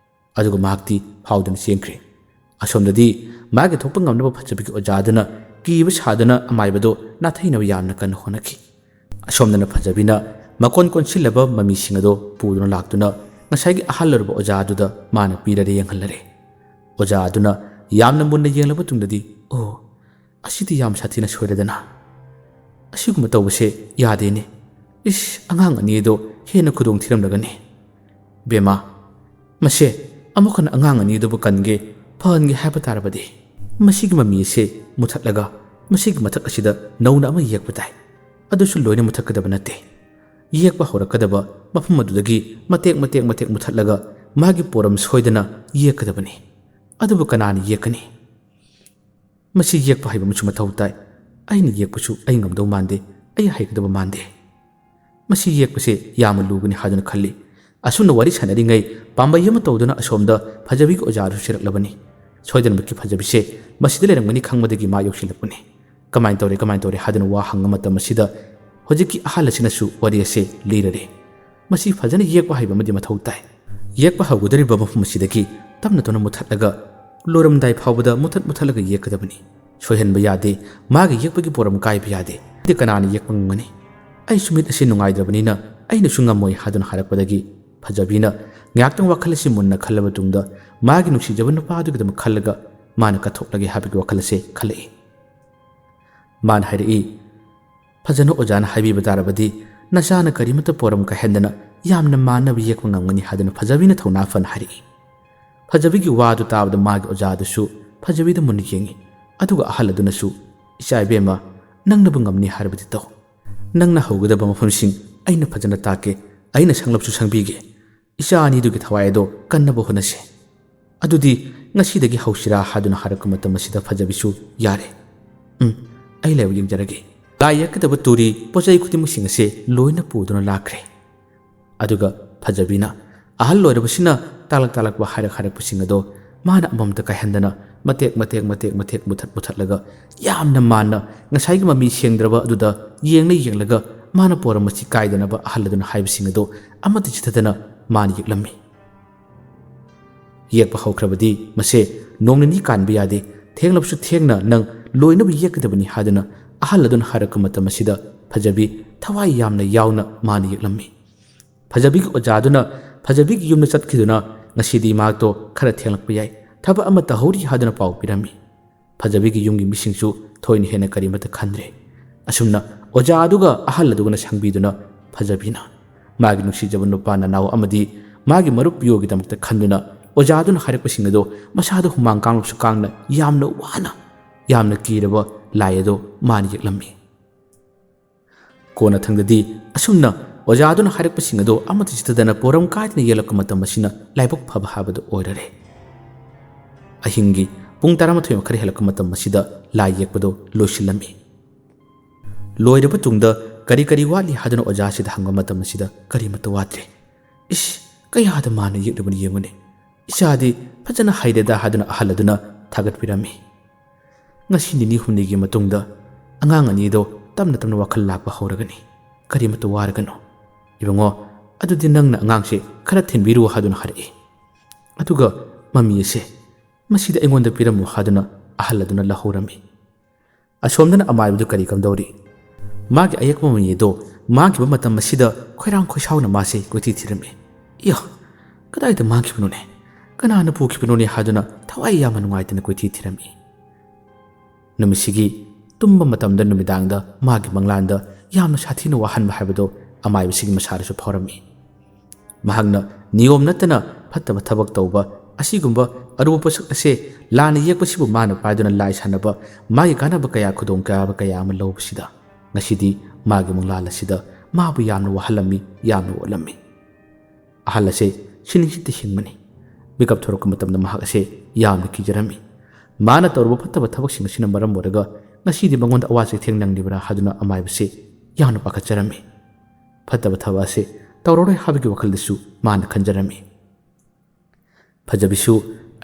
ꯑꯗꯨꯒ ꯃꯍꯥꯛꯇꯤ ꯐꯥꯎꯗꯨꯅ ꯆꯦꯟꯈ꯭ꯔꯦ꯫ ꯑꯁꯣꯝꯗꯗꯤ ꯃꯥꯒꯤ ꯊꯣꯛꯄ ꯉꯝꯅꯕ ꯐꯖꯕꯒꯤ ꯑꯣꯖꯥꯗꯨꯅ ꯀꯤꯕ ꯁꯥꯗꯨꯅ ꯑꯃꯥꯏꯕꯗꯣ ꯅꯥꯊꯩꯅꯕ ꯌꯥꯝꯅ ꯀꯟꯅ ꯍꯣꯠꯅꯈꯤ꯫ ꯑꯁꯣꯝꯗꯅ ꯐꯖꯕꯤꯅ ꯃꯀꯣꯟ ꯀꯣꯟꯁꯤꯜꯂꯕ ꯃꯃꯤꯁꯤꯡ ꯑꯗꯣ ꯄꯨꯗꯨꯅ ꯂꯥꯛꯇꯨꯅ ꯉꯁꯥꯏꯒꯤ ꯑꯍꯜ ꯑꯣꯏꯔꯕ ꯑꯣꯖꯥ ꯑꯗꯨꯗ ꯃꯥꯅ ꯄꯤꯔꯔꯦ ꯌꯦꯡꯍꯜꯂꯔꯦ꯫ ꯑꯣꯖꯥ ꯑꯗꯨꯅ ꯌꯥꯝꯅ ꯃꯨꯟꯅ ꯌꯦꯡꯂꯕ ꯇꯨꯡꯗꯗꯤ, "ꯑꯣ, ꯑꯁꯤꯗꯤ ꯌꯥꯝ ꯁꯥꯊꯤꯅ ꯁꯣꯏꯔꯗꯅ꯫ ꯑꯁꯤꯒꯨꯝꯕ ꯇꯧꯕꯁꯦ ꯌꯥꯗꯦꯅꯦ꯫ ꯏꯁ, ꯑꯉꯥꯡ ꯑꯅꯤ ꯑꯗꯣ ꯍꯦꯟꯅ ꯈꯨꯗꯣꯡ ꯊꯤꯔꯝꯂꯒꯅꯤ꯫ ꯕꯦꯝꯃ, ꯃꯁꯦ ꯑꯃꯨꯛ ꯍꯟꯅ ꯑꯉꯥꯡ ꯑꯅꯤ ꯑꯗꯨꯕꯨ ꯀꯟꯒꯦ, ꯐꯍꯟꯒꯦ ꯍꯥꯏꯕ ꯇꯥꯔꯕꯗꯤ ꯃꯁꯤꯒꯤ ꯃꯃꯤ ꯑꯁꯦ ꯃꯨꯊꯠꯂꯒ ꯃꯁꯤꯒꯤ ꯃꯊꯛ ꯑꯁꯤꯗ ꯅꯧꯅ ꯑꯃ ꯌꯦꯛꯄ ꯇꯥꯏ꯫ ꯑꯗꯨꯁꯨ ꯂꯣꯏꯅ ꯃꯨꯊꯠꯀꯗꯕ ꯅꯠꯇꯦ꯫ ꯌꯦꯛꯄ ꯍꯧꯔꯛꯀꯗꯕ ꯃꯐꯝ ꯑꯗꯨꯗꯒꯤ ꯃꯇꯦꯛ ꯃꯇꯦꯛ ꯃꯇꯦꯛ ꯃꯨꯊꯠꯂꯒ ꯃꯥꯒꯤ ꯄꯣꯔꯝ ꯁꯣꯏꯗꯅ ꯌꯦꯛꯀꯗꯕꯅꯤ꯫ ꯑꯗꯨꯕꯨ ꯀꯅꯥꯅ ꯌꯦꯛꯀꯅꯤ? ꯃꯁꯤ ꯌꯦꯛꯄ ꯍꯩꯕ ꯑꯃꯁꯨ ꯃꯊꯧ ꯇꯥꯏ꯫ ꯑꯩꯅ ꯌꯦꯛꯄꯁꯨ ꯑꯩ ꯉꯝꯗꯧ ꯃꯥꯟꯗꯦ꯫ ꯑꯩ ꯍꯩꯒꯗꯕ ꯃꯥꯟꯗꯦ꯫ ꯃꯁꯤ ꯌꯦꯛꯄꯁꯦ ꯌꯥꯝꯅ ꯂꯨꯒꯅꯤ ꯍꯥꯏꯗꯨꯅ ꯈꯜꯂꯤ꯫ ꯑꯁꯨꯝꯅ ꯋꯥꯔꯤ ꯁꯥꯟꯅꯔꯤꯉꯩ ꯄꯥꯝꯕꯩ ꯑꯃ ꯇꯧꯗꯨꯅ ꯑꯁꯣꯝꯗ ꯐꯖꯕꯤꯒꯤ ꯑꯣꯖꯥꯗꯨꯁꯨ ꯆꯦꯜꯂꯛꯂꯕꯅꯤ꯫ ꯁꯣꯏꯗꯅꯃꯛꯀꯤ ꯐꯖꯕꯤꯁꯦ ꯃꯁꯤꯗ ꯂꯩꯔꯝꯒꯅꯤ ꯈꯪꯕꯗꯒꯤ ꯃꯥ ꯌꯧꯁꯤꯜꯂꯛꯄꯅꯤ꯫ "ꯀꯃꯥꯏꯅ ꯇꯧꯔꯦ, ꯀꯃꯥꯏꯅ ꯇꯧꯔꯦ?" ꯍꯥꯏꯗꯨꯅ ꯋꯥ ꯍꯪꯕ ꯃꯇꯝ ꯑꯁꯤꯗ ꯍꯧꯖꯤꯛꯀꯤ ꯑꯍꯜ ꯑꯁꯤꯅꯁꯨ ꯋꯥꯔꯤ ꯑꯁꯦ ꯂꯤꯔꯔꯦ꯫ ꯃꯁꯤ ꯐꯖꯅ ꯌꯦꯛꯄ ꯍꯩꯕ ꯑꯃꯗꯤ ꯃꯊꯧ ꯇꯥꯏ꯫ ꯌꯦꯛꯄ ꯍꯧꯒꯗꯧꯔꯤꯕ ꯃꯐꯝ ꯑꯁꯤꯗꯒꯤ ꯇꯞꯅ ꯇꯞꯅ ꯃꯨꯊꯠꯂꯒ ꯂꯣꯏꯔꯝꯗꯥꯏ ꯐꯥꯎꯕꯗ ꯃꯨꯊꯠ ꯃꯨꯊꯠꯂꯒ ꯌꯦꯛꯀꯗꯕꯅꯤ꯫ ꯁꯣꯏꯍꯟꯕ ꯌꯥꯗꯦ꯫ ꯃꯥꯒꯤ ꯌꯦꯛꯄꯒꯤ ꯄꯣꯔꯝ ꯀꯥꯏꯕ ꯌꯥꯗꯦ꯫ "ꯑꯗꯨꯗꯤ ꯀꯅꯥꯅ ꯌꯦꯛꯄ ꯉꯝꯒꯅꯤ? ꯑꯩꯁꯨ ꯃꯤꯠ ꯑꯁꯤ ꯅꯨꯡꯉꯥꯏꯇ꯭ꯔꯕꯅꯤꯅ ꯑꯩꯅꯁꯨ ꯉꯝꯃꯣꯏ" ꯍꯥꯏꯗꯨꯅ ꯍꯥꯏꯔꯛꯄꯗꯒꯤ ꯐꯖꯕꯤꯅ ꯉꯥꯏꯍꯥꯛꯇꯪ ꯋꯥꯈꯜ ꯑꯁꯤ ꯃꯨꯟꯅ ꯈꯜꯂꯕ ꯃꯇꯨꯡꯗ ꯃꯥꯒꯤ ꯅꯨꯡꯁꯤꯖꯕ ꯅꯨꯄꯥꯗꯨꯒꯤꯗꯃꯛ ꯈꯜꯂꯒ ꯃꯥꯅ ꯀꯠꯊꯣꯛꯂꯒꯦ ꯍꯥꯏꯕꯒꯤ ꯋꯥꯈꯜ ꯑꯁꯦ ꯈꯜꯂꯛꯏ꯫ ꯃꯥꯅ ꯍꯥꯏꯔꯛꯏ, "ꯐꯖꯅ ꯑꯣꯖꯥꯅ ꯍꯥꯏꯕꯤꯕ ꯇꯥꯔꯕꯗꯤ ꯅꯆꯥꯅ ꯀꯔꯤꯃꯠꯇ ꯄꯣꯔꯝ ꯀꯥꯏꯍꯟꯗꯅ ꯌꯥꯝꯅ ꯃꯥꯟꯅꯕ ꯌꯦꯛꯄ ꯉꯝꯒꯅꯤ" ꯍꯥꯏꯗꯨꯅ ꯐꯖꯕꯤꯅ ꯊꯧꯅꯥ ꯐꯅ ꯍꯥꯏꯔꯛꯏ꯫ ꯐꯖꯕꯤꯒꯤ ꯋꯥꯗꯨ ꯇꯥꯕꯗ ꯃꯥꯒꯤ ꯑꯣꯖꯥꯗꯨꯁꯨ ꯐꯖꯕꯤꯗ ꯃꯨꯟꯅ ꯌꯦꯡꯉꯤ꯫ ꯑꯗꯨꯒ ꯑꯍꯜ ꯑꯗꯨꯅꯁꯨ, "ꯏꯆꯥ ꯏꯕꯦꯝꯃ, ꯅꯪꯅꯕꯨ ꯉꯝꯅꯤ ꯍꯥꯏꯔꯕꯗꯤ ꯇꯧ꯫ ꯅꯪꯅ ꯍꯧꯒꯗꯕ ꯃꯐꯝꯁꯤꯡ ꯑꯩꯅ ꯐꯖꯅ ꯇꯥꯛꯀꯦ, ꯑꯩꯅ ꯁꯪꯂꯞꯁꯨ ꯁꯪꯕꯤꯒꯦ꯫ ꯏꯆꯥ ꯑꯅꯤꯗꯨꯒꯤ ꯊꯋꯥꯏ ꯑꯗꯣ ꯀꯟꯅꯕ ꯍꯣꯠꯅꯁꯦ꯫ ꯑꯗꯨꯗꯤ ꯉꯁꯤꯗꯒꯤ ꯍꯧꯁꯤꯔꯥ?" ꯍꯥꯏꯗꯨꯅ ꯍꯥꯏꯔꯛꯄ ꯃꯇꯝ ꯑꯁꯤꯗ ꯐꯖꯕꯤꯁꯨ, "ꯌꯥꯔꯦ꯫ ꯎꯝ, ꯑꯩ ꯂꯥꯏꯕꯛ ꯌꯦꯡꯖꯔꯒꯦ꯫ ꯂꯥꯏ ꯌꯦꯛꯀꯗꯕ ꯇꯨꯔꯤ, ꯄꯣꯠ ꯆꯩ ꯈꯨꯗꯤꯡꯃꯛꯁꯤꯡ ꯑꯁꯦ ꯂꯣꯏꯅ ꯄꯨꯗꯨꯅ ꯂꯥꯛꯈ꯭ꯔꯦ"꯫ ꯑꯗꯨꯒ ꯐꯖꯕꯤꯅ ꯑꯍꯜ ꯑꯣꯏꯔꯕꯁꯤꯅ ꯇꯥꯛꯂꯛ ꯇꯥꯛꯂꯛꯄ ꯍꯥꯏꯔꯛ ꯍꯥꯏꯔꯛꯄꯁꯤꯡ ꯑꯗꯣ ꯃꯥꯅ ꯑꯃꯃꯝꯇ ꯀꯥꯏꯍꯟꯗꯅ ꯃꯇꯦꯛ ꯃꯇꯦꯛ ꯃꯇꯦꯛ ꯃꯇꯦꯛ ꯃꯨꯊꯠ ꯃꯨꯊꯠꯂꯒ ꯌꯥꯝꯅ ꯃꯥꯟꯅ ꯉꯁꯥꯏꯒꯤ ꯃꯃꯤ ꯁꯦꯡꯗ꯭ꯔꯕ ꯑꯗꯨꯗ ꯌꯦꯡꯂ ꯌꯦꯡꯂꯒ ꯃꯥꯅ ꯄꯣꯔꯝ ꯑꯁꯤ ꯀꯥꯏꯗꯅꯕ ꯑꯍꯜ ꯑꯗꯨꯅ ꯍꯥꯏꯕꯁꯤꯡ ꯑꯗꯣ ꯑꯃꯠꯇ ꯆꯤꯊꯗꯅ ꯃꯥꯅ ꯌꯦꯛꯂꯝꯃꯤ꯫ ꯌꯦꯛꯄ ꯍꯧꯈ꯭ꯔꯕꯗꯤ ꯃꯁꯦ ꯅꯣꯡ ꯅꯤꯅꯤ ꯀꯥꯟꯕ ꯌꯥꯗꯦ, ꯊꯦꯡꯂꯕꯁꯨ ꯊꯦꯡꯅ ꯅꯪ ꯂꯣꯏꯅꯕ ꯌꯦꯛꯀꯗꯕꯅꯤ ꯍꯥꯏꯗꯨꯅ ꯑꯍꯜ ꯑꯗꯨꯅ ꯍꯥꯏꯔꯛꯄ ꯃꯇꯝ ꯑꯁꯤꯗ ꯐꯖꯕꯤ ꯊꯋꯥꯏ ꯌꯥꯝꯅ ꯌꯥꯎꯅ ꯃꯥꯅ ꯌꯦꯛꯂꯝꯃꯤ꯫ ꯐꯖꯕꯤꯒꯤ ꯑꯣꯖꯥꯗꯨꯅ ꯐꯖꯕꯤꯒꯤ ꯌꯨꯝꯗ ꯆꯠꯈꯤꯗꯨꯅ ꯉꯁꯤꯗꯤ ꯃꯍꯥꯛꯇꯣ ꯈꯔ ꯊꯦꯡꯂꯛꯄ ꯌꯥꯏ, ꯊꯕꯛ ꯑꯃ ꯇꯧꯍꯧꯔꯤ ꯍꯥꯏꯗꯨꯅ ꯄꯥꯎ ꯄꯤꯔꯝꯃꯤ꯫ ꯐꯖꯕꯤꯒꯤ ꯌꯨꯝꯒꯤ ꯃꯤꯁꯤꯡꯁꯨ ꯊꯣꯏꯅ ꯍꯦꯟꯅ ꯀꯔꯤꯃꯠꯇ ꯈꯟꯗ꯭ꯔꯦ꯫ ꯑꯁꯨꯝꯅ ꯑꯣꯖꯥ ꯑꯗꯨꯒ ꯑꯍꯜ ꯑꯗꯨꯒꯅ ꯁꯪꯕꯤꯗꯨꯅ ꯐꯖꯕꯤꯅ ꯃꯥꯒꯤ ꯅꯨꯡꯁꯤꯖꯕ ꯅꯨꯄꯥ ꯅꯅꯥꯎ ꯑꯃꯗꯤ ꯃꯥꯒꯤ ꯃꯔꯨꯞ ꯄꯤꯌꯣꯒꯤꯗꯃꯛꯇ ꯈꯟꯗꯨꯅ ꯑꯣꯖꯥ ꯑꯗꯨꯅ ꯍꯥꯏꯔꯛꯄꯁꯤꯡ ꯑꯗꯣ ꯃꯁꯥꯗ ꯍꯨꯃꯥꯡ ꯀꯥꯡꯂꯨꯞꯁꯨ ꯀꯥꯡꯅ ꯌꯥꯝꯅ ꯋꯥꯅ ꯌꯥꯝꯅ ꯀꯤꯔꯕ ꯂꯥꯏ ꯑꯗꯣ ꯃꯥꯅ ꯌꯦꯛꯂꯝꯃꯤ꯫ ꯀꯣꯟꯅꯊꯪꯗꯗꯤ ꯑꯁꯨꯝꯅ ꯑꯣꯖꯥꯗꯨꯅ ꯍꯥꯏꯔꯛꯄꯁꯤꯡ ꯑꯗꯨ ꯑꯃꯠꯇ ꯆꯤꯠꯊꯗꯅ ꯄꯣꯔꯝ ꯀꯥꯏꯗꯅ ꯌꯦꯛꯂꯛꯄ ꯃꯇꯝ ꯑꯁꯤꯅ ꯂꯥꯏꯕꯛ ꯐꯕ ꯍꯥꯏꯕꯗꯨ ꯑꯣꯏꯔꯔꯦ꯫ ꯑꯍꯤꯡꯒꯤ ꯄꯨꯡ ꯇꯔꯥꯃꯥꯊꯣꯏ ꯃꯈꯥꯏ ꯍꯦꯜꯂꯛꯄ ꯃꯇꯝ ꯑꯁꯤꯗ ꯂꯥꯏ ꯌꯦꯛꯄꯗꯨ ꯂꯣꯏꯁꯤꯜꯂꯝꯃꯤ꯫ ꯂꯣꯏꯔꯕ ꯇꯨꯡꯗ ꯀꯔꯤ ꯀꯔꯤ ꯋꯥꯠꯂꯤ ꯍꯥꯏꯗꯨꯅ ꯑꯣꯖꯥꯁꯤꯗ ꯍꯪꯕ ꯃꯇꯝ ꯑꯁꯤꯗ ꯀꯔꯤꯃꯠꯇ ꯋꯥꯠꯇ꯭ꯔꯦ꯫ ꯏꯁ, ꯀꯌꯥꯗ ꯃꯥꯅ ꯌꯦꯛꯂꯤꯕꯅ ꯌꯦꯡꯉꯨꯅꯦ꯫ ꯏꯆꯥꯗꯤ ꯐꯖꯅ ꯍꯩꯔꯦꯗ ꯍꯥꯏꯗꯨꯅ ꯑꯍꯜ ꯑꯗꯨꯅ ꯊꯥꯒꯠꯄꯤꯔꯝꯃꯤ꯫ ꯉꯁꯤ ꯅꯤꯅꯤ ꯍꯨꯝꯅꯤꯒꯤ ꯃꯇꯨꯡꯗ ꯑꯉꯥꯡ ꯑꯅꯤꯗꯣ ꯇꯞꯅ ꯇꯞꯅ ꯋꯥꯈꯜ ꯂꯥꯛꯄ ꯍꯧꯔꯒꯅꯤ꯫ ꯀꯔꯤꯃꯠꯇ ꯋꯥꯔꯒꯅꯨ꯫ ꯏꯕꯨꯡꯉꯣ, ꯑꯗꯨꯗꯤ ꯅꯪꯅ ꯑꯉꯥꯡꯁꯦ ꯈꯔ ꯊꯤꯟꯕꯤꯔꯨ ꯍꯥꯏꯗꯨꯅ ꯍꯥꯏꯔꯛꯏ꯫ ꯑꯗꯨꯒ ꯃꯃꯤ ꯑꯁꯦ ꯃꯁꯤꯗ ꯑꯩꯉꯣꯟꯗ ꯄꯤꯔꯝꯃꯨ ꯍꯥꯏꯗꯨꯅ ꯑꯍꯜ ꯑꯗꯨꯅ ꯂꯧꯍꯧꯔꯝꯃꯤ꯫ ꯑꯁꯣꯝꯗꯅ ꯑꯃꯥꯏꯕꯗꯨ ꯀꯔꯤ ꯀꯝꯗꯧꯔꯤ? ꯃꯥꯒꯤ ꯑꯌꯦꯛꯄ ꯃꯃꯤꯗꯣ ꯃꯥꯡꯈꯤꯕ ꯃꯇꯝ ꯑꯁꯤꯗ ꯈꯣꯏꯔꯥꯡ ꯈꯣꯏꯁꯥꯎꯅ ꯃꯥꯁꯦ ꯀꯣꯏꯊꯤ ꯊꯤꯔꯝꯃꯤ꯫ ꯏꯌꯥ! ꯀꯗꯥꯏꯗ ꯃꯥꯡꯈꯤꯕꯅꯣꯅꯦ? ꯀꯅꯥꯅ ꯄꯨꯈꯤꯕꯅꯣꯅꯦ ꯍꯥꯏꯗꯨꯅ ꯊꯋꯥꯏ ꯌꯥꯝꯅ ꯅꯨꯡꯉꯥꯏꯇꯅ ꯀꯣꯏꯊꯤ ꯊꯤꯔꯝꯃꯤ꯫ ꯅꯨꯃꯤꯠꯁꯤꯒꯤ ꯇꯨꯝꯕ ꯃꯇꯝꯗ ꯅꯨꯃꯤꯗꯥꯡꯗ ꯃꯥꯒꯤ ꯃꯪꯂꯥꯟꯗ ꯌꯥꯝꯅ ꯁꯥꯊꯤꯅ ꯋꯥꯍꯟꯕ ꯍꯥꯏꯕꯗꯣ ꯑꯃꯥꯏꯕꯁꯤꯒꯤ ꯃꯁꯥꯗꯁꯨ ꯐꯥꯎꯔꯝꯃꯤ꯫ ꯃꯍꯥꯛꯅ ꯅꯤꯌꯣꯝ ꯅꯠꯇꯅ ꯐꯠꯇꯕ ꯊꯕꯛ ꯇꯧꯕ ꯑꯁꯤꯒꯨꯝꯕ ꯑꯔꯨꯕ ꯄꯣꯠꯁꯛ ꯑꯁꯦ ꯂꯥꯟꯅ ꯌꯦꯛꯄꯁꯤꯕꯨ ꯃꯥꯅ ꯄꯥꯏꯗꯨꯅ ꯂꯥꯏ ꯁꯥꯟꯅꯕ, ꯃꯥꯒꯤ ꯀꯥꯟꯅꯕ ꯀꯌꯥ, ꯈꯨꯗꯣꯡꯆꯥꯕ ꯀꯌꯥ ꯑꯃ ꯂꯧꯕꯁꯤꯗ ꯉꯁꯤꯗꯤ ꯃꯥꯒꯤ ꯃꯪꯂꯥꯟ ꯑꯁꯤꯗ ꯃꯥꯕꯨ ꯌꯥꯝꯅ ꯋꯥꯍꯜꯂꯝꯃꯤ, ꯌꯥꯝꯅ ꯑꯣꯠꯂꯝꯃꯤ꯫ ꯑꯍꯜ ꯑꯁꯦ ꯁꯤꯅꯤꯡꯁꯤꯠꯇ ꯍꯤꯡꯕꯅꯤ꯫ ꯃꯤꯀꯞ ꯊꯣꯔꯛꯄ ꯃꯇꯝꯗ ꯃꯍꯥꯛ ꯑꯁꯦ ꯌꯥꯝꯅ ꯀꯤꯖꯔꯝꯃꯤ꯫ ꯃꯥꯅ ꯇꯧꯔꯨꯕ ꯐꯠꯇꯕ ꯊꯕꯛꯁꯤꯡ ꯑꯁꯤꯅ ꯃꯔꯝ ꯑꯣꯏꯔꯒ ꯉꯁꯤꯗꯤ ꯃꯉꯣꯟꯗ ꯑꯋꯥ ꯆꯩꯊꯦꯡ ꯅꯪꯂꯤꯕ꯭ꯔꯥ ꯍꯥꯏꯗꯨꯅ ꯑꯃꯥꯏꯕꯁꯦ ꯌꯥꯝꯅ ꯄꯥꯈꯠꯆꯔꯝꯃꯤ꯫ ꯐꯠꯇꯕ ꯊꯕꯛ ꯑꯁꯦ ꯇꯧꯔꯔꯣꯏ ꯍꯥꯏꯕꯒꯤ ꯋꯥꯈꯜꯗꯁꯨ ꯃꯥꯅ ꯈꯟꯖꯔꯝꯃꯤ꯫ ꯐꯖꯕꯤꯁꯨ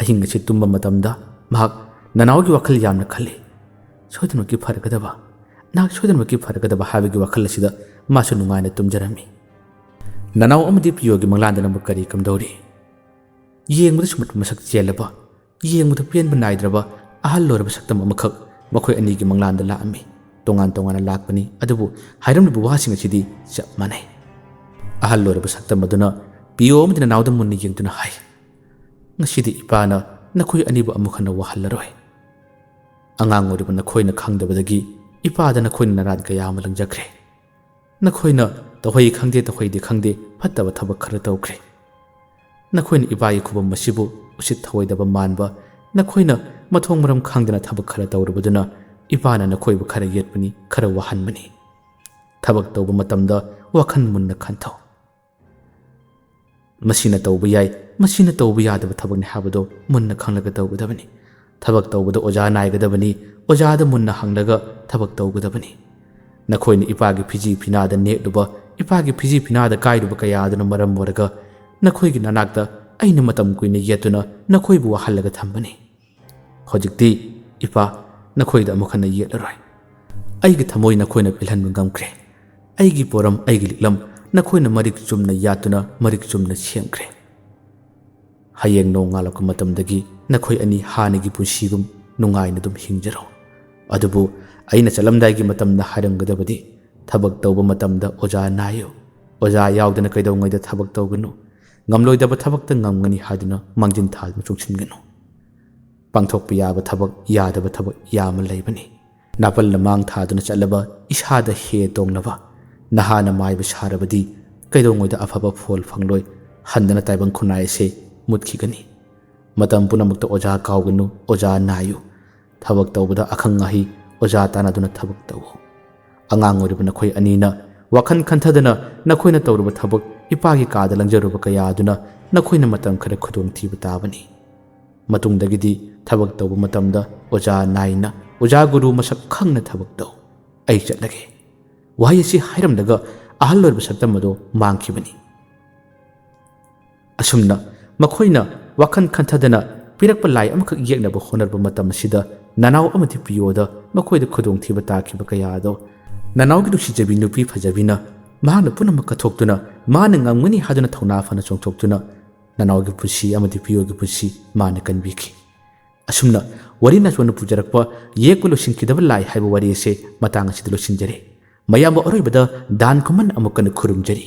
ꯑꯍꯤꯡ ꯑꯁꯤ ꯇꯨꯝꯕ ꯃꯇꯝꯗ ꯃꯍꯥꯛ ꯅꯅꯥꯎꯒꯤ ꯋꯥꯈꯜ ꯌꯥꯝꯅ ꯈꯜꯂꯤ꯫ ꯁꯣꯏꯗꯅꯃꯛꯀꯤ ꯐꯔꯒꯗꯕ, ꯅꯍꯥꯛ ꯁꯣꯏꯗꯅꯃꯛꯀꯤ ꯐꯔꯒꯗꯕ ꯍꯥꯏꯕꯒꯤ ꯋꯥꯈꯜ ꯑꯁꯤꯗ ꯃꯥꯁꯨ ꯅꯨꯡꯉꯥꯏꯅ ꯇꯨꯝꯖꯔꯝꯃꯤ꯫ ꯅꯅꯥꯎ ꯑꯃꯗꯤ ꯄꯤꯌꯣꯒꯤ ꯃꯪꯂꯥꯟꯗꯅꯕꯨ ꯀꯔꯤ ꯀꯝꯗꯧꯔꯤ? ꯌꯦꯡꯕꯗꯁꯨ ꯃꯁꯛ ꯆꯦꯜꯂꯕ, ꯌꯦꯡꯕꯗ ꯄꯦꯟꯕ ꯅꯥꯏꯗ꯭ꯔꯕ ꯑꯍꯜ ꯑꯣꯏꯔꯕ ꯁꯛꯇꯝ ꯑꯃꯈꯛ ꯃꯈꯣꯏ ꯑꯅꯤꯒꯤ ꯃꯪꯂꯥꯟꯗ ꯂꯥꯛꯑꯝꯃꯤ꯫ ꯇꯣꯉꯥꯟ ꯇꯣꯉꯥꯟꯅ ꯂꯥꯛꯄꯅꯤ, ꯑꯗꯨꯕꯨ ꯍꯥꯏꯔꯝꯂꯤꯕ ꯋꯥꯁꯤꯡ ꯑꯁꯤꯗꯤ ꯆꯞ ꯃꯥꯟꯅꯩ꯫ ꯑꯍꯜ ꯑꯣꯏꯔꯕ ꯁꯛꯇꯝ ꯑꯗꯨꯅ ꯄꯤꯌꯣ ꯑꯃꯗꯤ ꯅꯅꯥꯎꯗ ꯃꯨꯟꯅ ꯌꯦꯡꯗꯨꯅ ꯍꯥꯏ, "ꯉꯁꯤꯗꯤ ꯏꯄꯥꯅ ꯅꯈꯣꯏ ꯑꯅꯤꯕꯨ ꯑꯃꯨꯛ ꯍꯟꯅ ꯋꯥꯍꯜꯂꯔꯣꯏ꯫ ꯑꯉꯥꯡ ꯑꯣꯏꯔꯤꯕ ꯅꯈꯣꯏꯅ ꯈꯪꯗꯕꯗꯒꯤ ꯏꯄꯥꯗ ꯅꯈꯣꯏꯅ ꯅꯔꯥꯟ ꯀꯌꯥ ꯑꯃ ꯂꯪꯖꯈ꯭ꯔꯦ꯫ ꯅꯈꯣꯏꯅ ꯇꯧꯍꯩ ꯈꯪꯗꯦ, ꯇꯧꯍꯩꯗꯦ ꯈꯪꯗꯦ ꯐꯠꯇꯕ ꯊꯕꯛ ꯈꯔ ꯇꯧꯈ꯭ꯔꯦ꯫ ꯅꯈꯣꯏꯅ ꯏꯄꯥꯒꯤ ꯈꯨꯕꯝ ꯑꯁꯤꯕꯨ ꯎꯁꯤꯠ ꯊꯑꯣꯏꯗꯕ ꯃꯥꯟꯕ, ꯅꯈꯣꯏꯅ ꯃꯊꯣꯡ ꯃꯔꯝ ꯈꯪꯗꯅ ꯊꯕꯛ ꯈꯔ ꯇꯧꯔꯨꯕꯗꯨꯅ ꯏꯄꯥꯅ ꯅꯈꯣꯏꯕꯨ ꯈꯔ ꯌꯦꯠꯄꯅꯤ, ꯈꯔ ꯋꯥꯍꯟꯕꯅꯤ꯫ ꯊꯕꯛ ꯇꯧꯕ ꯃꯇꯝꯗ ꯋꯥꯈꯜ ꯃꯨꯟꯅ ꯈꯟꯊꯧ꯫ ꯃꯁꯤꯅ ꯇꯧꯕ ꯌꯥꯏ, ꯃꯁꯤꯅ ꯇꯧꯕ ꯌꯥꯗꯕ ꯊꯕꯛꯅꯤ ꯍꯥꯏꯕꯗꯣ ꯃꯨꯟꯅ ꯈꯪꯂꯒ ꯇꯧꯒꯗꯕꯅꯤ꯫ ꯊꯕꯛ ꯇꯧꯕꯗ ꯑꯣꯖꯥ ꯅꯥꯏꯒꯗꯕꯅꯤ, ꯑꯣꯖꯥꯗ ꯃꯨꯟꯅ ꯍꯪꯂꯒ ꯊꯕꯛ ꯇꯧꯒꯗꯕꯅꯤ꯫ ꯅꯈꯣꯏꯅ ꯏꯄꯥꯒꯤ ꯐꯤꯖꯤ ꯐꯤꯅꯥꯗ ꯅꯦꯠꯂꯨꯕ, ꯏꯄꯥꯒꯤ ꯐꯤꯖꯤ ꯐꯤꯅꯥꯗ ꯀꯥꯏꯔꯨꯕ ꯀꯌꯥ ꯑꯗꯨꯅ ꯃꯔꯝ ꯑꯣꯏꯔꯒ ꯅꯈꯣꯏꯒꯤ ꯅꯅꯥꯛꯇ ꯑꯩꯅ ꯃꯇꯝ ꯀꯨꯏꯅ ꯌꯦꯠꯇꯨꯅ ꯅꯈꯣꯏꯕꯨ ꯋꯥꯍꯜꯂꯒ ꯊꯝꯕꯅꯤ꯫ ꯍꯧꯖꯤꯛꯇꯤ ꯏꯄꯥ, ꯅꯈꯣꯏꯗ ꯑꯃꯨꯛ ꯍꯟꯅ ꯌꯦꯠꯂꯔꯣꯏ꯫ ꯑꯩꯒꯤ ꯊꯃꯣꯏ ꯅꯈꯣꯏꯅ ꯄꯦꯜꯍꯟꯕ ꯉꯝꯈ꯭ꯔꯦ꯫ ꯑꯩꯒꯤ ꯄꯣꯔꯝ, ꯑꯩꯒꯤ ꯂꯤꯛꯂꯝ ꯅꯈꯣꯏꯅ ꯃꯔꯤꯛ ꯆꯨꯝꯅ ꯌꯥꯠꯇꯨꯅ ꯃꯔꯤꯛ ꯆꯨꯝꯅ ꯁꯦꯝꯈ꯭ꯔꯦ꯫ ꯍꯌꯦꯡ ꯅꯣꯡꯉꯥꯜꯂꯛꯄ ꯃꯇꯝꯗꯒꯤ ꯅꯈꯣꯏ ꯑꯅꯤ ꯍꯥꯟꯅꯒꯤ ꯄꯨꯟꯁꯤꯒꯨꯝ ꯅꯨꯡꯉꯥꯏꯅ ꯑꯗꯨꯝ ꯍꯤꯡꯖꯔꯣ꯫ ꯑꯗꯨꯕꯨ ꯑꯩꯅ ꯆꯠꯂꯝꯗꯥꯏꯒꯤ ꯃꯇꯝꯗ ꯍꯥꯏꯔꯝꯒꯗꯕꯗꯤ, ꯊꯕꯛ ꯇꯧꯕ ꯃꯇꯝꯗ ꯑꯣꯖꯥ ꯅꯥꯏꯌꯨ꯫ ꯑꯣꯖꯥ ꯌꯥꯎꯗꯅ ꯀꯩꯗꯧꯉꯩꯗ ꯊꯕꯛ ꯇꯧꯒꯅꯨ꯫ ꯉꯝꯂꯣꯏꯗꯕ ꯊꯕꯛꯇ ꯉꯝꯒꯅꯤ ꯍꯥꯏꯗꯨꯅ ꯃꯥꯡꯖꯤꯟ ꯊꯥꯗꯨꯅ ꯆꯣꯡꯁꯤꯟꯒꯅꯨ꯫ ꯄꯥꯡꯊꯣꯛꯄ ꯌꯥꯕ ꯊꯕꯛ, ꯌꯥꯗꯕ ꯊꯕꯛ ꯌꯥꯝꯅ ꯂꯩꯕꯅꯤ꯫ ꯅꯥꯄꯜꯅ ꯃꯥꯡ ꯊꯥꯗꯨꯅ ꯆꯠꯂꯕ ꯏꯁꯥꯗ ꯍꯦ ꯇꯣꯡꯂꯕ ꯅꯍꯥꯅ ꯃꯥꯏꯕ ꯁꯥꯔꯕꯗꯤ ꯀꯩꯗꯧꯉꯩꯗ ꯑꯐꯕ ꯐꯣꯜ ꯐꯪꯂꯣꯏ꯫ ꯍꯟꯗꯅ ꯇꯥꯏꯕꯪ ꯈꯨꯟꯅꯥꯏ ꯑꯁꯤ ꯃꯨꯠꯈꯤꯒꯅꯤ꯫ ꯃꯇꯝ ꯄꯨꯝꯅꯃꯛꯇ ꯑꯣꯖꯥ ꯀꯥꯎꯒꯅꯨ, ꯑꯣꯖꯥ ꯅꯥꯏꯌꯨ꯫ ꯊꯕꯛ ꯇꯧꯕꯗ ꯑꯈꯪ ꯑꯍꯩ ꯑꯣꯖꯥ ꯇꯥꯟꯅꯗꯨꯅ ꯊꯕꯛ ꯇꯧꯎ꯫ ꯑꯉꯥꯡ ꯑꯣꯏꯔꯤꯕ ꯅꯈꯣꯏ ꯑꯅꯤꯅ ꯋꯥꯈꯜ ꯈꯟꯊꯗꯅ ꯅꯈꯣꯏꯅ ꯇꯧꯔꯨꯕ ꯊꯕꯛ, ꯏꯄꯥꯒꯤ ꯀꯥꯗ ꯂꯪꯖꯔꯨꯕ ꯀꯌꯥ ꯑꯗꯨꯅ ꯅꯈꯣꯏꯅ ꯃꯇꯝ ꯈꯔ ꯈꯨꯗꯣꯡꯊꯤꯕ ꯇꯥꯕꯅꯤ꯫ ꯃꯇꯨꯡꯗꯒꯤꯗꯤ ꯊꯕꯛ ꯇꯧꯕ ꯃꯇꯝꯗ ꯑꯣꯖꯥ ꯅꯥꯏꯅ, ꯑꯣꯖꯥ ꯒꯨꯔꯨ ꯃꯁꯛ ꯈꯪꯅ ꯊꯕꯛ ꯇꯧ꯫ ꯑꯩ ꯆꯠꯂꯒꯦ꯫ ꯋꯥꯍꯩ ꯑꯁꯤ ꯍꯥꯏꯔꯝꯂꯒ ꯑꯍꯜ ꯑꯣꯏꯔꯕ ꯁꯛꯇꯝ ꯑꯗꯨ ꯃꯥꯡꯈꯤꯕꯅꯤ꯫ ꯑꯁꯨꯝꯅ ꯃꯈꯣꯏꯅ ꯋꯥꯈꯜ ꯈꯟꯊꯗꯅ ꯄꯤꯔꯛꯄ ꯂꯥꯏ ꯑꯃꯈꯛ ꯌꯦꯛꯅꯕ ꯍꯣꯠꯅꯔꯕ ꯃꯇꯝ ꯑꯁꯤꯗ ꯅꯅꯥꯎ ꯑꯃꯗꯤ ꯄꯤꯌꯣꯗ ꯃꯈꯣꯏꯗ ꯈꯨꯗꯣꯡꯊꯤꯕ ꯇꯥꯈꯤꯕ ꯀꯌꯥ ꯑꯗꯣ ꯅꯅꯥꯎꯒꯤ ꯅꯨꯡꯁꯤꯖꯕꯤ ꯅꯨꯄꯤ ꯐꯖꯕꯤꯅ ꯃꯍꯥꯛꯅ ꯄꯨꯝꯅꯃꯛ ꯀꯠꯊꯣꯛꯇꯨꯅ, ꯃꯥꯅ ꯉꯝꯒꯅꯤ ꯍꯥꯏꯗꯨꯅ ꯊꯧꯅꯥ ꯐꯅ ꯆꯣꯡꯊꯣꯛꯇꯨꯅ ꯅꯅꯥꯎꯒꯤ ꯄꯨꯟꯁꯤ ꯑꯃꯗꯤ ꯄꯤꯌꯣꯒꯤ ꯄꯨꯟꯁꯤ ꯃꯥꯅ ꯀꯟꯕꯤꯈꯤ꯫ ꯑꯁꯨꯝꯅ ꯋꯥꯔꯤ ꯅꯥꯆꯣꯟꯅ ꯄꯨꯖꯔꯛꯄ ꯌꯦꯛꯄ ꯂꯣꯏꯁꯤꯟꯈꯤꯗꯕ ꯂꯥꯏ ꯍꯥꯏꯕ ꯋꯥꯔꯤ ꯑꯁꯦ ꯃꯇꯥꯡ ꯑꯁꯤꯗ ꯂꯣꯏꯁꯤꯟꯖꯔꯦ꯫ ꯃꯌꯥꯝꯕꯨ ꯑꯔꯣꯏꯕꯗ ꯗꯥꯟ ꯈꯨꯃꯟ ꯑꯃꯨꯛ ꯀꯟꯅ ꯈꯨꯔꯨꯝꯖꯔꯤ꯫